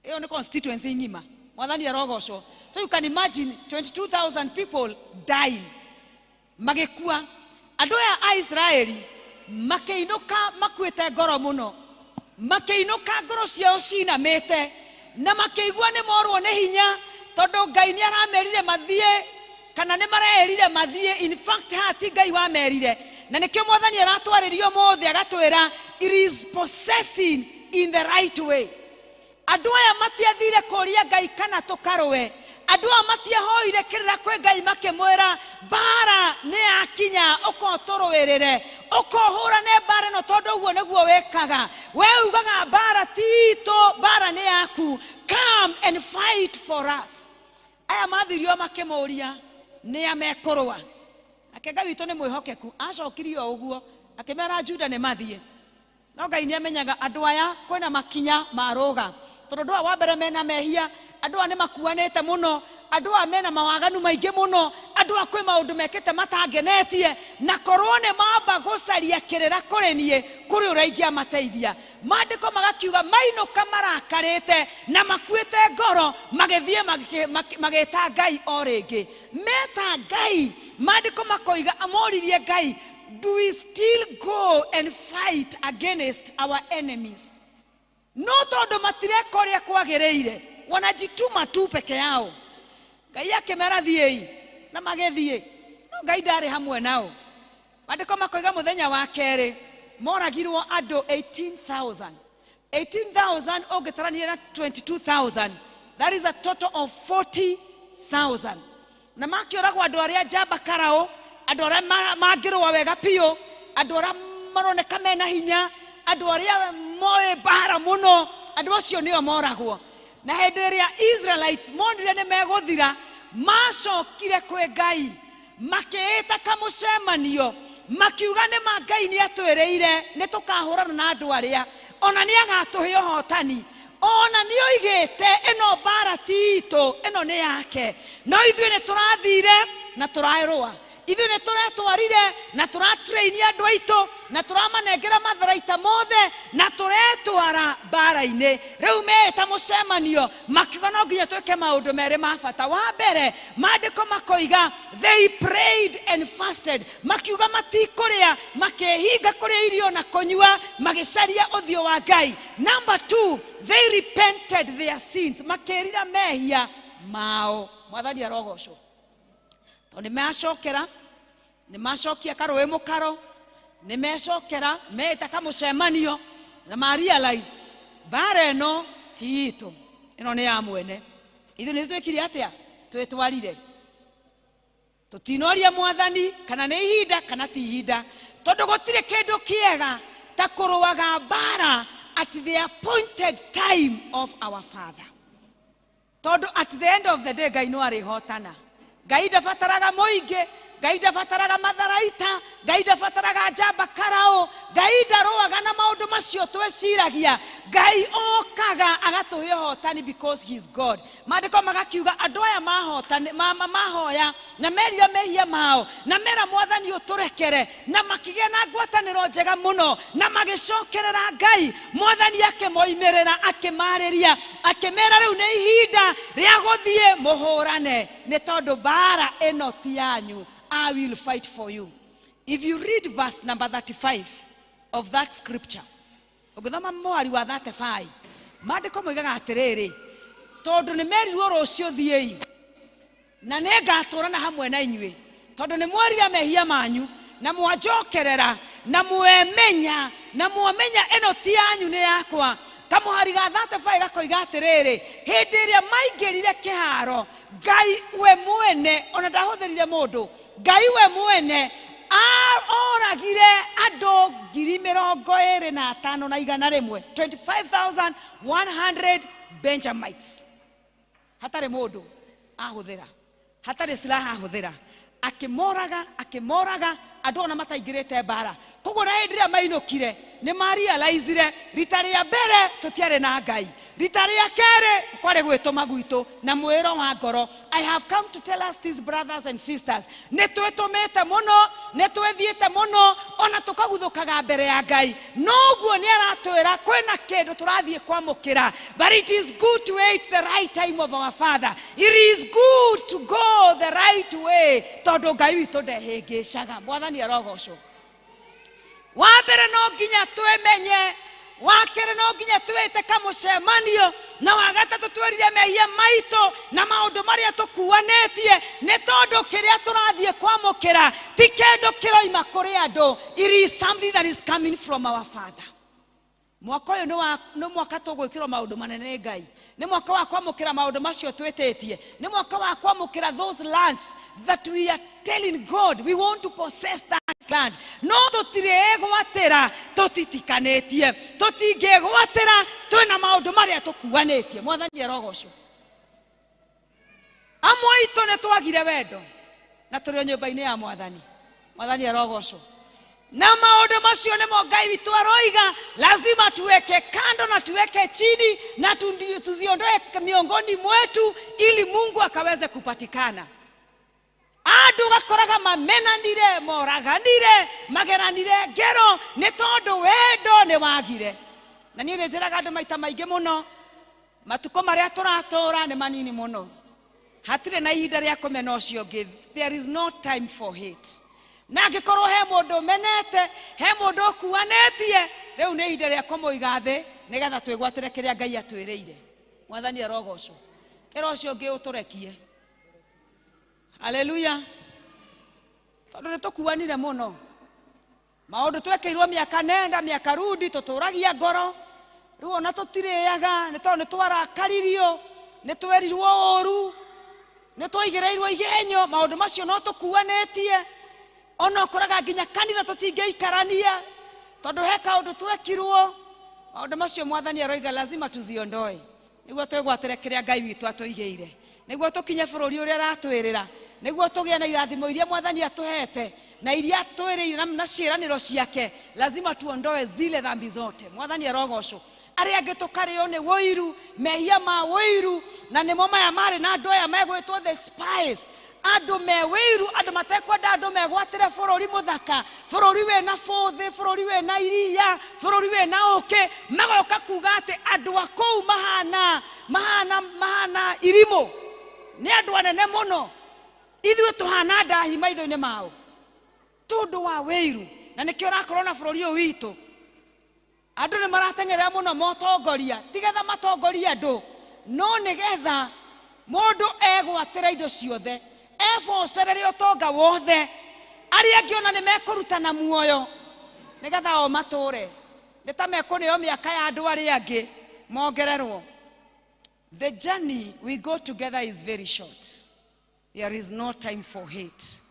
ĩyo nĩ constituency ng'ima. Mwathani arogocwo. So you can imagine 22,000 people dying, magĩkua. Andũ aya a Israeli makĩinũka makuĩte ngoro mũno, makĩinũka ngoro ciao cinamĩte, na makĩigua nĩ morwo nĩ hinya, tondũ Ngai nĩ aramerire mathiĩ kana nĩ mareerire mathiĩ. In fact haha ti Ngai wamerire, na nĩkĩo Mwathani aratwarĩria ũmũthĩ agatwĩra it is possessing in the right way. Andũ aya matiathire kũria Ngai kana tũkarũe. Andũ aya matiahoire kĩrĩra kwĩ Ngai makĩmwĩra mbara nĩ yakinya, ũka ũtũrũĩrĩre, ũka ũhũrane mbara ĩno, tondũ ũguo nĩguo wĩkaga. We ugaga mbara ti itũ, mbara nĩ yaku, come and fight for us. Aya mathirio makĩmũria nĩa mekũrũa. Nake Ngai witũ nĩ mwĩhokeku, acokirie o ũguo akĩmera Juda nĩ mathiĩ. No Ngai nĩ amenyaga andũ aya kwĩna makinya ma rũga, tondũ andũ aya wa mbere mena mehia, andũ aya nĩ makuanĩte mũno, andũ aya mena mawaganu maingĩ mũno, Andũ a kwĩ maũndũ mekĩte matangenetie, na korwo nĩ mamba gũcaria kĩrĩra kũrĩ niĩ, kũrĩ ũrĩa ingĩamateithia. Maandĩko magakiuga mainũka marakarĩte na makuĩte ngoro, magĩthiĩ magĩta Ngai o rĩngĩ. Meta Ngai, maandĩko makoiga moririe Ngai, do we still go and fight against our enemies? No tondũ matireka ũrĩa kwagĩrĩire, wanajituma tu peke yao. Ngai akĩmera thiĩi, na magĩthiĩ, no Ngai ndarĩ hamwe nao. Maandĩko makoiga mũthenya wa kerĩ moragirwo andũ 18,000. 18,000 ũngĩtarania na 22,000, that is a total of 40,000. Na makĩũragwo andũ arĩa njamba karaũ, andũ arĩa mangĩrũa wega biũ, andũ arĩa maroneka mena hinya, andũ arĩa moĩ mbara mũno, andũ acio nĩo moragwo. Na hĩndĩ ĩrĩa Israelites monire nĩ megũthira, macokire kwĩ Ngai, makĩĩta kamũcemanio, makiuga nĩ ma Ngai nĩ atwĩrĩire nĩ tũkahũrana na andũ arĩa, ona nĩ agatũhe ũhotani, ona nĩ oigĩte ĩno mbara ti itũ, ĩno nĩ yake, no ithuĩ nĩ tũrathire na tũrarũa, ithuĩ nĩ tũretwarire na tũratraini andũ aitũ na tũramanengera matharaita mothe na tũretwara mbara-inĩ. Rĩu meĩta mũcemanio makiuga no nginya twĩke maũndũ merĩ ma bata. Wa mbere, maandĩko makoiga they prayed and fasted, makiuga matikũrĩa, makĩhinga kũrĩa irio na kũnyua, magĩcaria ũthiũ wa Ngai. Number 2, they repented their sins, makĩrira mehia mao. Mwathani arogocwo. Tondũ nĩ macokera, nĩ macokia karũĩ mũkaro, nĩ mecokera, meĩta kamũcemanio, na ma realize mbara ĩno ti itũ, ĩno nĩ ya mwene. Ithuĩ nĩ twĩkire atĩa? Twĩtwarire. Tũtinoria mwathani kana nĩ ihinda kana ti ihinda, tondũ gũtirĩ kĩndũ kĩega ta kũrũaga mbara at the appointed time of our Father. Tondũ at the end of the day Ngai no arĩhotana. Ngai ndabataraga mũingĩ, Ngai ndabataraga matharaita, Ngai ndabataraga njamba karaũ, Ngai ndarũaga na maũndũ macio twĩciragia. Ngai okaga agatũhe ũhotani because he is God. Maandĩko magakiuga andũ aya mahoya na merira mehia mao na mera mwathani ũtũrekere, na makĩgĩa na ngwatanĩro njega mũno na magĩcokerera Ngai. Mwathani akĩmoimĩrĩra, akĩmarĩria, akĩmera rĩu nĩ ihinda rĩa gũthiĩ mũhũrane, nĩ tondũ mbara ĩno ti yanyu. I will fight for you. If you read verse number 35 of that scripture, ũngĩthoma mũhari wa 35, maandĩko moigaga atĩrĩrĩ, tondũ nĩ merirwo rũciũ thiĩi na nĩ ngatũrana hamwe na inyuĩ, tondũ nĩ mwerira mehia manyu na mwanjokerera na mwemenya na mwamenya ĩno ti yanyu nĩ yakwa. Kamũhari ga 35 gakoiga atĩrĩrĩ, hĩndĩ ĩrĩa maingĩrire kĩharo, Ngai we mwene, ona ndahũthĩrire mũndũ, Ngai we mwene oragire andũ 25,100, 25,100 Benjamites. Hatarĩ mũndũ ahũthĩra, hatarĩ silaha ahũthĩra, akĩmoraga, akĩmoraga andũ ona mataingĩrĩte mbara. Koguo na hĩndĩ ĩrĩa mainũkire nĩ marealizire rita rĩa mbere tũtiarĩ na Ngai, rita rĩa kerĩ kwarĩ gwĩtũma gwitũ na mwĩro wa ngoro. I have come to tell us these brothers and sisters, nĩ twĩtũmĩte mũno, nĩ twĩthiĩte mũno, ona tũkaguthũkaga mbere ya Ngai. Noguo nĩ aratwĩra kwĩna kĩndũ tũrathiĩ kwamũkĩra, but it is good to wait the right time of our Father. It is good to go the right way, tondũ Ngai witũ ndehĩngĩcaga. Mwathani arogocwo. Wa mbere no nginya twĩmenye, wa kerĩ no nginya twĩte kamũcemanio, na wa gatatũ twĩrire mehia maitũ na maũndũ marĩa tũkuanĩtie, nĩ tondũ kĩrĩa tũrathiĩ kwamũkĩra ti kĩndũ kĩroima kũrĩ andũ. It is something that is coming from our Father. Mwaka ũyũ nĩ mwaka tũgwĩkĩrwo maũndũ manene nĩ Ngai, nĩ mwaka wa kwamũkĩra maũndũ macio twĩtĩtie, nĩ mwaka wa kwamũkĩra those lands that we are telling God we want to possess that land. No tũtirĩgwatĩra tũtitikanĩtie, tũtingĩgwatĩra twĩna maũndũ marĩa tũkuanĩtie. Mwathani arogocwo. Amwe aitũ nĩ twagire wendo na tũrĩ o nyũmba-inĩ ya Mwathani. Mwathani arogocwo. Na maũndũ macio nĩmo Ngai witũ aroiga lazima tuweke kando na tuweke chini na tuziondoe miongoni mwetu ili Mungu akaweze kupatikana. Andũ ũgakoraga mamenanire, moraganire, mageranire ngero nĩ tondũ wendo nĩ wagire. Na niĩ nĩ njĩraga andũ maita maingĩ mũno, matukũ marĩa tũratũra nĩ manini mũno, hatirĩ na ihinda rĩa kũmena ũcio ũngĩ. There is no time for hate. Na angĩkorwo he mũndũ ũmenete, he mũndũ ũkuanĩtie, rĩu nĩ ihinda rĩa kũmũiga thĩ nĩgetha twĩgwatĩre kĩrĩa Ngai atwĩrĩire. Mwathani arogocwo. Ĩra ũcio ũngĩ ũtũrekie. Haleluya. Tondũ nĩ tũkuanire mũno, maũndũ twekĩirwo mĩaka nenda mĩaka rudi, tũtũragia ngoro rĩu ona tũtirĩaga nĩ tondũ nĩ twarakaririo, nĩ twerirwo ũru, nĩ twaigĩrĩirwo igenyo. Maũndũ macio no tũkuanĩtie. Ona ũkoraga nginya kanitha tũtingĩikarania tondũ he kaũndũ twekirwo. Maũndũ macio Mwathani aroiga lazima tuziondoe nĩguo twĩgwatĩre kĩrĩa Ngai witũ atũigĩire, nĩguo tũkinye bũrũri ũrĩa aratwĩrĩra, nĩguo tũgĩe na irathimo iria Mwathani atũhete na iria atwĩrĩire na ciĩranĩro ciake. Lazima tuondoe zile dhambi zote. Mwathani arogocwo. Arĩa angĩ tũkarĩo nĩ wũiru, mehia ma wũiru, na nĩmo maya marĩ na andũ aya megwĩtwo the spies. Andũ me wĩiru, andũ matekwenda andũ megwatĩre bũrũri mũthaka, bũrũri wĩna bũthĩ, bũrũri wĩna iria, bũrũri wĩna ũkĩ, magoka kuga atĩ andũ a kũu mahana mahana mahana irimũ, nĩ andũ anene mũno, ithuĩ tũhana ndahi maitho-inĩ mao tondũ wa wĩiru. Na nĩkĩo ũrakorwo na bũrũri ũyũ witũ andũ nĩ marateng'erera mũno motongoria, ti getha matongorie andũ, no nĩgetha mũndũ egwatĩre indo ciothe, ebocerere ũtonga wothe, arĩa angĩ ona nĩ mekũrutana muoyo nĩgetha o matũre, nĩ ta mekũneo mĩaka ya andũ arĩa angĩ mongererwo. The journey we go together is very short. There is no time for hate.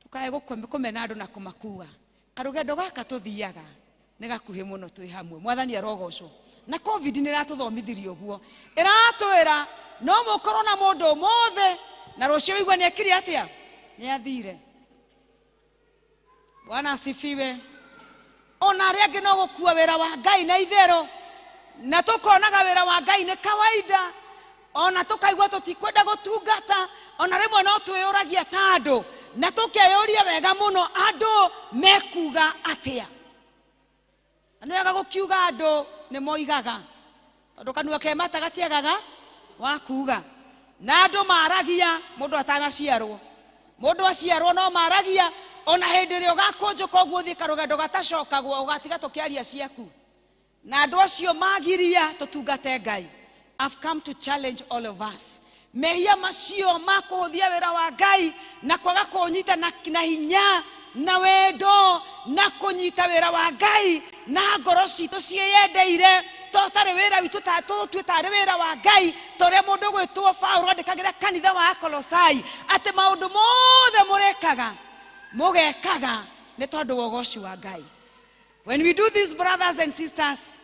Tukae kũmena andũ na kũmakua. Karũgendo gaka tũthiaga nĩ gakuhĩ mũno twĩ hamwe. Mwathani arogocwo. Na COVID nĩ ĩratũthomithirie ũguo, ĩratwĩra no mũkorwo na mũndũ ũmũthĩ na rũciũ wĩigue nĩ ekire atĩa, nĩ athire. Bwana asifiwe. Ona arĩa angĩ no gũkua wĩra wa Ngai na itherũ, na tũkonaga wĩra wa Ngai nĩ kawaida, ona tũkaigua tũtikwenda gũtungata, ona rĩmwe no twĩyũragia ta andũ na tũkeyũria wega mũno andũ mekuga atĩa. Na nĩ wega gũkiuga andũ nĩ moigaga, tondũ kanua ke mata gatiagaga wa kuga. Na andũ maragia mũndũ atanaciarwo, mũndũ aciarwo no maragia, ona hĩndĩ ĩrĩa ũgakũnjũka ũguo ũthiĩ karũgendo gatacokagwo ũgatiga tũkĩaria ciaku. Na andũ acio magiria tũtungate Ngai. I've come to challenge all of us. Mehia macio ma kũhũthia wĩra wa Ngai na kwaga kũũnyita na hinya na wendo na kũnyita wĩra wa Ngai na ngoro citũ ciĩyendeire, to tarĩ wĩra witũ ta tũtue tarĩ wĩra wa Ngai, ta ũrĩa mũndũ ũgwĩtwo Paũlũ andĩkagĩra kanitha wa Akolosai atĩ maũndũ mothe mũrekaga mũgekaga nĩ tondũ wa ũgoci wa Ngai. When we do this, brothers and sisters,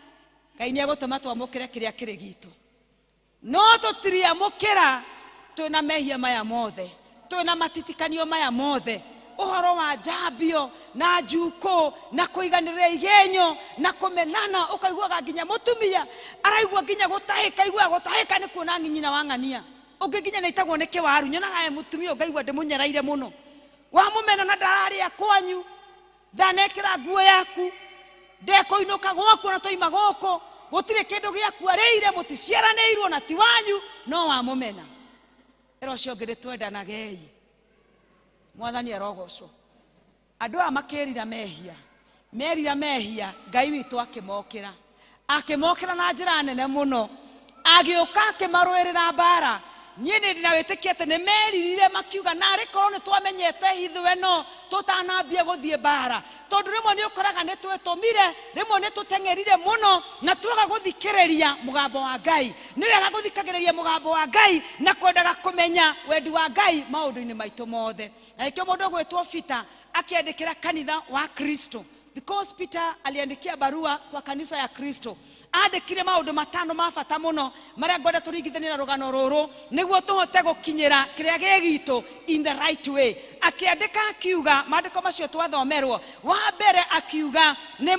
Ngai nĩ egũtũma twamũkĩre kĩrĩa kĩrĩ gitũ. No tũtiriamũkĩra twĩna mehia maya mothe, twĩna matitikanio maya mothe, ũhoro wa njambio na njukũ na kũiganĩrĩra igenyo na kũmenana, ũkaiguaga nginya mũtumia araigua nginya gũtahĩka, aiguaga gũtahĩka nĩ kuona nyina wa ng'ania ũngĩ nginya nĩ aitagwo nĩ kĩwaru. Nyonaga e mũtumia ũngaigua ndĩmũnyereire mũno, wamũmena na ndararĩa kwanyu, ndanekĩra nguo yaku, ndekũinũka gwaku, ona twaima gũkũ gũtirĩ kĩndũ gĩaku arĩire, mũticiaranĩirwo na ti wanyu, no wamũmena. Ĩra ũcio ũngĩ nĩtwendanagei. Mwathani arogocwo. Andũ aya makĩrira mehia, merira mehia, Ngai witũ akĩmokĩra, akĩmokĩra na njĩra nene mũno, agĩũka akĩmarũĩrĩra mbara. Niĩ nĩ ndĩ na wĩtĩkio atĩ nĩ meririre makiuga narĩ korwo nĩ twamenyete hitho ĩno tũtanambia gũthiĩ mbara, tondũ rĩmwe nĩ ũkoraga nĩ twĩtũmire, rĩmwe nĩ tũteng'erire mũno na twaga gũthikĩrĩria mũgambo wa Ngai. Nĩ wega gũthikagĩrĩria mũgambo wa Ngai na kwendaga kũmenya wendi wa Ngai maũndũ-inĩ maitũ mothe. Na nĩkĩo mũndũ ũgwĩtwo Peter akĩandĩkĩra kanitha wa Kristo, because Peter aliandikia barua kwa kanisa ya Kristo, andĩkire maũndũ matano ma bata mũno marĩa ngwenda tũringithanie na rũgano rũrũ nĩguo tũhote gũkinyĩra kĩrĩa gĩ gitũ in the right way. Akĩandĩka akiuga, maandĩko macio twathomerwo, wa mbere akiuga nĩ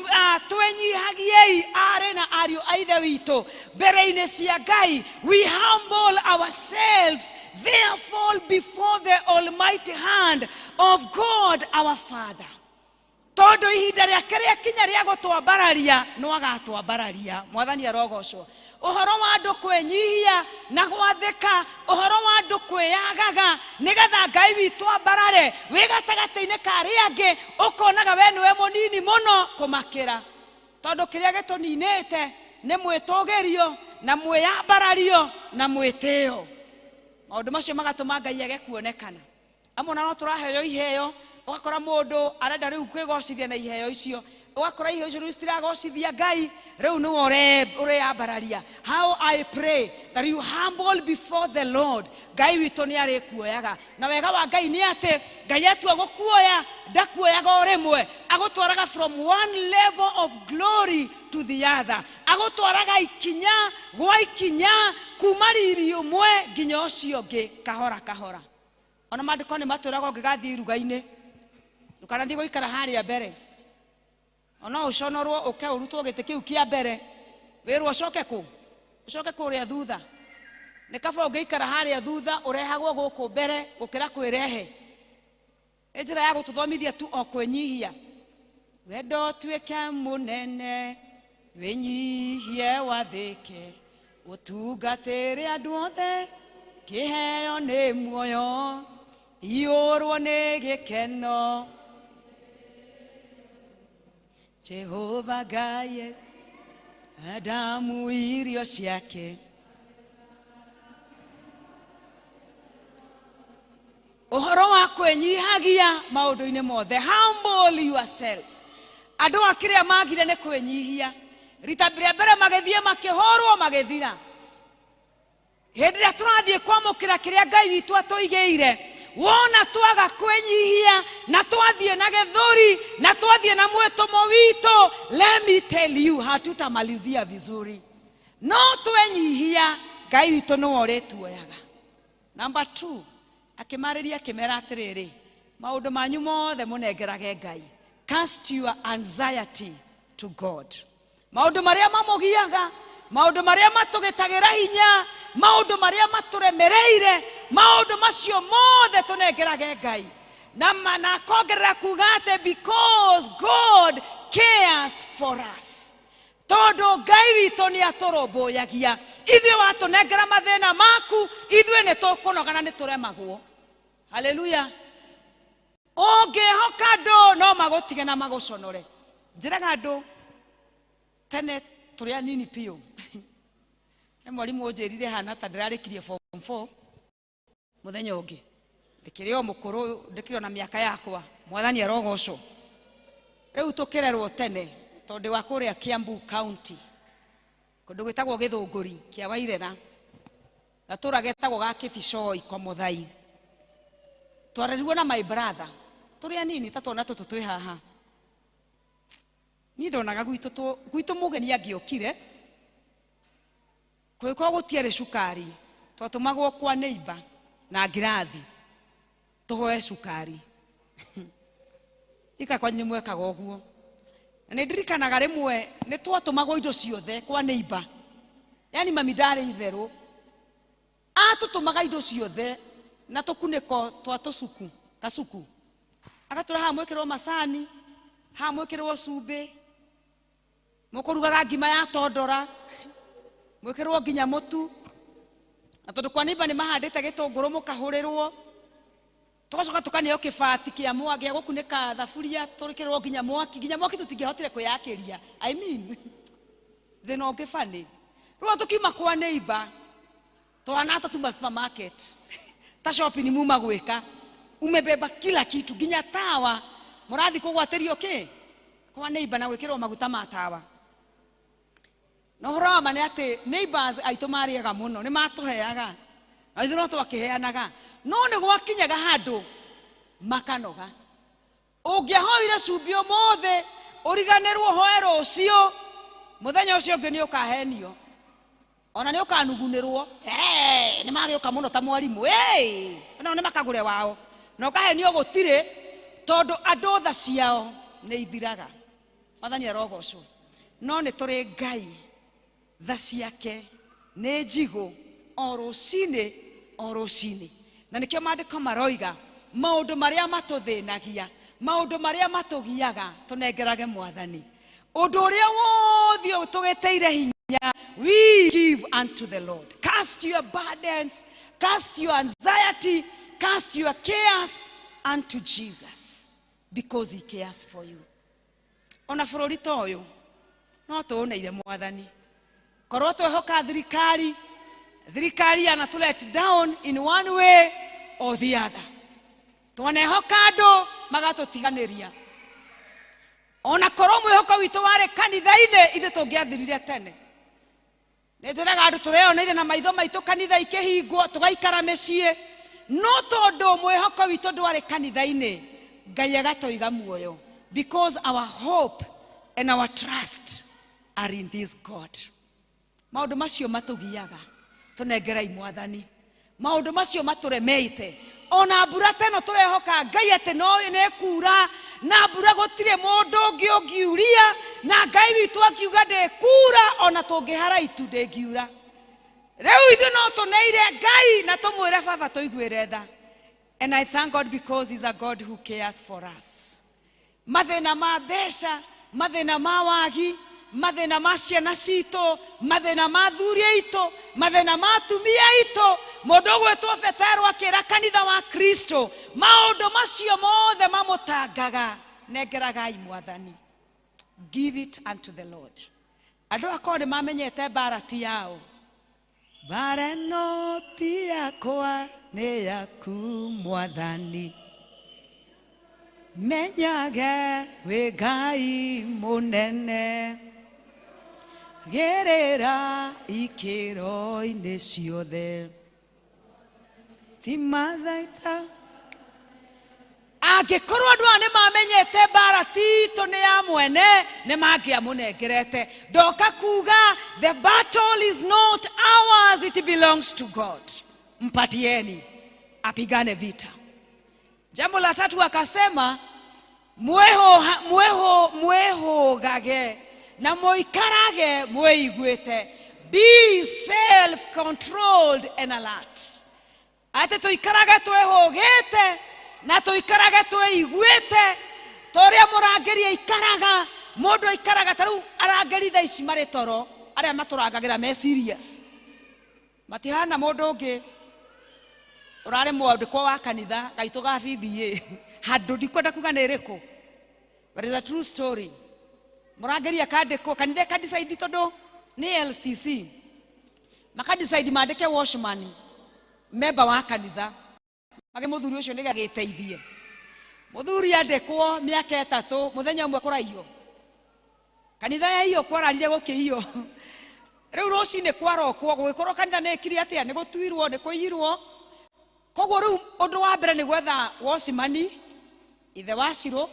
twĩnyihagiei aarĩ na ariũ a ithe witũ mbere-inĩ cia Ngai. We humble ourselves therefore before the almighty hand of God our Father. Tondũ ihinda rĩake rĩakinya rĩa gũtwambararia no agatwambararia. Mwathani arogocwo. Ũhoro wa andũ kwĩnyihia na gwathĩka, ũhoro wa andũ kwĩyagaga nĩgetha Ngai witũ ambarare, wĩ gatagatĩ-inĩ ka arĩa angĩ ũkonaga we nĩwe mũnini mũno kũmakĩra. Tondũ kĩrĩa gĩtũninĩte nĩ mwĩtũgĩrio na mwĩyambarario na mwĩtĩo. Maũndũ macio magatũma Ngai age kuonekana. Amwe ona no tũraheo iheo, ũgakora mũndũ arenda rĩu kwĩgocithia na iheo icio, ũgakora iheo icio rĩu citiragocithia Ngai, rĩu nĩwe ũreyambararia. How I pray that you humble before the Lord. Ngai witũ nĩ arĩkuoyaga. Na wega wa Ngai nĩ atĩ Ngai atua gũkuoya ndakuoyaga o rĩmwe, agũtwaraga from one level of glory to the other, agũtwaraga ikinya gwa ikinya kuma riri ũmwe nginya ũcio ũngĩ, kahora kahora. Ona maandĩko nĩ matwĩraga ũngĩgathiĩ iruga-inĩ ndũkanathiĩ gũikara harĩa mbere, ona ũconorwo ũke ũrutwo gĩtĩ kĩu kĩa mbere, wĩrwo ũcoke kũ? Ũcoke kũrĩa thutha. Nĩ kaba ũngĩikara harĩa thutha ũrehagwo gũkũ mbere gũkĩra kwĩrehe. Nĩ njĩra ya gũtũthomithia tu o kwĩnyihia. Wendo ũtuĩke mũnene, wĩnyihie wathĩke, ũtungatĩre andũ othe, kĩheo nĩ muoyo, iyũrwo nĩ gĩkeno. Jehova Ngai, Adamu irio ciake. Ũhoro wa kwĩnyihagia maũndũ-inĩ mothe, humble yourselves. Andũ a kĩrĩa magire nĩ kwĩnyihia. Rita rĩa mbere magĩthiĩ makĩhũrwo magĩthira. Hĩndĩ ĩrĩa tũrathiĩ kwamũkĩra kĩrĩa Ngai witũ atũigĩire, wona twaga kwĩnyihia na twathiĩ na gĩthũri na twathiĩ na mwĩtũmo witũ, let me tell you, hatutamalizia vizuri. No twenyihia, Ngai witũ nĩwe ũrĩtuoyaga. Number 2, akĩmarĩria akĩmera atĩrĩrĩ, maũndũ manyu mothe mũnengerage Ngai. Cast your anxiety to God. Maũndũ marĩa mamũgiaga, maũndũ marĩa matũgĩtagĩra hinya, maũndũ marĩa matũremereire, maũndũ macio mothe tũnengerage Ngai. Na akongerera kuga atĩ because God cares for us. Tondũ Ngai witũ nĩ atũrũmbũyagia. Ithuĩ watũnengera mathĩna maku, ithuĩ nĩ tũkũnoga na nĩ tũremagwo. Haleluya. Ũngĩhoka andũ no magũtige na magũconore. Njĩraga andũ tene tũrĩ anini biũ. He mwarimũ ũnjĩrire hana ta ndĩrarĩkirie form 4 mũthenya ũngĩ. Ndĩkĩrĩ o mũkũrũ, ndĩkĩrĩ o na mĩaka yakwa. Mwathani arogocwo. Rĩu tũkĩrerwo tene tondũ wa kũrĩa Kiambu County, kũndũ gwĩtagwo Gĩthũngũri kĩa Wairera, gatũra getagwo ga Kĩbicoi kwa Mũthai. Twarerirwo na my brother tũrĩ anini ta twana tũtũ twĩ haha. Niĩ ndonaga gwitũ mũgeni angĩokire, kũngĩkorwo gũtiarĩ cukari, twatũmagwo kwa neighbor na ngirathi tũhoe cukari. Ika kwanyu nĩ mwekaga ũguo. Na nĩ ndirikanaga rĩmwe nĩ twatũmagwo indo ciothe kwa neighbor. Yaani mami ndarĩ itherũ. Atũtũmaga indo ciothe na tũkunĩko twa tũcuku, kacuku. Agatũra haha mwĩkĩrwo macani, haha mwĩkĩrwo cumbĩ, mũkũrugaga ngima ya tondora, mwĩkĩrwo nginya mũtu. Na tondũ kwa neighbor nĩ mahandĩte gĩtũngũrũ mũkahũrĩrwo, tũgacoka tũkaneo kĩbati kĩa mwaki gĩa gũkunĩka thaburia, tũrĩkĩrwo nginya mwaki, nginya mwaki tũtingĩahotire kwĩyakĩria. I mean, thĩna ũngĩ funny. Rĩu tũkiuma kwa neighbor, twana ta tuma supermarket, ta shopping muma gwĩka, umebeba kila kitu nginya tawa, mũrathiĩ kũgwatĩrio kĩ? Kwa neighbor na gwĩkĩrwo maguta ma tawa. Na ũhoro wa ma nĩ atĩ neighbors aitũ marĩaga mũno, nĩ matũheaga, na ithuĩ no twakĩheanaga, no nĩ gwakinyaga handũ makanoga. Ũngĩahoire cumbĩ ũmũthĩ, ũriganĩrwo ũhoe rũciũ, mũthenya ũcio ũngĩ nĩ ũkahenio. Ona nĩ ũkanugunĩrwo, hey, nĩ magĩũka mũno ta mwarimũ, hey, nao nĩ makagũre wao. Na ũkahenio gũtirĩ, tondũ andũ tha ciao nĩ ithiraga. Mwathani arogocwo. No nĩ tũrĩ Ngai, tha ciake nĩ njigũ o rũcinĩ O rũcinĩ. Na nĩkĩo maandĩko maroiga maũndũ marĩa matũthĩnagia, maũndũ marĩa matũgiaga, tũnengerage Mwathani. Ũndũ ũrĩa wothe ũtũgĩtĩire hinya, we give unto the Lord. Cast your burdens, cast your anxiety, cast your cares unto Jesus, because he cares for you. Ona bũrũri ta ũyũ no tũũneire Mwathani. Korwo twehoka thirikari, thirikari yanatũ let down in one way or the other. Twanehoka andũ magatũtiganĩria. Ona korwo mwĩhoko witũ warĩ kanitha-inĩ, ithuĩ tũngĩathirire tene. Nĩ njĩraga andũ tũreyoneire na maitho maitũ kanitha ikĩhingwo, tũgaikara mĩciĩ, no tondũ mwĩhoko witũ ndwarĩ kanitha-inĩ, Ngai agatũiga muoyo, because our hope and our trust are in this God. Maũndũ macio matũgiaga tũnengerei Mwathani. Maũndũ macio matũremeite, ona mbura ta ĩno tũrehoka Ngai atĩ no nĩkura, na mbura gũtirĩ mũndũ ũngĩ ũngiuria, na Ngai witũ akiuga ndĩkura, ona tũngĩhara itu ndĩngiura. Rĩu ithuĩ no tũneire Ngai na tũmwĩre Baba tũiguĩre tha. And I thank God because he's a God who cares for us. Mathĩna ma mbeca, mathĩna ma wagi, mathĩna ma ciana citũ, mathĩna ma athuri aitũ, mathĩna ma atumia aitũ, mũndũ ũgwĩtwo Petero akĩra kanitha wa Kristo, maũndũ macio mothe mamũtangaga, nengeragai Mwathani. Give it unto the Lord. Andũ akorwo nĩ mamenyete mbara ti yao. Mbara ĩno ti yakwa, nĩ yaku Mwathani. Menyage wĩ Ngai mũnene, gerera ikĩro-inĩ ciothe, ti mathaita. Angĩkorwo andũ aya nĩ mamenyete mbara titũ nĩ ya mwene, nĩ mangĩamũnengerete. Ndoka kuga the battle is not ours, it belongs to God. Mpatieni apigane vita. Jambo la tatu akasema, mwehũgage na mũikarage mwĩiguĩte. Be self-controlled and alert. Atĩ tũikarage twĩhũgĩte na tũikarage twĩiguĩte, ta ũrĩa mũrangĩri aikaraga. Mũndũ aikaraga ta rĩu arangĩri thaa ici marĩ toro, arĩa matũrangagĩra me serious, matihana mũndũ ũngĩ ũrarĩ mwandĩkwo wa kanitha gaitũ ga BBA handũ ndikwenda kuga nĩ ĩrĩkũ, but it's a true story. Mũrangĩri akandĩkwo kanitha ĩkadecide, tondũ nĩ LCC, makadecide mandĩke watchman member wa kanitha, mage mũthuri ũcio nĩgetha gĩteithie. Mũthuri andĩkwo mĩaka 3, mũthenya ũmwe kũraiywo kanitha yaiywo, kwararire gũkĩiywo. Rĩu rũcinĩ kwarokwo gũgĩkorwo kanitha nĩ ĩkire atĩa, nĩ gũtuirwo, nĩ kũiyirwo. Koguo rĩu ũndũ wa mbere nĩ gwetha watchman ithe wa Cirũ,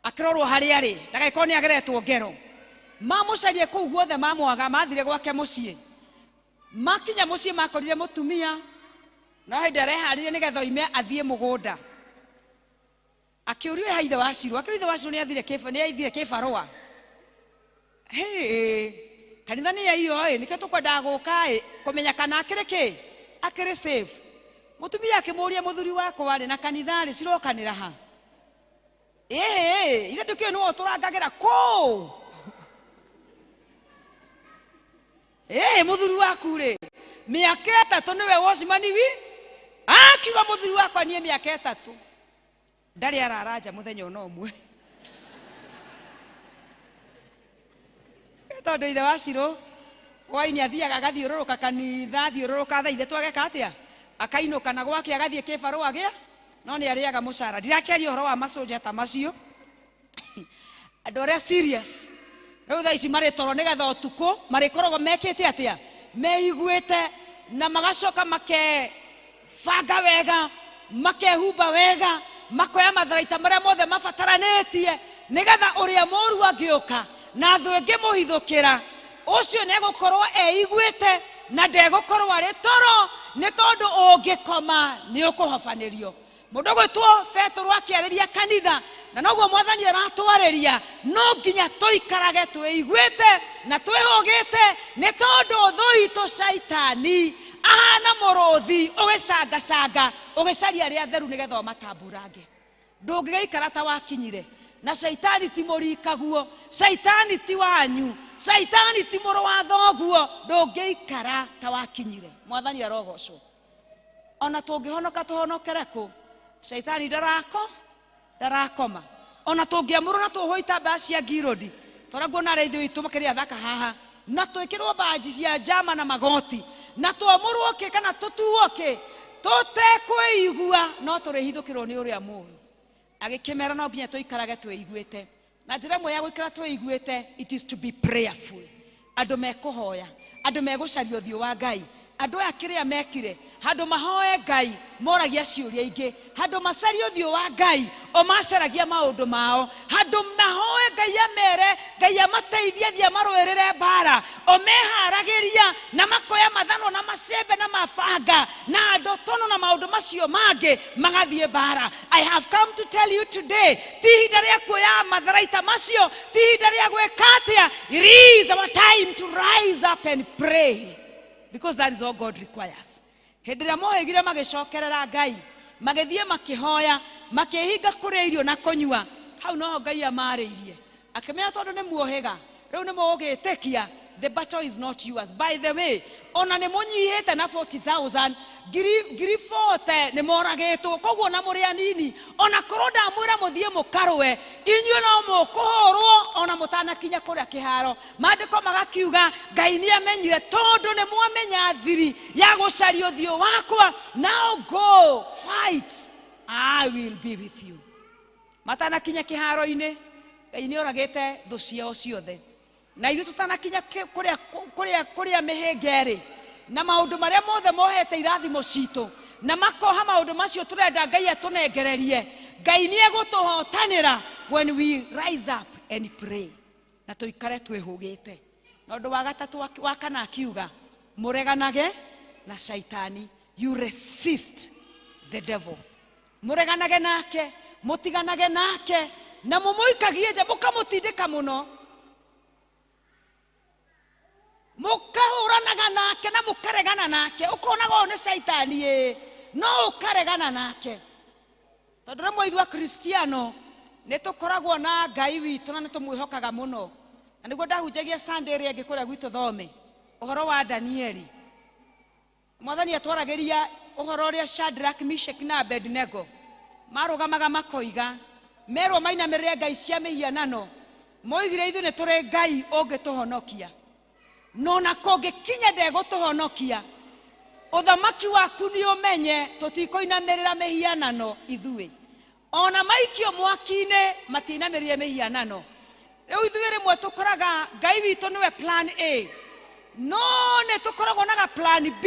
akĩrorwo harĩa arĩ, ndagagĩkorwo nĩ ageretwo ngero. Mamũcarie kũu guothe, mamwaga, mathire gwake mũciĩ. Makinya mũciĩ makorire mũtumia no hĩndĩ areharĩria nĩgetha oime athiĩ mũgũnda. Akĩũrio ha ithe wa Cirũ, akĩũrio ithe wa Cirũ nĩ athire kĩbarũa. Hĩ, kanitha nĩ yaiywo ĩ, nĩkĩo tũkwendaga gũka ĩ, kũmenya kana akĩrĩ kĩ, akĩrĩ safe. Mũtumia akĩmũũria, mũthuri wakwa rĩ, na kanitha rĩ, cirokanĩra ha? Ĩhĩ, ithe ndũkĩũĩ nĩwe ũtũrangagĩra kũũ? Ĩhĩ, mũthuri waku rĩ, mĩaka 3 nĩwe watchman wi? Akiuga mũthuri wakwa niĩ mĩaka 3 ndarĩ arara nja mũthenya ona ũmwe. Tondũ ithe wa Cirũ hwainĩ athiaga agathiũrũrũka kanitha, athiũrũrũka thaa ithatũ ageka atĩa, akainũka na gwake agathiĩ kĩbarũa gĩa, no nĩ arĩaga mũcara. Ndirakĩaria ũhoro wa macoja ta macio, andũ arĩa serious rĩu thaa ici marĩ toro nĩgetha ũtukũ marĩkoragwo mekĩte atĩa, meiguĩte, na magacoka makebanga wega, makehumba wega, makoya matharaita marĩa mothe mabataranĩtie, nĩgetha ũrĩa mũũru angĩũka na thũ ĩngĩmũhithũkĩra, ũcio nĩegũkorwo eiguĩte na ndegũkorwo arĩ toro, nĩ tondũ ũngĩkoma nĩ ũkũhobanĩrio. Mũndũ gwĩtwo Petũrũ akĩarĩria kanitha, na noguo mwathani aratwarĩria, no nginya tũikarage twĩiguĩte na twĩhũgĩte, nĩ tondũ thũ itũ caitani ahana mũrũthi ũgĩcangacanga ũgĩcaria arĩa atheru nĩgetha ũmatamburange. Ndũngĩgĩikara ta wakinyire. Na caitani ti mũrikaguo, caitani ti wanyu, caitani ti mũrũ wa thoguo, ndũngĩikara ta wakinyire. Mwathani arogocwo. Ona tũngĩhonoka tũhonokere kũ? Caitani ndarakoma. Ona tũngĩamũrwo na tũhwo itambaya cia ngirũndi, tũrĩa nguona arĩa ithuĩ witũ makĩrĩ athaka haha, na twĩkĩrwo banji cia njama na magoti, na twamũrwo kĩ kana tũtuo kĩ, tũtekwĩigua no tũrĩhithũkĩrwo nĩ ũrĩa mũũru. Agĩkĩmera no nginya tũikarage twĩiguĩte. Na njĩra ĩmwe ya gũikara twĩiguĩte, it is to be prayerful. Andũ mekũhoya, andũ megũcaria ũthiũ wa Ngai. Andũ aya kĩrĩa mekire, handũ mahoe Ngai, moragia ciũria ingĩ. Handũ macarie ũthiũ wa Ngai, o macaragia maũndũ mao. Handũ mahoe Ngai amere, Ngai amateithie athiĩ amarũĩrĩre mbara, o meharagĩria na makoya mathanwa na macembe na mabanga na ndotono na maũndũ macio mangĩ magathiĩ mbara. I have come to tell you today, ti ihinda rĩa kuoya matharaita macio, ti ihinda rĩa gwĩka atĩa. It is our time to rise up and pray, because that is all God requires. Hĩndĩ ĩrĩa mohĩgire magĩcokerera Ngai, magĩthiĩ makĩhoya, makĩhinga kũrĩa irio na kũnyua, hau noho Ngai amarĩirie. Akĩmenya tondũ nĩ muohĩga, rĩu nĩ mũgũgĩtĩkia, the battle is not yours. By the way, ona nĩ mũnyihĩte na 40,000, ngiri 40 nĩ moragĩtwo, koguo na mũrĩ anini, ona korwo ndamwĩra mũthiĩ mũkarũe, inyuĩ no mũkũhũrwo ona mũtanakinya kũrĩa kĩharo. Maandĩko magakiuga Ngai nĩ amenyire, tondũ nĩ mwamenya thiri ya gũcaria ũthiũ wakwa, now go fight, I will be with you. Matanakinya kĩharo-inĩ, Ngai nĩ oragĩte thũ ciao ciothe. Na ithuĩ tũtanakinya kũrĩa mĩhĩnga ĩrĩ, na maũndũ marĩa mothe mohete irathimo citũ, na makoha maũndũ macio tũrenda Ngai atũnengererie, Ngai nĩ egũtũhotanĩra when we rise up and pray, na tũikare twĩhũgĩte. Na ũndũ wa gatatũ wa kana akiuga, mũreganage na caitani, you resist the devil. Mũreganage nake, mũtiganage nake, na mũmũikagie nja, mũkamũtindĩka mũno, mũkahũranaga nake na mũkaregana nake. Ũkonaga ũyũ nĩ caitani ĩ, no ũkaregana nake. Tondũ rĩmwe ithuĩ Akristiano nĩ tũkoragwo na Ngai witũ na nĩ tũmwĩhokaga mũno. Na nĩguo ndahunjagia Sunday ĩrĩa ĩngĩ kũrĩa gwitũ Thome, ũhoro wa Danieli. Mwathani atwaragĩria ũhoro ũrĩa Shadrach, Meshach na Abednego marũgamaga makoiga, merwo mainamĩrĩre ngai cia mĩhianano, moigire ithuĩ nĩ tũrĩ Ngai ũngĩtũhonokia. No na kũngĩkinya ndegũtũhonokia, ũthamaki waku nĩ ũmenye tũtikũinamĩrĩra mĩhianano ithuĩ. Ona maikio mwaki-inĩ matiinamĩrĩire mĩhianano. Rĩu ithuĩ rĩmwe tũkoraga Ngai witũ nĩwe plan A, no nĩ tũkoragwo na ga plan B.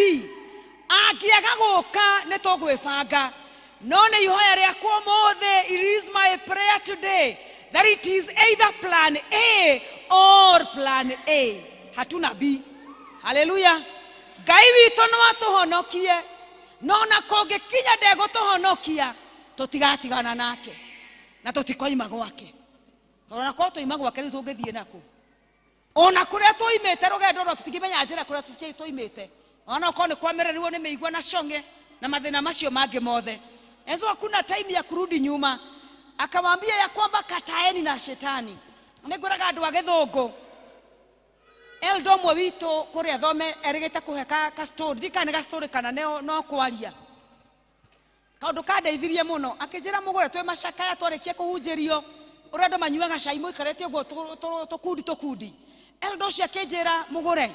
Angĩaga gũka nĩ tũgwĩbanga. No nĩ ihoya rĩakwa ũmũthĩ, it is my prayer today that it is either plan A or plan A. Hatuna B. Hallelujah. Ngai witũ no atũhonokie, no na kũngĩkinya ndegũtũhonokia, tũtigatigana nake na tũtikoima gwake. Tondũ ona korwo twaima gwake rĩu tũngĩthiĩ nakũ? Ona kũrĩa twoimĩte rũgendo rwa tũtingĩmenya njĩra kũrĩa twoimĩte. Ona okorwo nĩ kwamereriwo nĩ mĩigua na cong'e na mathĩna macio mangĩ mothe. Yesu hakuna time ya kurudi nyuma. Akamwambia ya kwamba kataeni na shetani. Nĩ ngwĩraga andũ a gĩthũngũ, elder ũmwe witũ kũrĩa Thome erĩgĩte kũhe ka story, ndiũĩ kana nĩ ga story kana no kwaria. Kaũndũ kandeithirie mũno, akĩnjĩra mũgũre twĩ macakaya twarĩkia kũhunjĩrio, ũrĩa andũ manyuaga cai mũikarĩte ũguo tũkundi tũkundi. Elder ũcio akĩnjĩra mũgũre,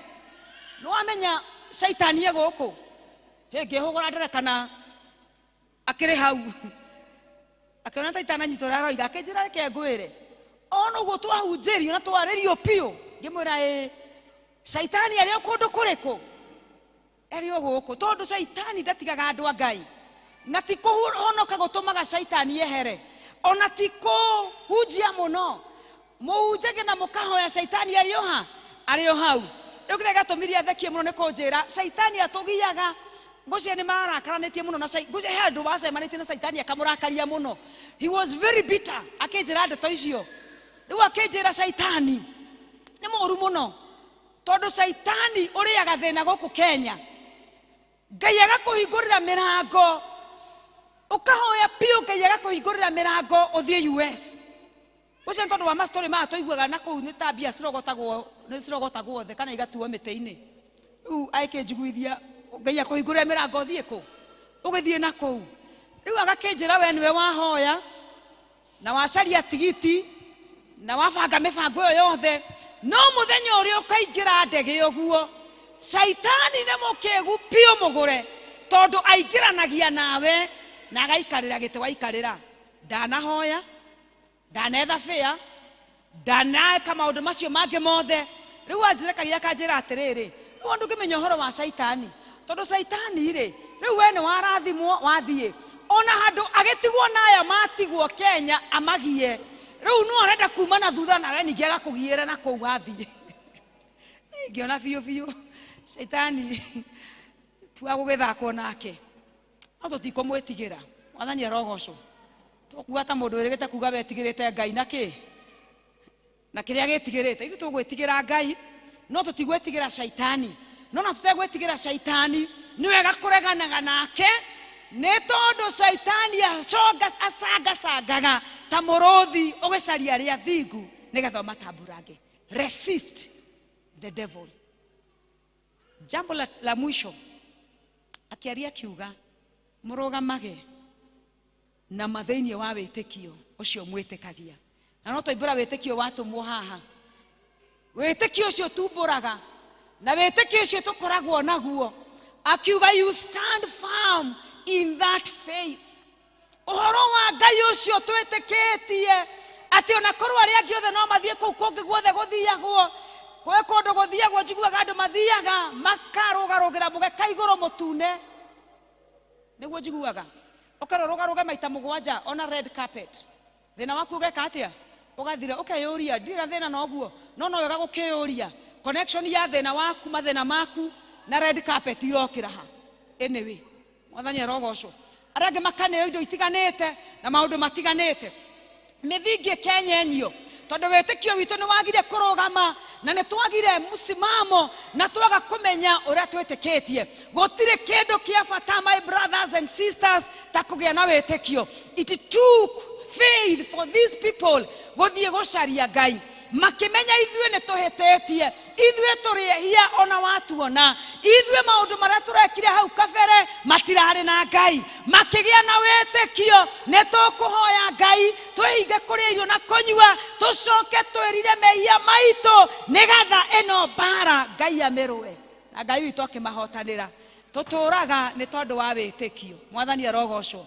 nĩ wamenya caitani e gũkũ? Hĩ, ngĩhũgũra ndore kana akĩrĩ hau. Akĩona ta itananyita ũrĩa aroiga, akĩnjĩra reke ngwĩre, ona ũguo twahunjĩrio na twarĩrio biũ, ngĩmwĩra ĩĩ, caitani arĩ o kũndũ kũrĩkũ? Arĩ o gũkũ, tondũ caitani ndatigaga andũ a Ngai. Na ti kũhonoka gũtũmaga caitani ehere, ona ti kũhunjia mũno. Mũhunjagie na mũkahoya caitani arĩ o ha? Arĩ o hau. Rĩu kĩrĩa gĩatũmire athekie mũno nĩ kũnjĩra, caitani atũgiaga Ngwĩciria nĩ marakaranĩtie mũno na ngwĩciria he andũ wacemanĩtie na Caitani akamũrakaria mũno. He was very bitter akĩnjĩra ndeto icio. Rĩu akĩnjĩra Caitani nĩ mũũru mũno tondũ Caitani ũrĩaga thĩna gũkũ Kenya. Ngai agakũhingũrĩra mĩrango, ũkahoya biũ Ngai agakũhingũrĩra mĩrango ũthiĩ US. Ũcio nĩ tondũ wa mastori maya tũiguaga na kũu nĩ ta mbia cirogotagwo, nĩ cirogotagwo thĩ kana igatuo mĩtĩ-inĩ. Rĩu agĩkĩnjiguithia Ngai akũhingũrĩre mĩrango ũthiĩ kũ? Ũgĩthiĩ na kũu. Rĩu agakĩnjĩra we nĩwe wahoya na wacaria tigiti na wabanga mĩbango ĩyo yothe, no mũthenya ũrĩa ũkaingĩra ndege ũguo Caitani nĩ mũkĩgu biũ mũgũre, tondũ aingĩranagia nawe na agaikarĩra gĩtĩ waikarĩra. Ndanahoya, ndanetha bĩa, ndaneka maũndũ macio mangĩ mothe. Rĩu anjĩthekagia akanjĩra atĩrĩrĩ, rĩu ndũngĩmenya ũhoro wa Caitani, tondũ Caitani rĩ, rĩu we nĩ warathimwo wathiĩ, ona handũ agĩtigwo na aya matigwo Kenya amagie, rĩu no arenda kuma na thutha nawe ningĩ agakũgiĩra na kũu wathiĩ. Ngĩona biũ biũ Caitani ti wa gũgĩthakwo nake, no tũtikũmwĩtigĩra. Mwathani arogocwo. Tũkuga ta mũndũ wĩrĩgĩte kuga wetigĩrĩte Ngai na kĩ? Na kĩrĩa gĩtigĩrĩte. Ithuĩ tũgwĩtigĩra Ngai, no tũtigwĩtigĩra Caitani. No na tũtegwĩtigĩra Caitani, nĩ wega kũreganaga nake, nĩ tondũ Caitani acangacangaga ta mũrũthi ũgĩcaria arĩa athingu nĩgetha ũmatamburange. Resist the devil. Jambo la mwisho akĩaria akiuga mũrũgamage na ma thĩinĩ wa wĩtĩkio ũcio mwĩtĩkagia. Na no twaibũra wĩtĩkio watũmwo haha, wĩtĩkio ũcio tumbũraga na wĩtĩkio ũcio tũkoragwo naguo. Akiuga you stand firm in that faith. Ũhoro wa Ngai ũcio twĩtĩkĩtie atĩ ona korwo arĩa angĩ othe no mathiĩ kũu kũngĩ guothe gũthiagwo, kwĩ kũndũ gũthiagwo njiguaga andũ mathiaga makarũgarũgĩra mũgeka igũrũ mũtune, nĩguo njiguaga ũkerwo rũgarũge maita mũgwanja ona red carpet. Thĩna waku ũgeka atĩa? Ũgathira. Ũkeyũria ndirĩ na thĩna na ũguo, no no wega gũkĩyũria connection ya thĩna waku, mathĩna maku na red carpet irokĩra ha. Anyway, Mwathani arogocwo. Arĩa angĩ makaneo indo itiganĩte na maũndũ matiganĩte, mĩthingi ĩkenyenyio tondũ wĩtĩkio witũ nĩ wagire kũrũgama na nĩ twagire msimamo na twaga kũmenya ũrĩa twĩtĩkĩtie. Gũtirĩ kĩndũ kĩa bata, my brothers and sisters, ta kũgĩa na wĩtĩkio. It took faith for these people gũthiĩ gũcaria Ngai, makĩmenya ithuĩ nĩ tũhĩtĩtie, ithuĩ tũrĩ ehia ona watuona, ithuĩ maũndũ marĩa tũrekire hau kabere matirarĩ na Ngai. Makĩgĩa na wĩtĩkio, nĩ tũkũhoya Ngai twĩhinge kũrĩa irio na kũnyua, tũcoke twĩrire mehia maitũ nĩgetha ĩno mbara Ngai amĩrũe. Na Ngai witũ akĩmahotanĩra. Tũtũraga nĩ tondũ wa wĩtĩkio. Mwathani arogocwo.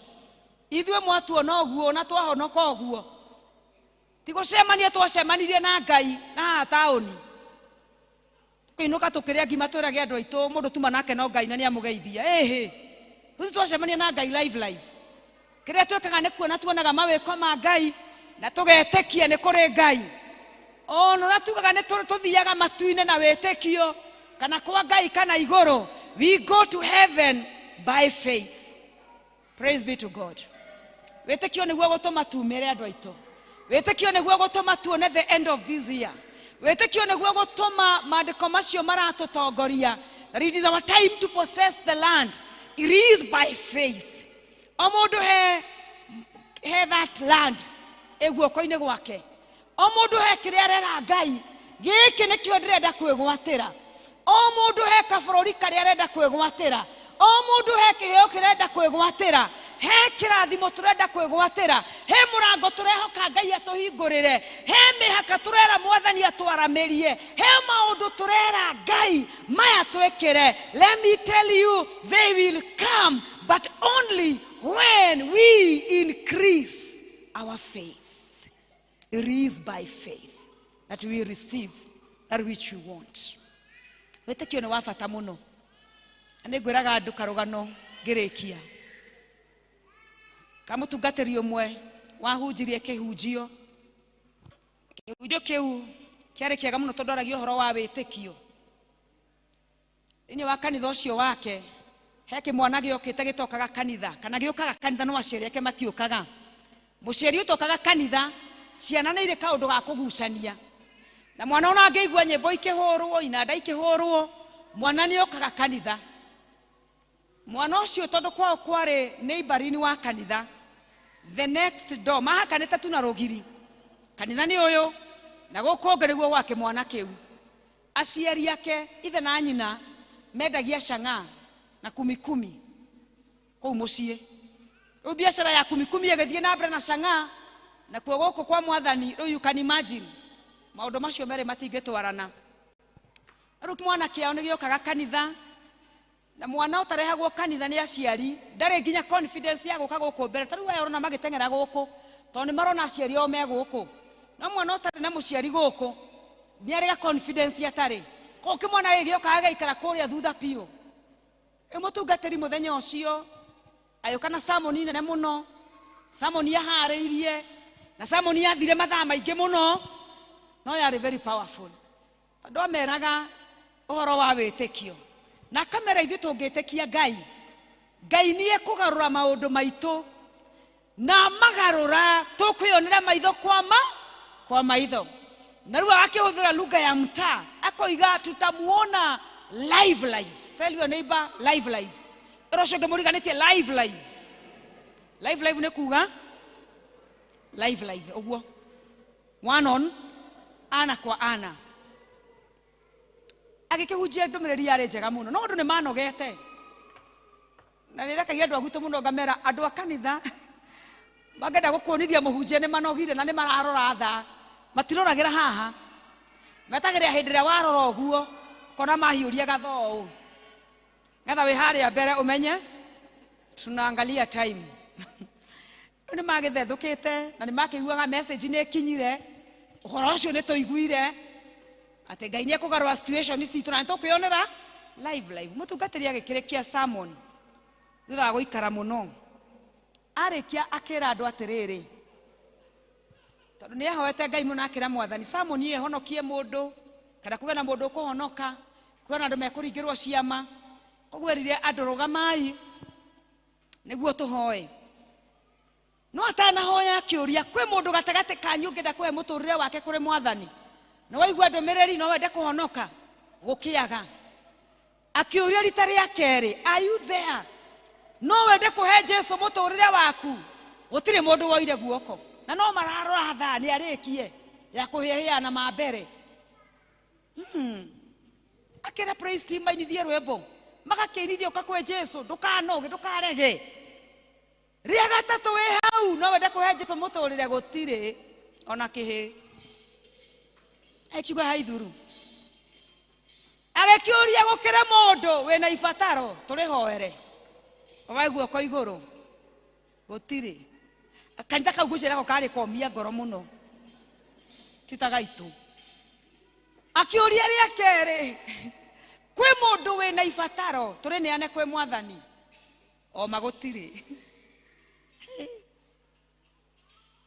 Ithuĩ mwatuona ũguo na twahonoka ũguo, ti gũcemania twacemanirie na Ngai na haha taũni, tũkĩinũka tũkĩrĩa ngima twĩrage andũ aitũ mũndũ tuma nake no Ngai na nĩamũgeithia. Ĩhĩ, ithuĩ twacemania na Ngai live live. Kĩrĩa twĩkaga nĩ kuona tuonaga mawĩko ma Ngai na tũgetĩkia nĩ kũrĩ Ngai. Ona ũrĩa tugaga nĩ tũthiaga matu-inĩ na wĩtĩkio kana kwa Ngai kana igũrũ, we go to heaven by faith. Praise be to God. Wĩtĩkio nĩguo gũtũma tumĩre andũ aitũ. Wĩtĩkio nĩguo gũtũma tuone the end of this year. Wĩtĩkio nĩguo gũtũma maandĩko macio maratũtongoria. That it is our time to possess the land. It is by faith. O mũndũ he that land ĩ guoko-inĩ gwake. O mũndũ he kĩrĩa arera Ngai, gĩkĩ nĩkĩo ndĩrenda kwĩgwatĩra. O mũndũ he kabũrũri karĩa arenda kwĩgwatĩra. O mũndũ he kĩheo kĩrenda kwĩgwatĩra. He kĩrathimo tũrenda kwĩgwatĩra. He mũrango tũrehoka Ngai atũhingũrĩre. He mĩhaka tũrera Mwathani atwaramĩrie. He maũndũ tũrera Ngai maya twĩkĩre. Let me tell you, they will come, but only when we increase our faith. It is by faith that we receive that which we want. Wĩtĩkio nĩ wa bata mũno. Na nĩ ngwĩraga andũ karũgano ngĩrĩkia. Kamũtungatĩri ũmwe wahunjirie kĩhunjio. Kĩhunjio kĩu kĩarĩ kĩega mũno tondũ aragia ũhoro wa wĩtĩkio. Thĩinĩ wa kanitha ũcio wake He kĩmwana gĩokĩte gĩtokaga kanitha kana gĩũkaga kanitha no aciari ake matiũkaga. Mũciari ũtokaga kanitha ciana nĩ irĩ kaũndũ ga kũgucania. Na mwana ona angĩigua nyĩmbo ikĩhũrwo, inanda ikĩhũrwo, mwana nĩ okaga kanitha. Mwana ũcio tondũ kwao kwarĩ neighboring wa kanitha, the next door mahakanĩte tu na rũgiri. Kanitha nĩ ũyũ na gũkũ ũngĩ nĩguo gwa kĩmwana kĩu. Aciari ake ithe na nyina mendagia chang'aa na kumikumi kũu mũciĩ. Rĩu biacara ya kumikumi ĩgĩthiĩ na mbere na chang'aa, nakuo gũkũ kwa mwathani rĩu you can imagine maũndũ macio merĩ matingĩtwarana. Rĩu mwana kĩao nĩ gĩũkaga kanitha, na mwana ũtarehagwo kanitha nĩ aciari ndarĩ nginya confidence ya gũka gũkũ mbere. Ta rĩu aya ũrona magĩteng'era gũkũ tondũ nĩ marona aciari ao me gũkũ. No mwana ũtarĩ na mũciari gũkũ nĩ arĩ ga confidence atarĩ. Koguo kĩmwana gĩkĩ gĩũkaga gĩgaikara kũrĩa thutha biũ. Rĩu mũtungatĩri mũthenya ũcio agĩũka na sermon nene mũno, sermon yaharĩirie na sermon yathire mathaa maingĩ mũno, no yarĩ very powerful tondũ ameraga ũhoro wa wĩtĩkio na akamera ithuĩ tũngĩtĩkia Ngai, Ngai nĩ ekũgarũra maũndũ maitũ na magarũra tũkwĩonera maitho kwa ma kwa maitho. Na rĩu agakĩhũthĩra lugha ya mtaa akoiga tutamuona live live. Tell your neighbor live live. Ĩra ũcio ũngĩ mũriganĩtie live live. Live live nĩ kuga live live ũguo, one on ana kwa ana. Agĩkĩhunjia ndũmĩrĩri yarĩ njega mũno, no andũ nĩ manogete. Na nĩ rekagia andũ a gwitũ mũno ngamera andũ a kanitha mangĩenda gũkuonithia mũhunjia nĩ manogire na nĩ mararora thaa, matiroragĩra haha, metagĩrĩra hĩndĩ ĩrĩa warora ũguo kona mahiũria gathoo ũũ ngetha wĩ harĩa mbere ũmenye tunaangalia time. Rĩu nĩ magĩthethũkĩte na nĩ makĩiguaga message nĩ ĩkinyire, ũhoro ũcio nĩ tũiguire atĩ Ngai nĩ ekũgarũra situation citũ na nĩ tũkwĩonera live live. Mũtungatĩri agĩkĩrĩkia sermon thutha wa gũikara mũno, arĩkia akĩra andũ atĩrĩrĩ, tondũ nĩ ahoete Ngai mũno akĩra mwathani sermon ĩyo ĩhonokie mũndũ kana kũgĩe na mũndũ ũkũhonoka, kũgĩe na andũ mekũringĩrwo ciama. Koguo erire andũ rũgamai nĩguo tũhoe. No atanahoya akĩũria kwĩ mũndũ gatagatĩ kanyu ũngĩenda kũhe mũtũrĩre wake kũrĩ mwathani, na waigua ndũmĩrĩri no wende kũhonoka, gũkĩaga. Akĩũria rita rĩa kerĩ, are you there? No wende kũhe Jesu mũtũrĩre waku? Gũtirĩ mũndũ woire guoko, na no mararora thaa nĩ arĩkie ya kũhĩahĩa na ma mbere. Akĩra praise team mainithie rwĩmbo, magakĩinithia ũka kwĩ Jesu, ndũkanoge, ndũkarege. Rĩa gatatũ wĩ hau no wende kũhe Jesu mũtũrĩre, gũtirĩ ona kĩhĩ. Akiuga haithuru. Agĩkĩũria gũkĩre mũndũ wĩna ibataro tũrĩhoere, oe guoko igũrũ, gũtirĩ. Kanitha kau ngwĩciria nako karĩ komia ngoro mũno, ti ta gaitũ. Akĩũria rĩa kerĩ, kwĩ mũndũ wĩna ibataro tũrĩneane kwĩ mwathani, oma gũtirĩ.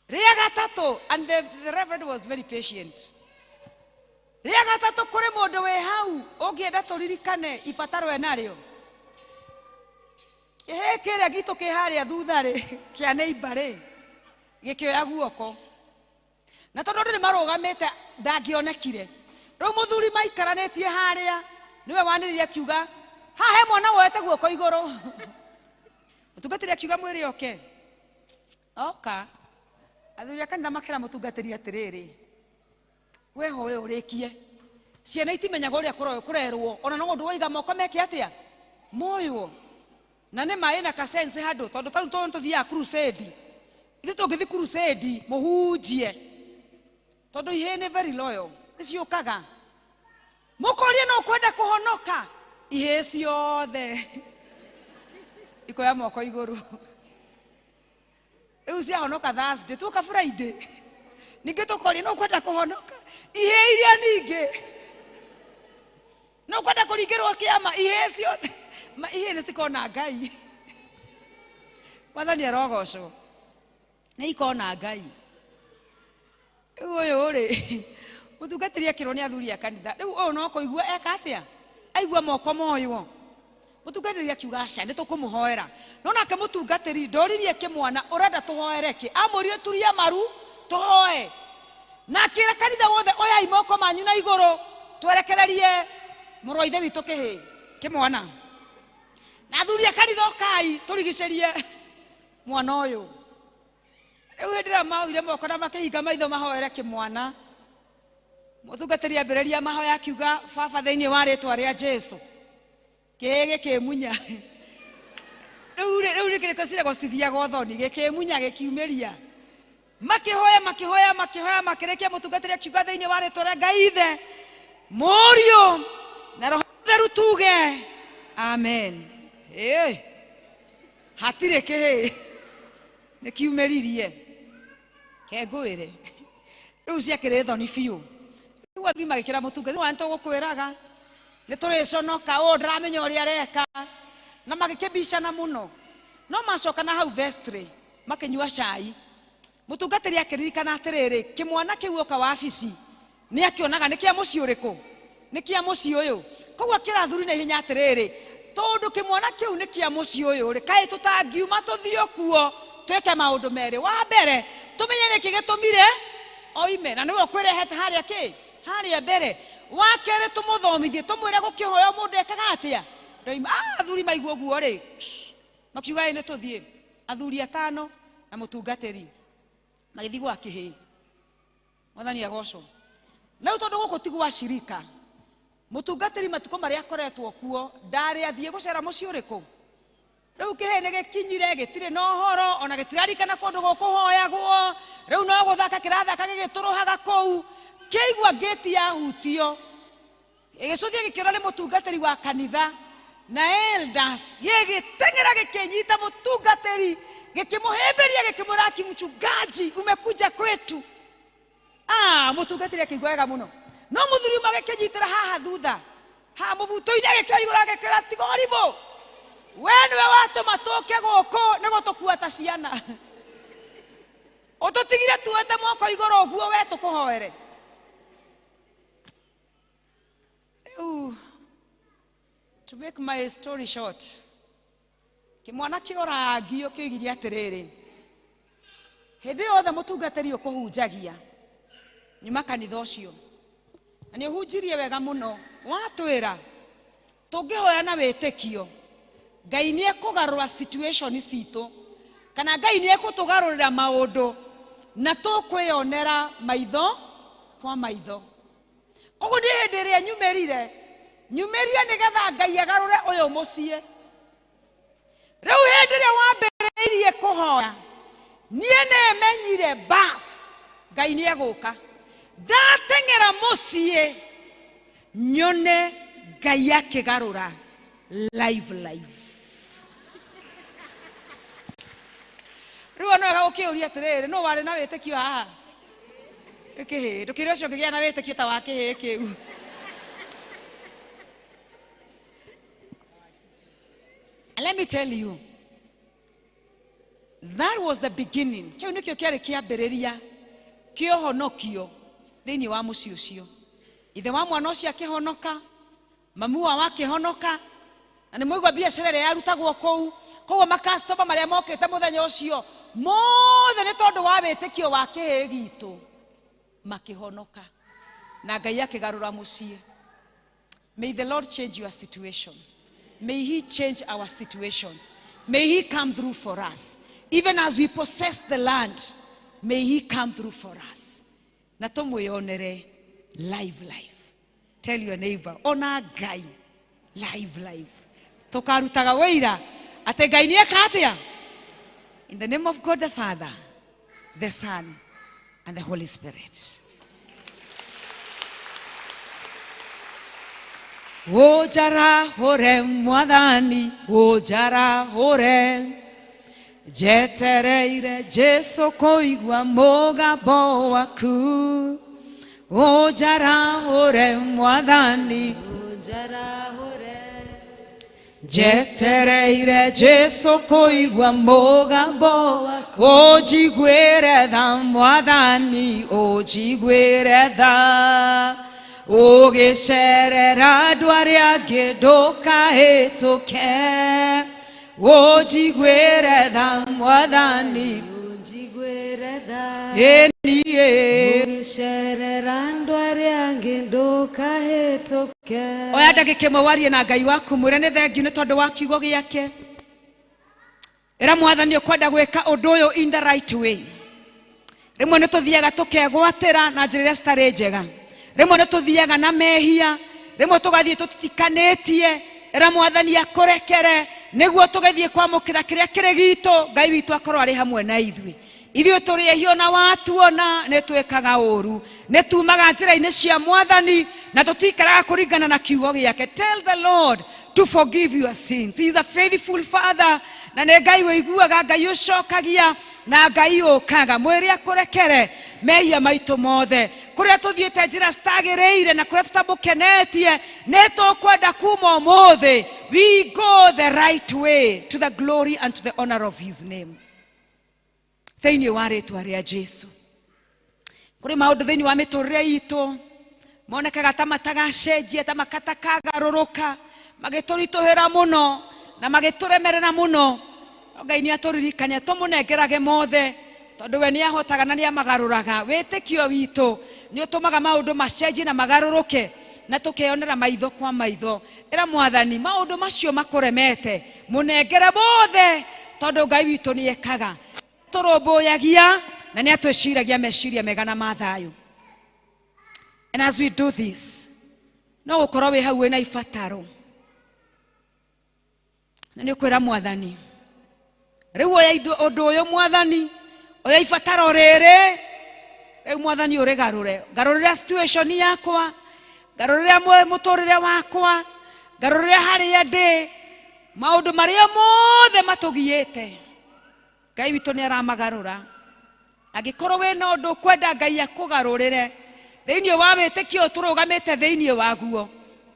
Rĩa gatatũ, and the reverend was very patient. Rĩa gatatũ kũrĩ mũndũ wĩ hau ũngĩenda tũririkane ibataro enarĩo. Kĩhĩ kĩrĩa gitũ kĩ harĩa thutha rĩ, kĩa neighbor rĩ, gĩkĩoya guoko. Na tondũ andũ nĩ marũgamĩte ndangĩonekire. Rĩu mũthuri maikaranĩtie harĩa nĩwe wanĩrĩire akiuga, haha he mwana woete guoko igũrũ. Mũtungatĩri akiuga mwĩre oke. Oka. Athuri a kanitha makĩra mũtungatĩri atĩrĩrĩ, we hoe ũrĩkie. Ciana itimenyaga ũrĩa kũrerwo, ona no ũndũ waiga moko meke atĩa? Moywo. Na nĩ maĩ na kasense handũ, tondũ tarĩu tondũ tũthiaga crusade. Ithuĩ tũngĩthiĩ crusade, mũhunjie. Tondũ ihĩĩ nĩ very loyal, nĩciũkaga. Mũkorie no ũkwenda kũhonoka, ihĩĩ ciothe ikoya moko igũrũ. Rĩu ciahonoka Thursday, tuoka Friday. Ningĩ tũkoria no ũkwenda kũhonoka, ihĩĩ iria ningĩ. No ũkwenda kũringĩrwo kĩama, ihĩĩ ciothe. Ma ihĩĩ nĩ cikona Ngai. Mwathani arogocwo. Nĩ ikona Ngai. Rĩu ũyũ rĩ, mũtungatĩri akĩrwo nĩ athuri a kanitha. Rĩu ũyũ no kũigua eka atĩa? Aigua moko moywo. Mũtungatĩri akiuga aca nĩ tũkũmũhoera. No nake mũtungatĩri ndoririe kĩmwana ũrenda tũhoere kĩ, amwĩrire turia maru tũhoe. Na akĩra kanitha wothe oyai moko manyu na igũrũ twerekererie mũrũ wa ithe witũ kĩhĩ kĩmwana. Na athuri a kanitha ũkai tũrigicĩrie mwana ũyũ. Rĩu hĩndĩ ĩrĩa maoire moko na makĩhinga maitho mahoere kĩmwana, mũtungatĩri ambĩrĩria mahoya akiuga, baba thĩinĩ wa rĩtwa rĩa Jesu kĩhĩ gĩkĩmunya. Rĩu rĩ, rĩu nĩkĩrĩkũ cirego cithiaga ũthoni, gĩkĩmunya gĩkiumĩria. Makĩhoya makĩhoya makĩhoya makĩrĩkia, mũtungatĩri akiuga thĩinĩ wa rĩtwa rĩa Ngai Ithe, Mũriũ na Roho Mũtheru tuge amen. Ĩ, hatirĩ kĩhĩ nĩkiumĩririe. Kengũĩre rĩu ciakĩrĩ thoni biũ. Rĩu athuri magĩkĩra mũtungatĩri wa nĩtũgũkwĩraga nĩtũrĩconoka, ũũ ndaramenya ũrĩa areka, na magĩkĩbicana mũno. No macoka na hau vestry makĩnyua cai, mũtungatĩri akĩririkana atĩrĩrĩ, kĩmwana kĩu oka wabici nĩ akĩonaga nĩ kĩa mũciĩ ũrĩkũ, nĩ kĩa mũciĩ ũyũ. Koguo akĩra athuri na ihenya atĩrĩrĩ, tondũ kĩmwana kĩu nĩ kĩa mũciĩ ũyũ rĩ, kaĩ tũtangiuma tũthiĩ kuo twĩke maũndũ merĩ. Wa mbere tũmenye nĩkĩ gĩtũmire oime, na nĩwe ũkwĩrehete harĩa kĩ harĩa mbere. Wa kerĩ tũmũthomithie, tũmwĩre gũkĩhoya mũndũ ekaga atĩa. Ndoima athuri maigua ũguo rĩ, makiuga ĩ nĩ tũthiĩ. Athuri atano na mũtungatĩri magĩthiĩ gwa kĩhĩ. Mwathani agocwo. Na rĩu tondũ gũkũ ti gwa cirika, mũtungatĩri matukũ marĩa akoretwo kuo ndarĩ athiĩ gũcera mũciĩ ũrĩkũ. Rĩu kĩhĩ nĩ gĩkinyire gĩtirĩ na ũhoro, ona gĩtirarikana kũndũ gũkũhoyagwo. Rĩu no gũthaka kĩrathaka gĩgĩtũrũhaga kũu, kĩaigua ngĩti yahutio gĩgĩcũthia gĩkĩona nĩ mũtungatĩri wa kanitha na elders, gĩgĩteng'era gĩkĩnyita mũtungatĩri gĩkĩmũhĩmbĩria gĩkĩmwĩra, aki mchungaji umekuja kwetu. Mũtungatĩri akĩigua wega mũno, no mũthuri ũmwe agĩkĩnyitĩra haha thutha haha mũbuto-inĩ, agĩkĩoya igũrũ agĩkĩra, tiga ũrimũ, we nĩwe watũma tũke gũkũ nĩ gũtũkua ta ciana, ũtũtigire tuoete moko igũrũ ũguo we tũkũhoere. Rĩu to make my story short, kĩmwana kĩorangio kĩoigire atĩrĩrĩ, hĩndĩ yothe mũtungatĩri ũkũhunjagia nyuma kanitha ũcio, na nĩ ũhunjirie wega mũno, watwĩra tũngĩhoya na wĩtĩkio Ngai nĩ ekũgarũra situation citũ, kana Ngai nĩ ekũtũgarũrĩra maũndũ na tũkwĩyonera maitho kwa maitho. Koguo niĩ hĩndĩ ĩrĩa nyumĩrire, nyumĩrire nĩgetha Ngai agarũre ũyũ mũciĩ. Rĩu hĩndĩ ĩrĩa wambĩrĩirie kũhoya, niĩ nĩmenyire bas Ngai nĩ egũka. Ndateng'era mũciĩ nyone Ngai akĩgarũra live live. Rĩu ona wega gũkĩũria atĩrĩrĩ, nũ warĩ na wĩtĩkio haha? Kĩhĩ, ndũkĩre ũcio ũngĩgĩa na wĩtĩkio ta wa kĩhĩ kĩu. Let me tell you, that was the beginning. Kĩu nĩkĩo kĩarĩ kĩambĩrĩria kĩa ũhonokio thĩinĩ wa mũciĩ ũcio. Ithe wa mwana ũcio akĩhonoka, mamu wao akĩhonoka, na nĩ mũigua biacara ĩrĩa yarutagwo kũu. Koguo makastoma marĩa mokĩte mũthenya ũcio mothe nĩ tondũ wa wĩtĩkio wa kĩhĩ gitũ makĩhonoka, na Ngai akĩgarũra mũciĩ. May the Lord change your situation. May he change our situations. May he come through for us. Even as we possess the land, may he come through for us. Na tũmwĩyonere live live. Tell your neighbor, ona Ngai live live. Tũkarutaga wĩira atĩ Ngai nĩ eka atĩa? In the name of God the Father, the Son, and the Holy Spirit. Ũnjarahũre Mwathani, ũnjarahũre, njetereire Jesu kũigua mũgambo waku. Ũnjarahũre Mwathani, njetereire Jesu kũigua mũgambo waku. Ũnjiguĩre tha Mwathani, ũnjiguĩre tha, Ũgĩcerera andũ arĩa angĩ ndũkahĩtũke. Ũnjiguĩre tha mwathani. Ũnjiguĩre tha. Ĩ niĩ. Ũgĩcerera andũ arĩa angĩ ndũkahĩtũke. Oya ndagĩka ĩmwe warie na Ngai waku mwĩre nĩ thengiũ nĩ tondũ wa kiugo gĩake. Ĩra mwathani ũkwenda gwĩka ũndũ ũyũ in the right way. Rĩmwe nĩ tũthiaga tũkegwatĩra na njĩra iria citarĩ njega. Rĩmwe nĩ tũthiaga na mehia, rĩmwe tũgathiĩ tũtitikanĩtie. Ĩra mwathani akũrekere nĩguo tũgĩthiĩ kwamũkĩra kĩrĩa kĩrĩ gitũ, Ngai witũ akorwo arĩ hamwe na ithuĩ. Ithuĩ tũrĩ ehia ona watuona nĩ twĩkaga ũru, nĩ tumaga njĩra-inĩ cia mwathani na tũtikaraga kũringana na kiugo gĩake. Tell the Lord to forgive your sins. He is a faithful father, na nĩ Ngai ũiguaga, Ngai ũcokagia na Ngai ũkaga. Mwĩre akũrekere mehia maitũ mothe, kũrĩa tũthiĩte njĩra citagĩrĩire na kũrĩa tũtamũkenetie, nĩ tũkwenda kuma ũmũthĩ we go the right way to the glory and to the honor of his name. Thĩinĩ wa rĩtwa rĩa Jesu. Kũrĩ maũndũ thĩinĩ wa mĩtũrĩre itũ monekaga ta matagacenjia, ta makatakagarũrũka, magĩtũritũhĩra mũno na magĩtũremerera mũno. No Ngai nĩ atũririkania tũmũnengerage mothe, tondũ we nĩ ahotaga na nĩ amagarũraga. Wĩtĩkio witũ nĩ ũtũmaga maũndũ macenjie na magarũrũke, na tũkeyonera maitho kwa maitho. Ĩra mwathani maũndũ macio makũremete mũnengere mothe, tondũ Ngai witũ nĩ ekaga, tũrũmbũyagia na nĩ atwĩciragia meciria mega na ma thayũ. And as we do this, no gũkorwo wĩ hau wĩna ibataro na nĩ ũkwĩra mwathani, rĩu oya ũndũ ũyũ mwathani, oya ibataro rĩrĩ, rĩu mwathani ũrĩgarũre, ngarũrĩra situation yakwa, ngarũrĩra mũtũrĩre wakwa, ngarũrĩra harĩa ndĩ, maũndũ marĩa mothe matũgiĩte Ngai witũ nĩ aramagarũra. Angĩkorwo wĩna ũndũ ũkwenda Ngai akũgarũrĩre thĩinĩ wa wĩtĩkio tũrũgamĩte thĩinĩ waguo,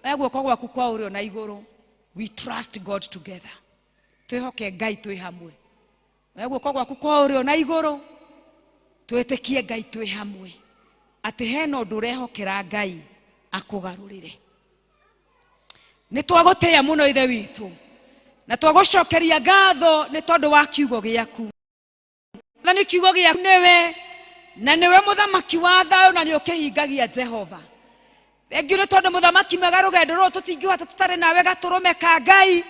oya guoko gwaku kwa ũrĩo na igũrũ. We trust God together. Twĩhoke Ngai twĩ hamwe. Oya guoko gwaku kwa ũrĩo na igũrũ, twĩtĩkie Ngai twĩ hamwe atĩ hena ũndũ ũrehokera Ngai akũgarũrĩre. Nĩ twagũtĩĩa mũno Ithe witũ, na twagũcokeria ngatho nĩ tondũ wa kiugo gĩaku. Mwathani, kiugo gĩaku nĩwe, na nĩwe mũthamaki wa thayũ, na nĩ ũkĩhingagia Jehova. Thengiũ nĩ tondũ mũthamaki mwega, rũgendo rũrũ tũtingĩhota tũtarĩ nawe, gatũrũme ka Ngai.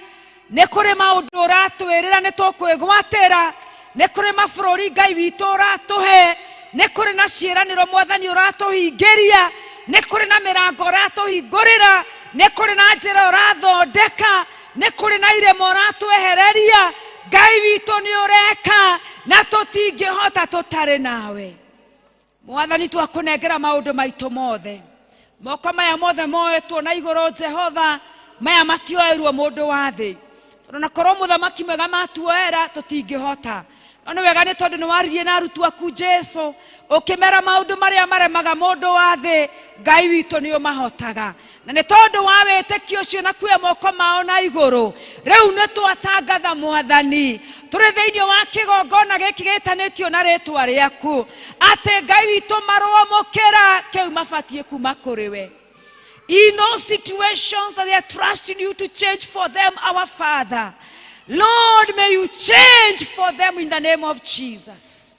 Nĩ kũrĩ maũndũ ũratwĩrĩra nĩ tũkwĩgwatĩra, nĩ kũrĩ mabũrũri Ngai witũ ũratũhe, nĩ kũrĩ na ciĩranĩro mwathani ũratũhingĩria, nĩ kũrĩ na mĩrango ũratũhingũrĩra, nĩ kũrĩ na njĩra ũrathondeka, nĩ kũrĩ na irĩma ũratwehereria. Ngai witũ nĩ ũreka na tũtingĩhota tũtarĩ nawe. Mwathani, twakũnengera maũndũ maitũ mothe, moko maya mothe moetwo na igũrũ Jehova, maya matioerwo mũndũ wa thĩ, tondũ na korwo mũthamaki mwega matuoera tũtingĩhota. No nĩ wega nĩ tondũ nĩ waririe na arutwo aku Jesu, ũkĩmera maũndũ marĩa maremaga mũndũ wa thĩ, Ngai witũ nĩ ũmahotaga. Na nĩ tondũ wa wĩtĩkio ũcio na kuoya moko mao na igũrũ, rĩu nĩ twatangatha mwathani tũrĩ thĩinĩ wa kĩgongona gĩkĩ gĩtanĩtio na rĩtwa rĩaku, atĩ Ngai witũ marũamũkĩra kĩu mabatiĩ kuma kũrĩ we. In those situations that they are trusting you to change for them, our Father, Lord, may you change for them in the name of Jesus.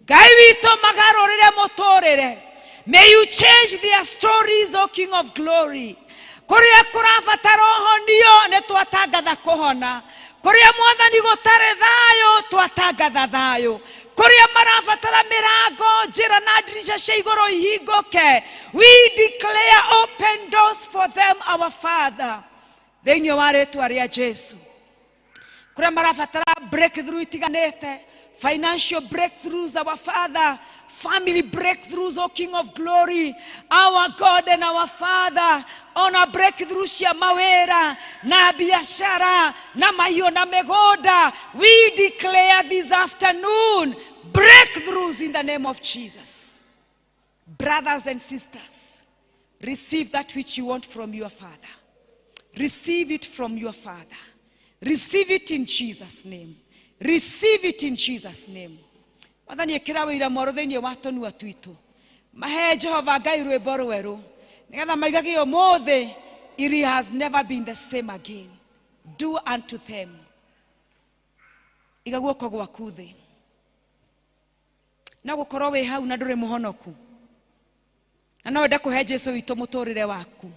Ngai witũ magarũrĩre mũtũrĩre. May you change their stories, O King of Glory. Kũrĩa kũrabatara ũhonio nĩ twatangatha kũhona. Kũrĩa mwathani gũtarĩ thayũ twatangatha thayũ. Kũrĩa marabatara mĩrango, njĩra na ndirica cia igũrũ ihingũke, we declare open doors for them, our Father. Thĩinĩ wa rĩtwa rĩa Jesu. Kũrĩa marabatara breakthrough itiganĩte, financial breakthroughs, our Father, family breakthroughs, O King of Glory, our God and our Father, ona breakthrough cia mawĩra na biashara na mahiũ na mĩgũnda, we declare this afternoon breakthroughs in the name of Jesus. Brothers and sisters, receive that which you want from your Father. Receive it from your Father. Receive it in Jesus' name. Receive it in Jesus' name. Mwathani, ĩkĩra wĩira mwerũ thĩinĩ wa tũnua twitũ. Mahe Jehova Ngai rwĩmbo rwerũ. Nĩgetha maigage ũmũthĩ it has never been the same again. Do unto them. Iga guoko gwaku thĩ. No gũkorwo wĩ hau na ndũrĩ mũhonoku. Na no wende kũhe Jesu witũ mũtũrĩre waku.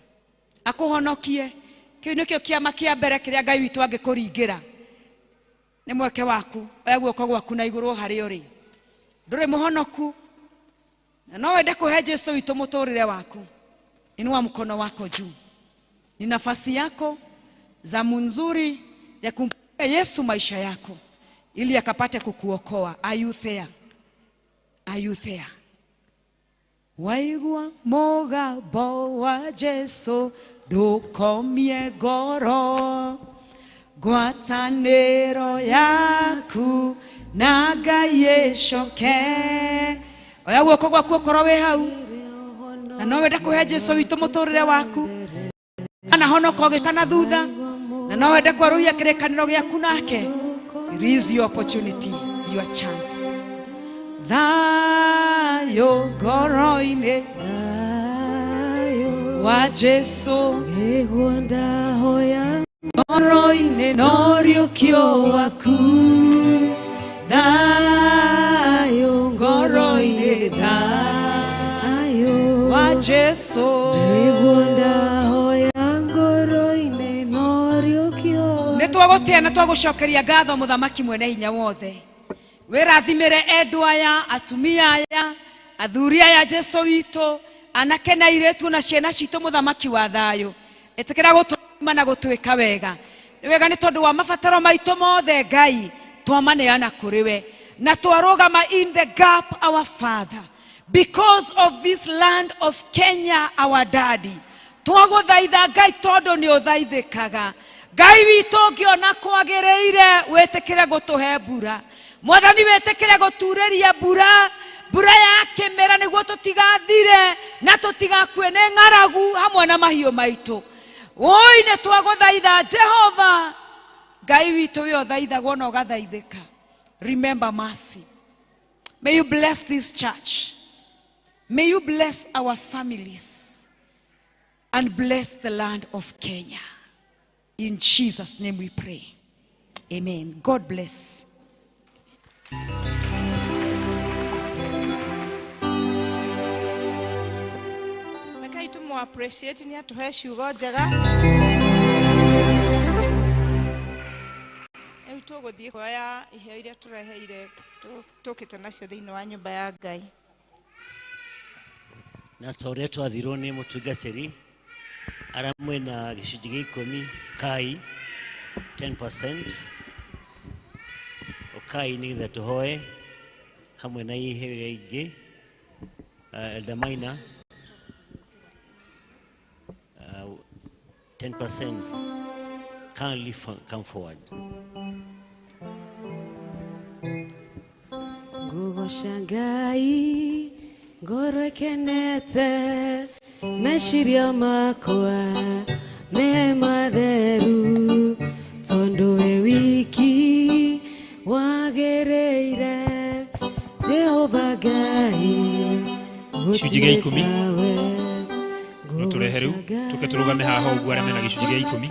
Akũhonokie. Kĩu nĩkĩo kĩama kĩa mbere kĩrĩa Ngai witũ angĩkũringĩra. Nĩ mweke waku, oya guoko gwaku na igũrũ harĩa ũrĩ. Ndũrĩ mũhonoku. Na no wende kũhe Jesu witũ mũtũrĩre waku. Inua mkono wako juu. Ni nafasi yako, zamu nzuri ya kumpa Yesu maisha yako ili akapate kukuokoa. Are you there? Are you there? Waigua mũgambo wa Jesu ndũkomie ngoro, ngwatanĩro yaku na Ngai ĩcoke. Oya guoko gwaku ũkorwo wĩ hau na no wende kũhe Jesu witũ mũtũrĩre waku, kana honoka ũgĩka na thutha, na no wende kwarũhia kĩrĩkanĩro gĩaku nake. It is your opportunity, your chance. Thayũ ngoro-inĩ wa Jesu, nĩguo ndahoya ngoro-inĩ no riũkio waku. Thayũ ngoro-inĩ, thayũ wa Jesu, nĩguo ndahoya ngoro-inĩ no riũkio. Nĩ twagũtĩa na twagũcokeria ngatho mũthamaki mwene hinya wothe. Wĩrathimĩre endwa aya, atumia aya, athuri aya Jesu witũ, anake na airĩtu na ciana citũ mũthamaki wa thayũ. Ĩtĩkĩra gũtũma na gũtwĩka wega. Nĩ wega nĩ tondũ wa mabataro maitũ mothe Ngai twamaneana kũrĩ we. Na twarũgama in the gap, our Father, because of this land of Kenya, our daddy. Twagũthaitha Ngai tondũ nĩ ũthaithĩkaga. Ngai witũ ũngĩona kwagĩrĩire wĩtĩkĩre gũtũhe mbura. Mwathani wĩtĩkĩre gũturĩria mbura, mbura ya kĩmera nĩguo tũtigathire na tũtigakue nĩ ng'aragu hamwe na mahiũ maitũ. Woi nĩ twagũthaitha Jehova Ngai witũ we ũthaithagwo na ũgathaithĩka. Remember mercy. May you bless this church. May you bless our families and bless the land of Kenya. In Jesus' name we pray. Amen. God bless. Rekei tũmũ appreciate nĩ atũhe ciugo njega. Rĩu tũgũthiĩ kuoya iheo iria tũreheire tũkĩte nacio thĩinĩ wa nyũmba ya Ngai. Na ta ũrĩa twathirwo nĩ mũtungatĩri arĩa mwĩna gĩcunjĩ gĩa ikũmi kai 10% ũkai nĩgetha tũhoe hamwe na iheo iria ingĩ. Elder Maina, 10% kindly come forward. Ngũgoca Ngai ngoro ĩkenete, meciria makwa me matheru, tondũ we wiki wagĩrĩire Jehova Ngai Gĩcunjĩ gĩa ikũmi no tũrehe rĩu tũke tũrũgame haha ũguo arĩa mena gĩcunjĩ gĩa ikũmi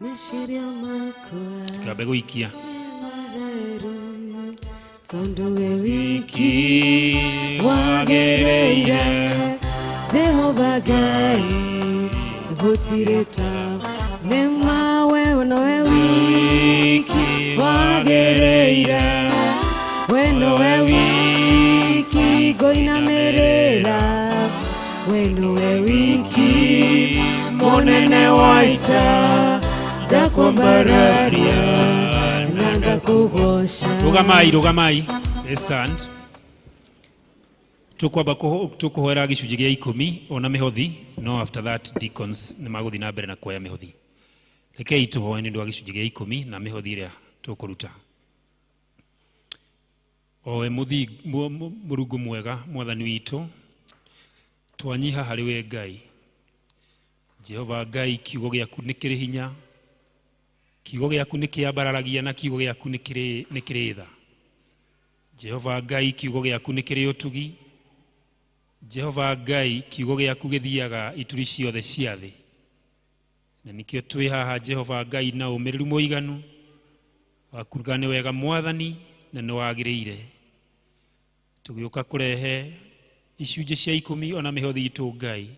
meciria makwa tikambe gũikia. Tondũ we wiki wagĩrĩire Jehova Ngai gũtirĩ tawe, nĩ ma we nowe wiki wagĩrĩire, we nowe wiki ngũinamĩrĩra, we nowe wiki mũnene wa ita, ndakwambararia na ndakũgoca. Rũgamai, rũgamai. Let's stand. Tũkwamba tũkũhoera gĩcunjĩ gĩa ikũmi ona mĩhothi, no after that deacons nĩ magũthiĩ na mbere na kuoya mĩhothi. Rekei tũhoe nĩ ũndũ wa gĩcunjĩ gĩa ikũmi na mĩhothi ĩrĩa tũkũruta. Owe Mũrungu mwega mwathani witũ, twanyiha harĩ we Ngai. Jehova Ngai, kiugo gĩaku nĩ kĩrĩ hinya, kiugo gĩaku nĩ kĩambararagia na kiugo gĩaku nĩ kĩrĩ tha. Jehova Ngai, kiugo gĩaku nĩ kĩrĩ ũtugi. Jehova Ngai kiugo gĩaku gĩthiaga ituri ciothe cia thĩ, na nĩkĩo twĩ haha Jehova Ngai na ũmĩrĩru mũiganu wa kuuga nĩ wega Mwathani na nĩ wagĩrĩire. Tũgĩũka kũrehe icunjĩ cia 10 ona mĩhothi itũ Ngai,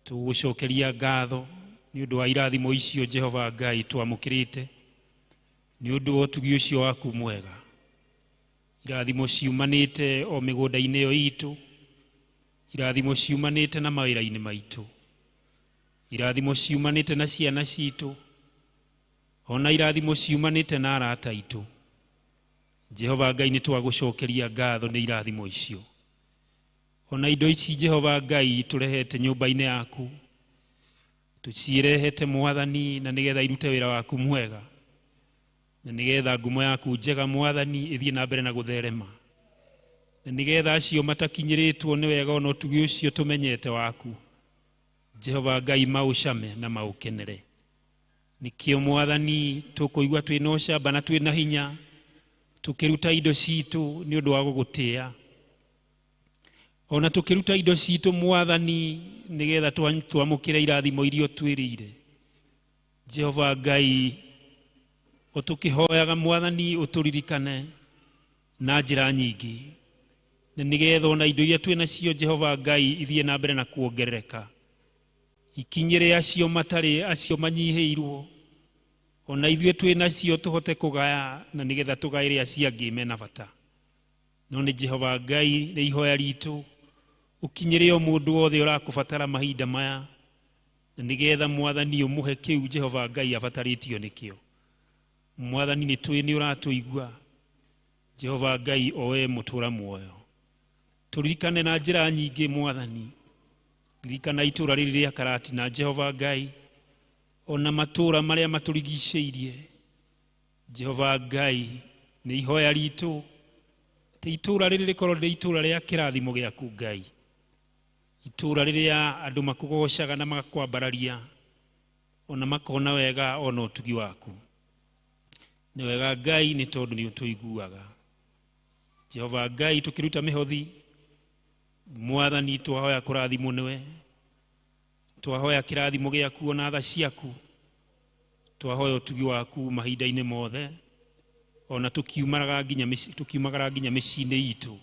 tũgũcokeria ngatho nĩ ũndũ wa irathimo icio Jehova Ngai twamũkĩrĩte, nĩ ũndũ wa ũtugi ũcio waku mwega. Irathimo ciumanĩte o mĩgũnda-inĩ ĩyo itũ, irathimo ciumanĩte na mawĩra-inĩ maitũ, irathimo ciumanĩte na ciana citũ, ona irathimo ciumanĩte na arata aitũ. Jehova Ngai nĩ twagũcokeria ngatho nĩ irathimo icio. Ona indo ici Jehova Ngai tũrehete nyũmba-inĩ yaku, tũcirehete Mwathani na nĩgetha irute wĩra waku mwega, na nĩgetha ngumo yaku njega Mwathani ĩthiĩ na mbere na gũtherema, na nĩgetha acio matakinyĩrĩtwo nĩ wega ona ũtugi ũcio tũmenyete waku Jehova Ngai maũcame na maũkenere. Nĩkĩo Mwathani tũkũigua twĩna ũcamba na twĩna hinya tũkĩruta indo citũ nĩ ũndũ wa gũgũtĩa, ona tũkĩruta indo citũ Mwathani nĩgetha twamũkĩre irathimo iria ũtwĩrĩire. Jehova Ngai ũtũkĩhoyaga Mwathani ũtũririkane na njĩra nyingĩ, na nĩgetha ona indo iria twĩ nacio Jehova Ngai ithiĩ na mbere na kuongerereka, ikinyĩre acio matarĩ, acio manyihĩirwo, ona ithuĩ twĩ nacio tũhote kũgaya na nĩgetha tũgaĩre acio angĩ mena bata. No nĩ Jehova Ngai nĩ ihoya ritũ ũkinyĩre o mũndũ wothe ũrakũbatara mahinda maya, na nĩgetha Mwathani ũmũhe kĩu Jehova Ngai abatarĩtio nĩkĩo. Mwathani nĩ tũĩ nĩ ũratũigua Jehova Ngai o we mũtũra muoyo. Tũririkane na njĩra nyingĩ Mwathani, ririkana itũra rĩrĩ rĩa Karatina Jehova Ngai, ona matũra marĩa matũrigicĩirie. Jehova Ngai nĩ ihoya ritũ atĩ itũra rĩrĩ rĩkorwo rĩrĩ itũra rĩa kĩrathimo gĩaku Ngai, itũra rĩrĩa andũ makũgocaga na magakwambararia, ona makona wega ona ũtugi waku. Nĩ wega Ngai nĩ tondũ nĩ ũtũiguaga. Jehova Ngai tũkĩruta mĩhothi Mwathani twahoya kũrathimwo nĩwe, twahoya kĩrathimo gĩaku ona tha ciaku, twahoya ũtugi waku mahinda-inĩ mothe, ona tũkiumagara nginya mĩciĩ-inĩ itũ.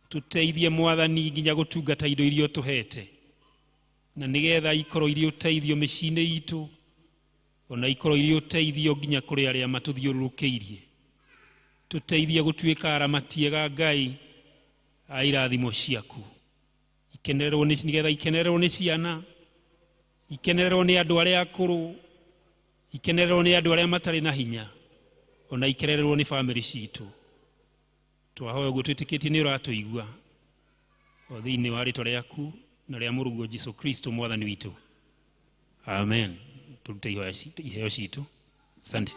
Tũteithie Mwathani nginya gũtungata indo iria ũtũhete, na nĩgetha ikorwo irĩ ũteithio mĩciĩ-inĩ itũ, ona ikorwo irĩ ũteithio nginya kũrĩ arĩa matũthiũrũrũkĩirie. Tũteithie gũtuĩka aramati ega Ngai a irathimo ciaku, ikenererwo nĩ nĩgetha ikenererwo nĩ ciana, ikenererwo nĩ andũ arĩa akũrũ, ikenererwo nĩ andũ arĩa matarĩ na hinya, ona ikenererwo nĩ bamĩrĩ citũ. Twahoya ũguo twĩtĩkĩtie nĩ ũratũigua, o thĩinĩ wa rĩtwa rĩaku na rĩa mũrũguo Jesu Kristo Mwathani witũ. Amen. Tũrute iheo citũ. Asante.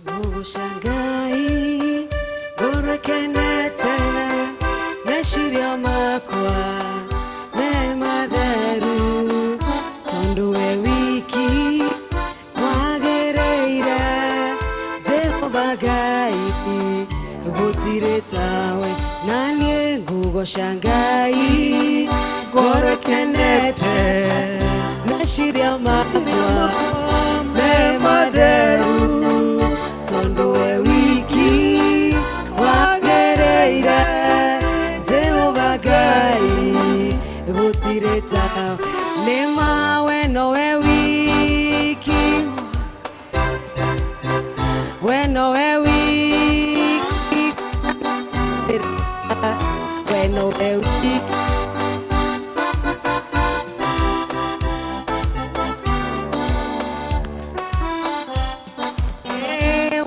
Ngũgũca Ngai ngoro ĩkenete, meciria makwa me matheru, tondũ we wiki wagĩrĩire. Jehova Ngai gũtirĩ tawe, na niĩ ngũgũca Ngai ngoro ĩkenete, meciria makwa me matheru, tondũ we wiki wagĩrĩire. Jehova Ngai gũtirĩ tawe, nĩ ma we nowe wiki, we nowe wiki, we nowe wiki.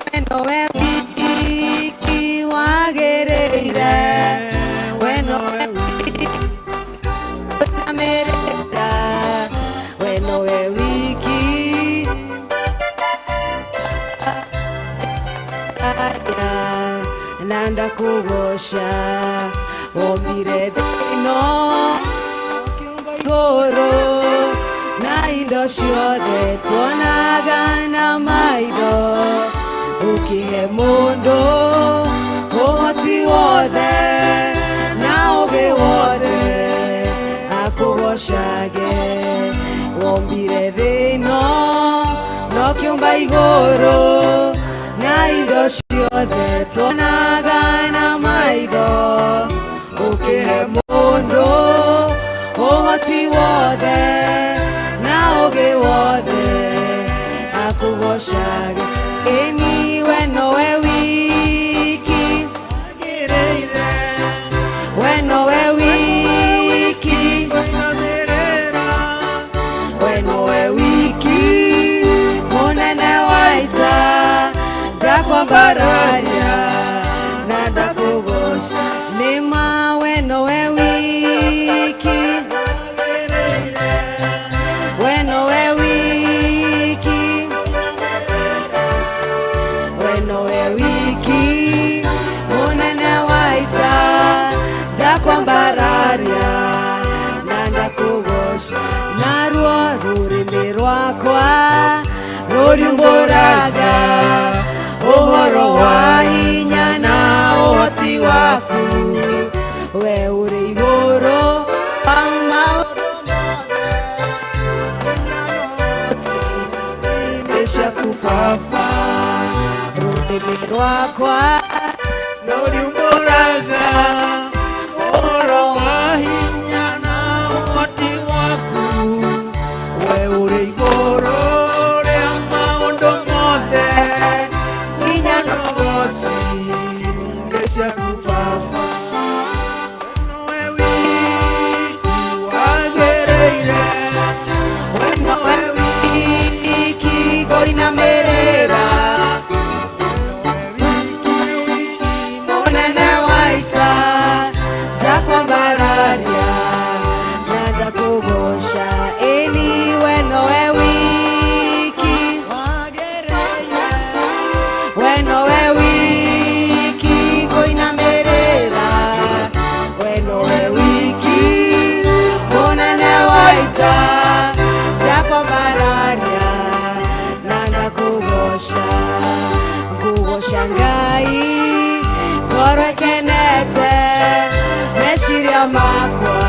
We nowe wiki wagĩrĩire, we nowe wiki ũnamĩrĩra, we nowe wiki na ndakũgoca, wombire thĩ ĩno igũrũ na indo ciothe tuonaga na maitho ũkĩhe mũndũ ũhoti wothe na ũgĩ wothe akũgocage wombire thĩ ĩno no kĩũmba igũrũ na indo ciothe tuonaga na maitho ũkĩhe mũndũ ũhoti wothe na ũgĩ wothe akũgocage ĩni we nowe wiki we nowe wiki we nowe wiki mũnene wa ita ndakwambararia na ndakũgoca nĩma we nowe wiki we nowe wiki we nowe wiki mũnene wa ita ndakwambararia na ndakũgoca naruo rũrĩmĩ rwakwa rũriumbũraga ũhoro wa hinya na ũhoti waku we ũrĩ igũrũ wa maũndũ mothe ciaku Baba rũrĩmĩ rwakwa rũriumbũraga ũhoro wa hinya na ũhoti waku we ũrĩ igũrũ rĩa maũndũ mothe hinya na ũhoti nĩ ciaku Baba nowe wiki wagĩrĩire we nowe wiki ngũinamĩrĩra mũnene wa ita ndakwambararia na ndakũgoca ĩni we nowe wiki we nowe wiki ngũinamĩrĩra we nowe wiki mũnene wa ita ndakwambararia na ndakũgoca ngũgoca Ngai ngoro ĩkenete meciria makwa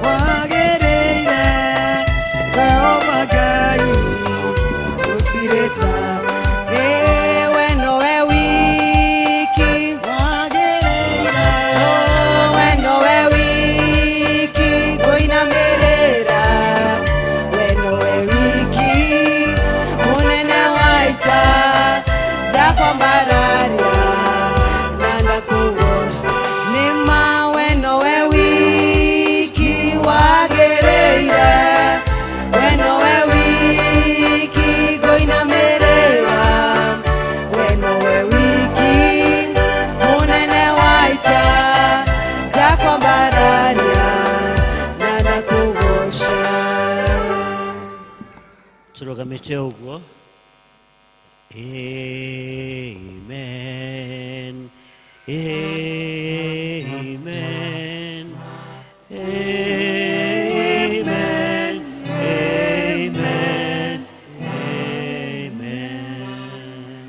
wagĩrĩire Jehova Ngai gũtirĩ ta ĩ we nowe wiki we nowe wiki ngũinamĩrĩra we nowe wiki mũnene wa ita ndakwambararia na ndakũgoca nĩma we nowe wiki wagĩrĩire we nowe wiki ngũinamĩrĩra we nowe wiki mũnene wa ita ndakwambararia na ndakũgoca Tũrũgamĩte ũguo. Amen. Amen. Amen. Amen. Amen.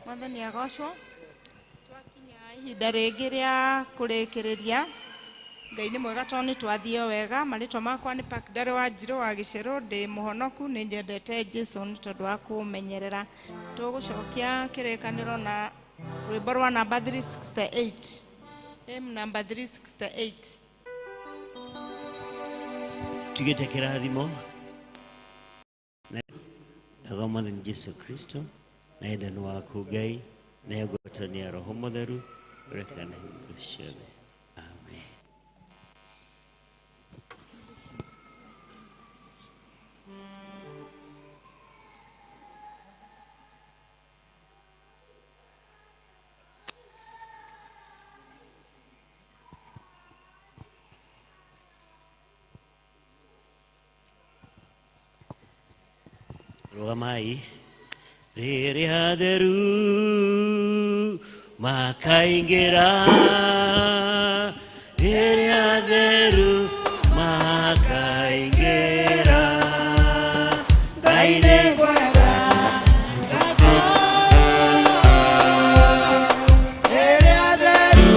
Mwathani agocwo twakinya ihinda rĩngĩ rĩa kũrĩkĩrĩria Ngai nĩ mwega tondũ nĩ twathio wega marĩtwa makwa nĩ Pakdare wa Njirũ wa Gĩcerũ ndĩ mũhonoku nĩ nyendete Jesu nĩ tondũ wa kũmenyerera tũgũcokia kĩrĩkanĩro na rwĩmbo rwa namba 368 hymn namba 368 Tugĩte kĩrathimo na Mwathani Jesu Kristo na wendani waku Ngai na ngwatanĩro ya Roho Mũtheru ũrekane hingo ciothe. Amen. Rũgamai rĩrĩa theru Makaingĩra rĩrĩa atheru makaingĩra. Ngai nĩ ngwenda Rĩrĩa atheru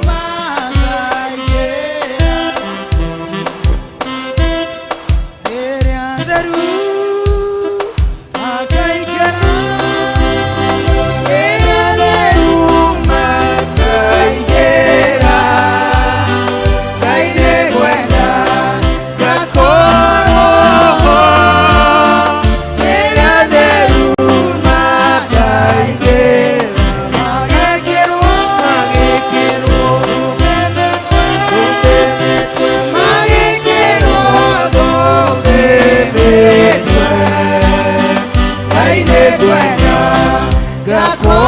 makaingĩra. Rĩrĩa atheru makaingĩra. Rĩrĩa atheru makaingĩra. Ngai nĩ ngwenda ngakorwo ho. Rĩrĩa atheru makaingĩra. Magekĩrwo, magekĩrwo magekĩrwo thũmbĩ mĩtwe. Ngai nĩ ngwenda ngakorwo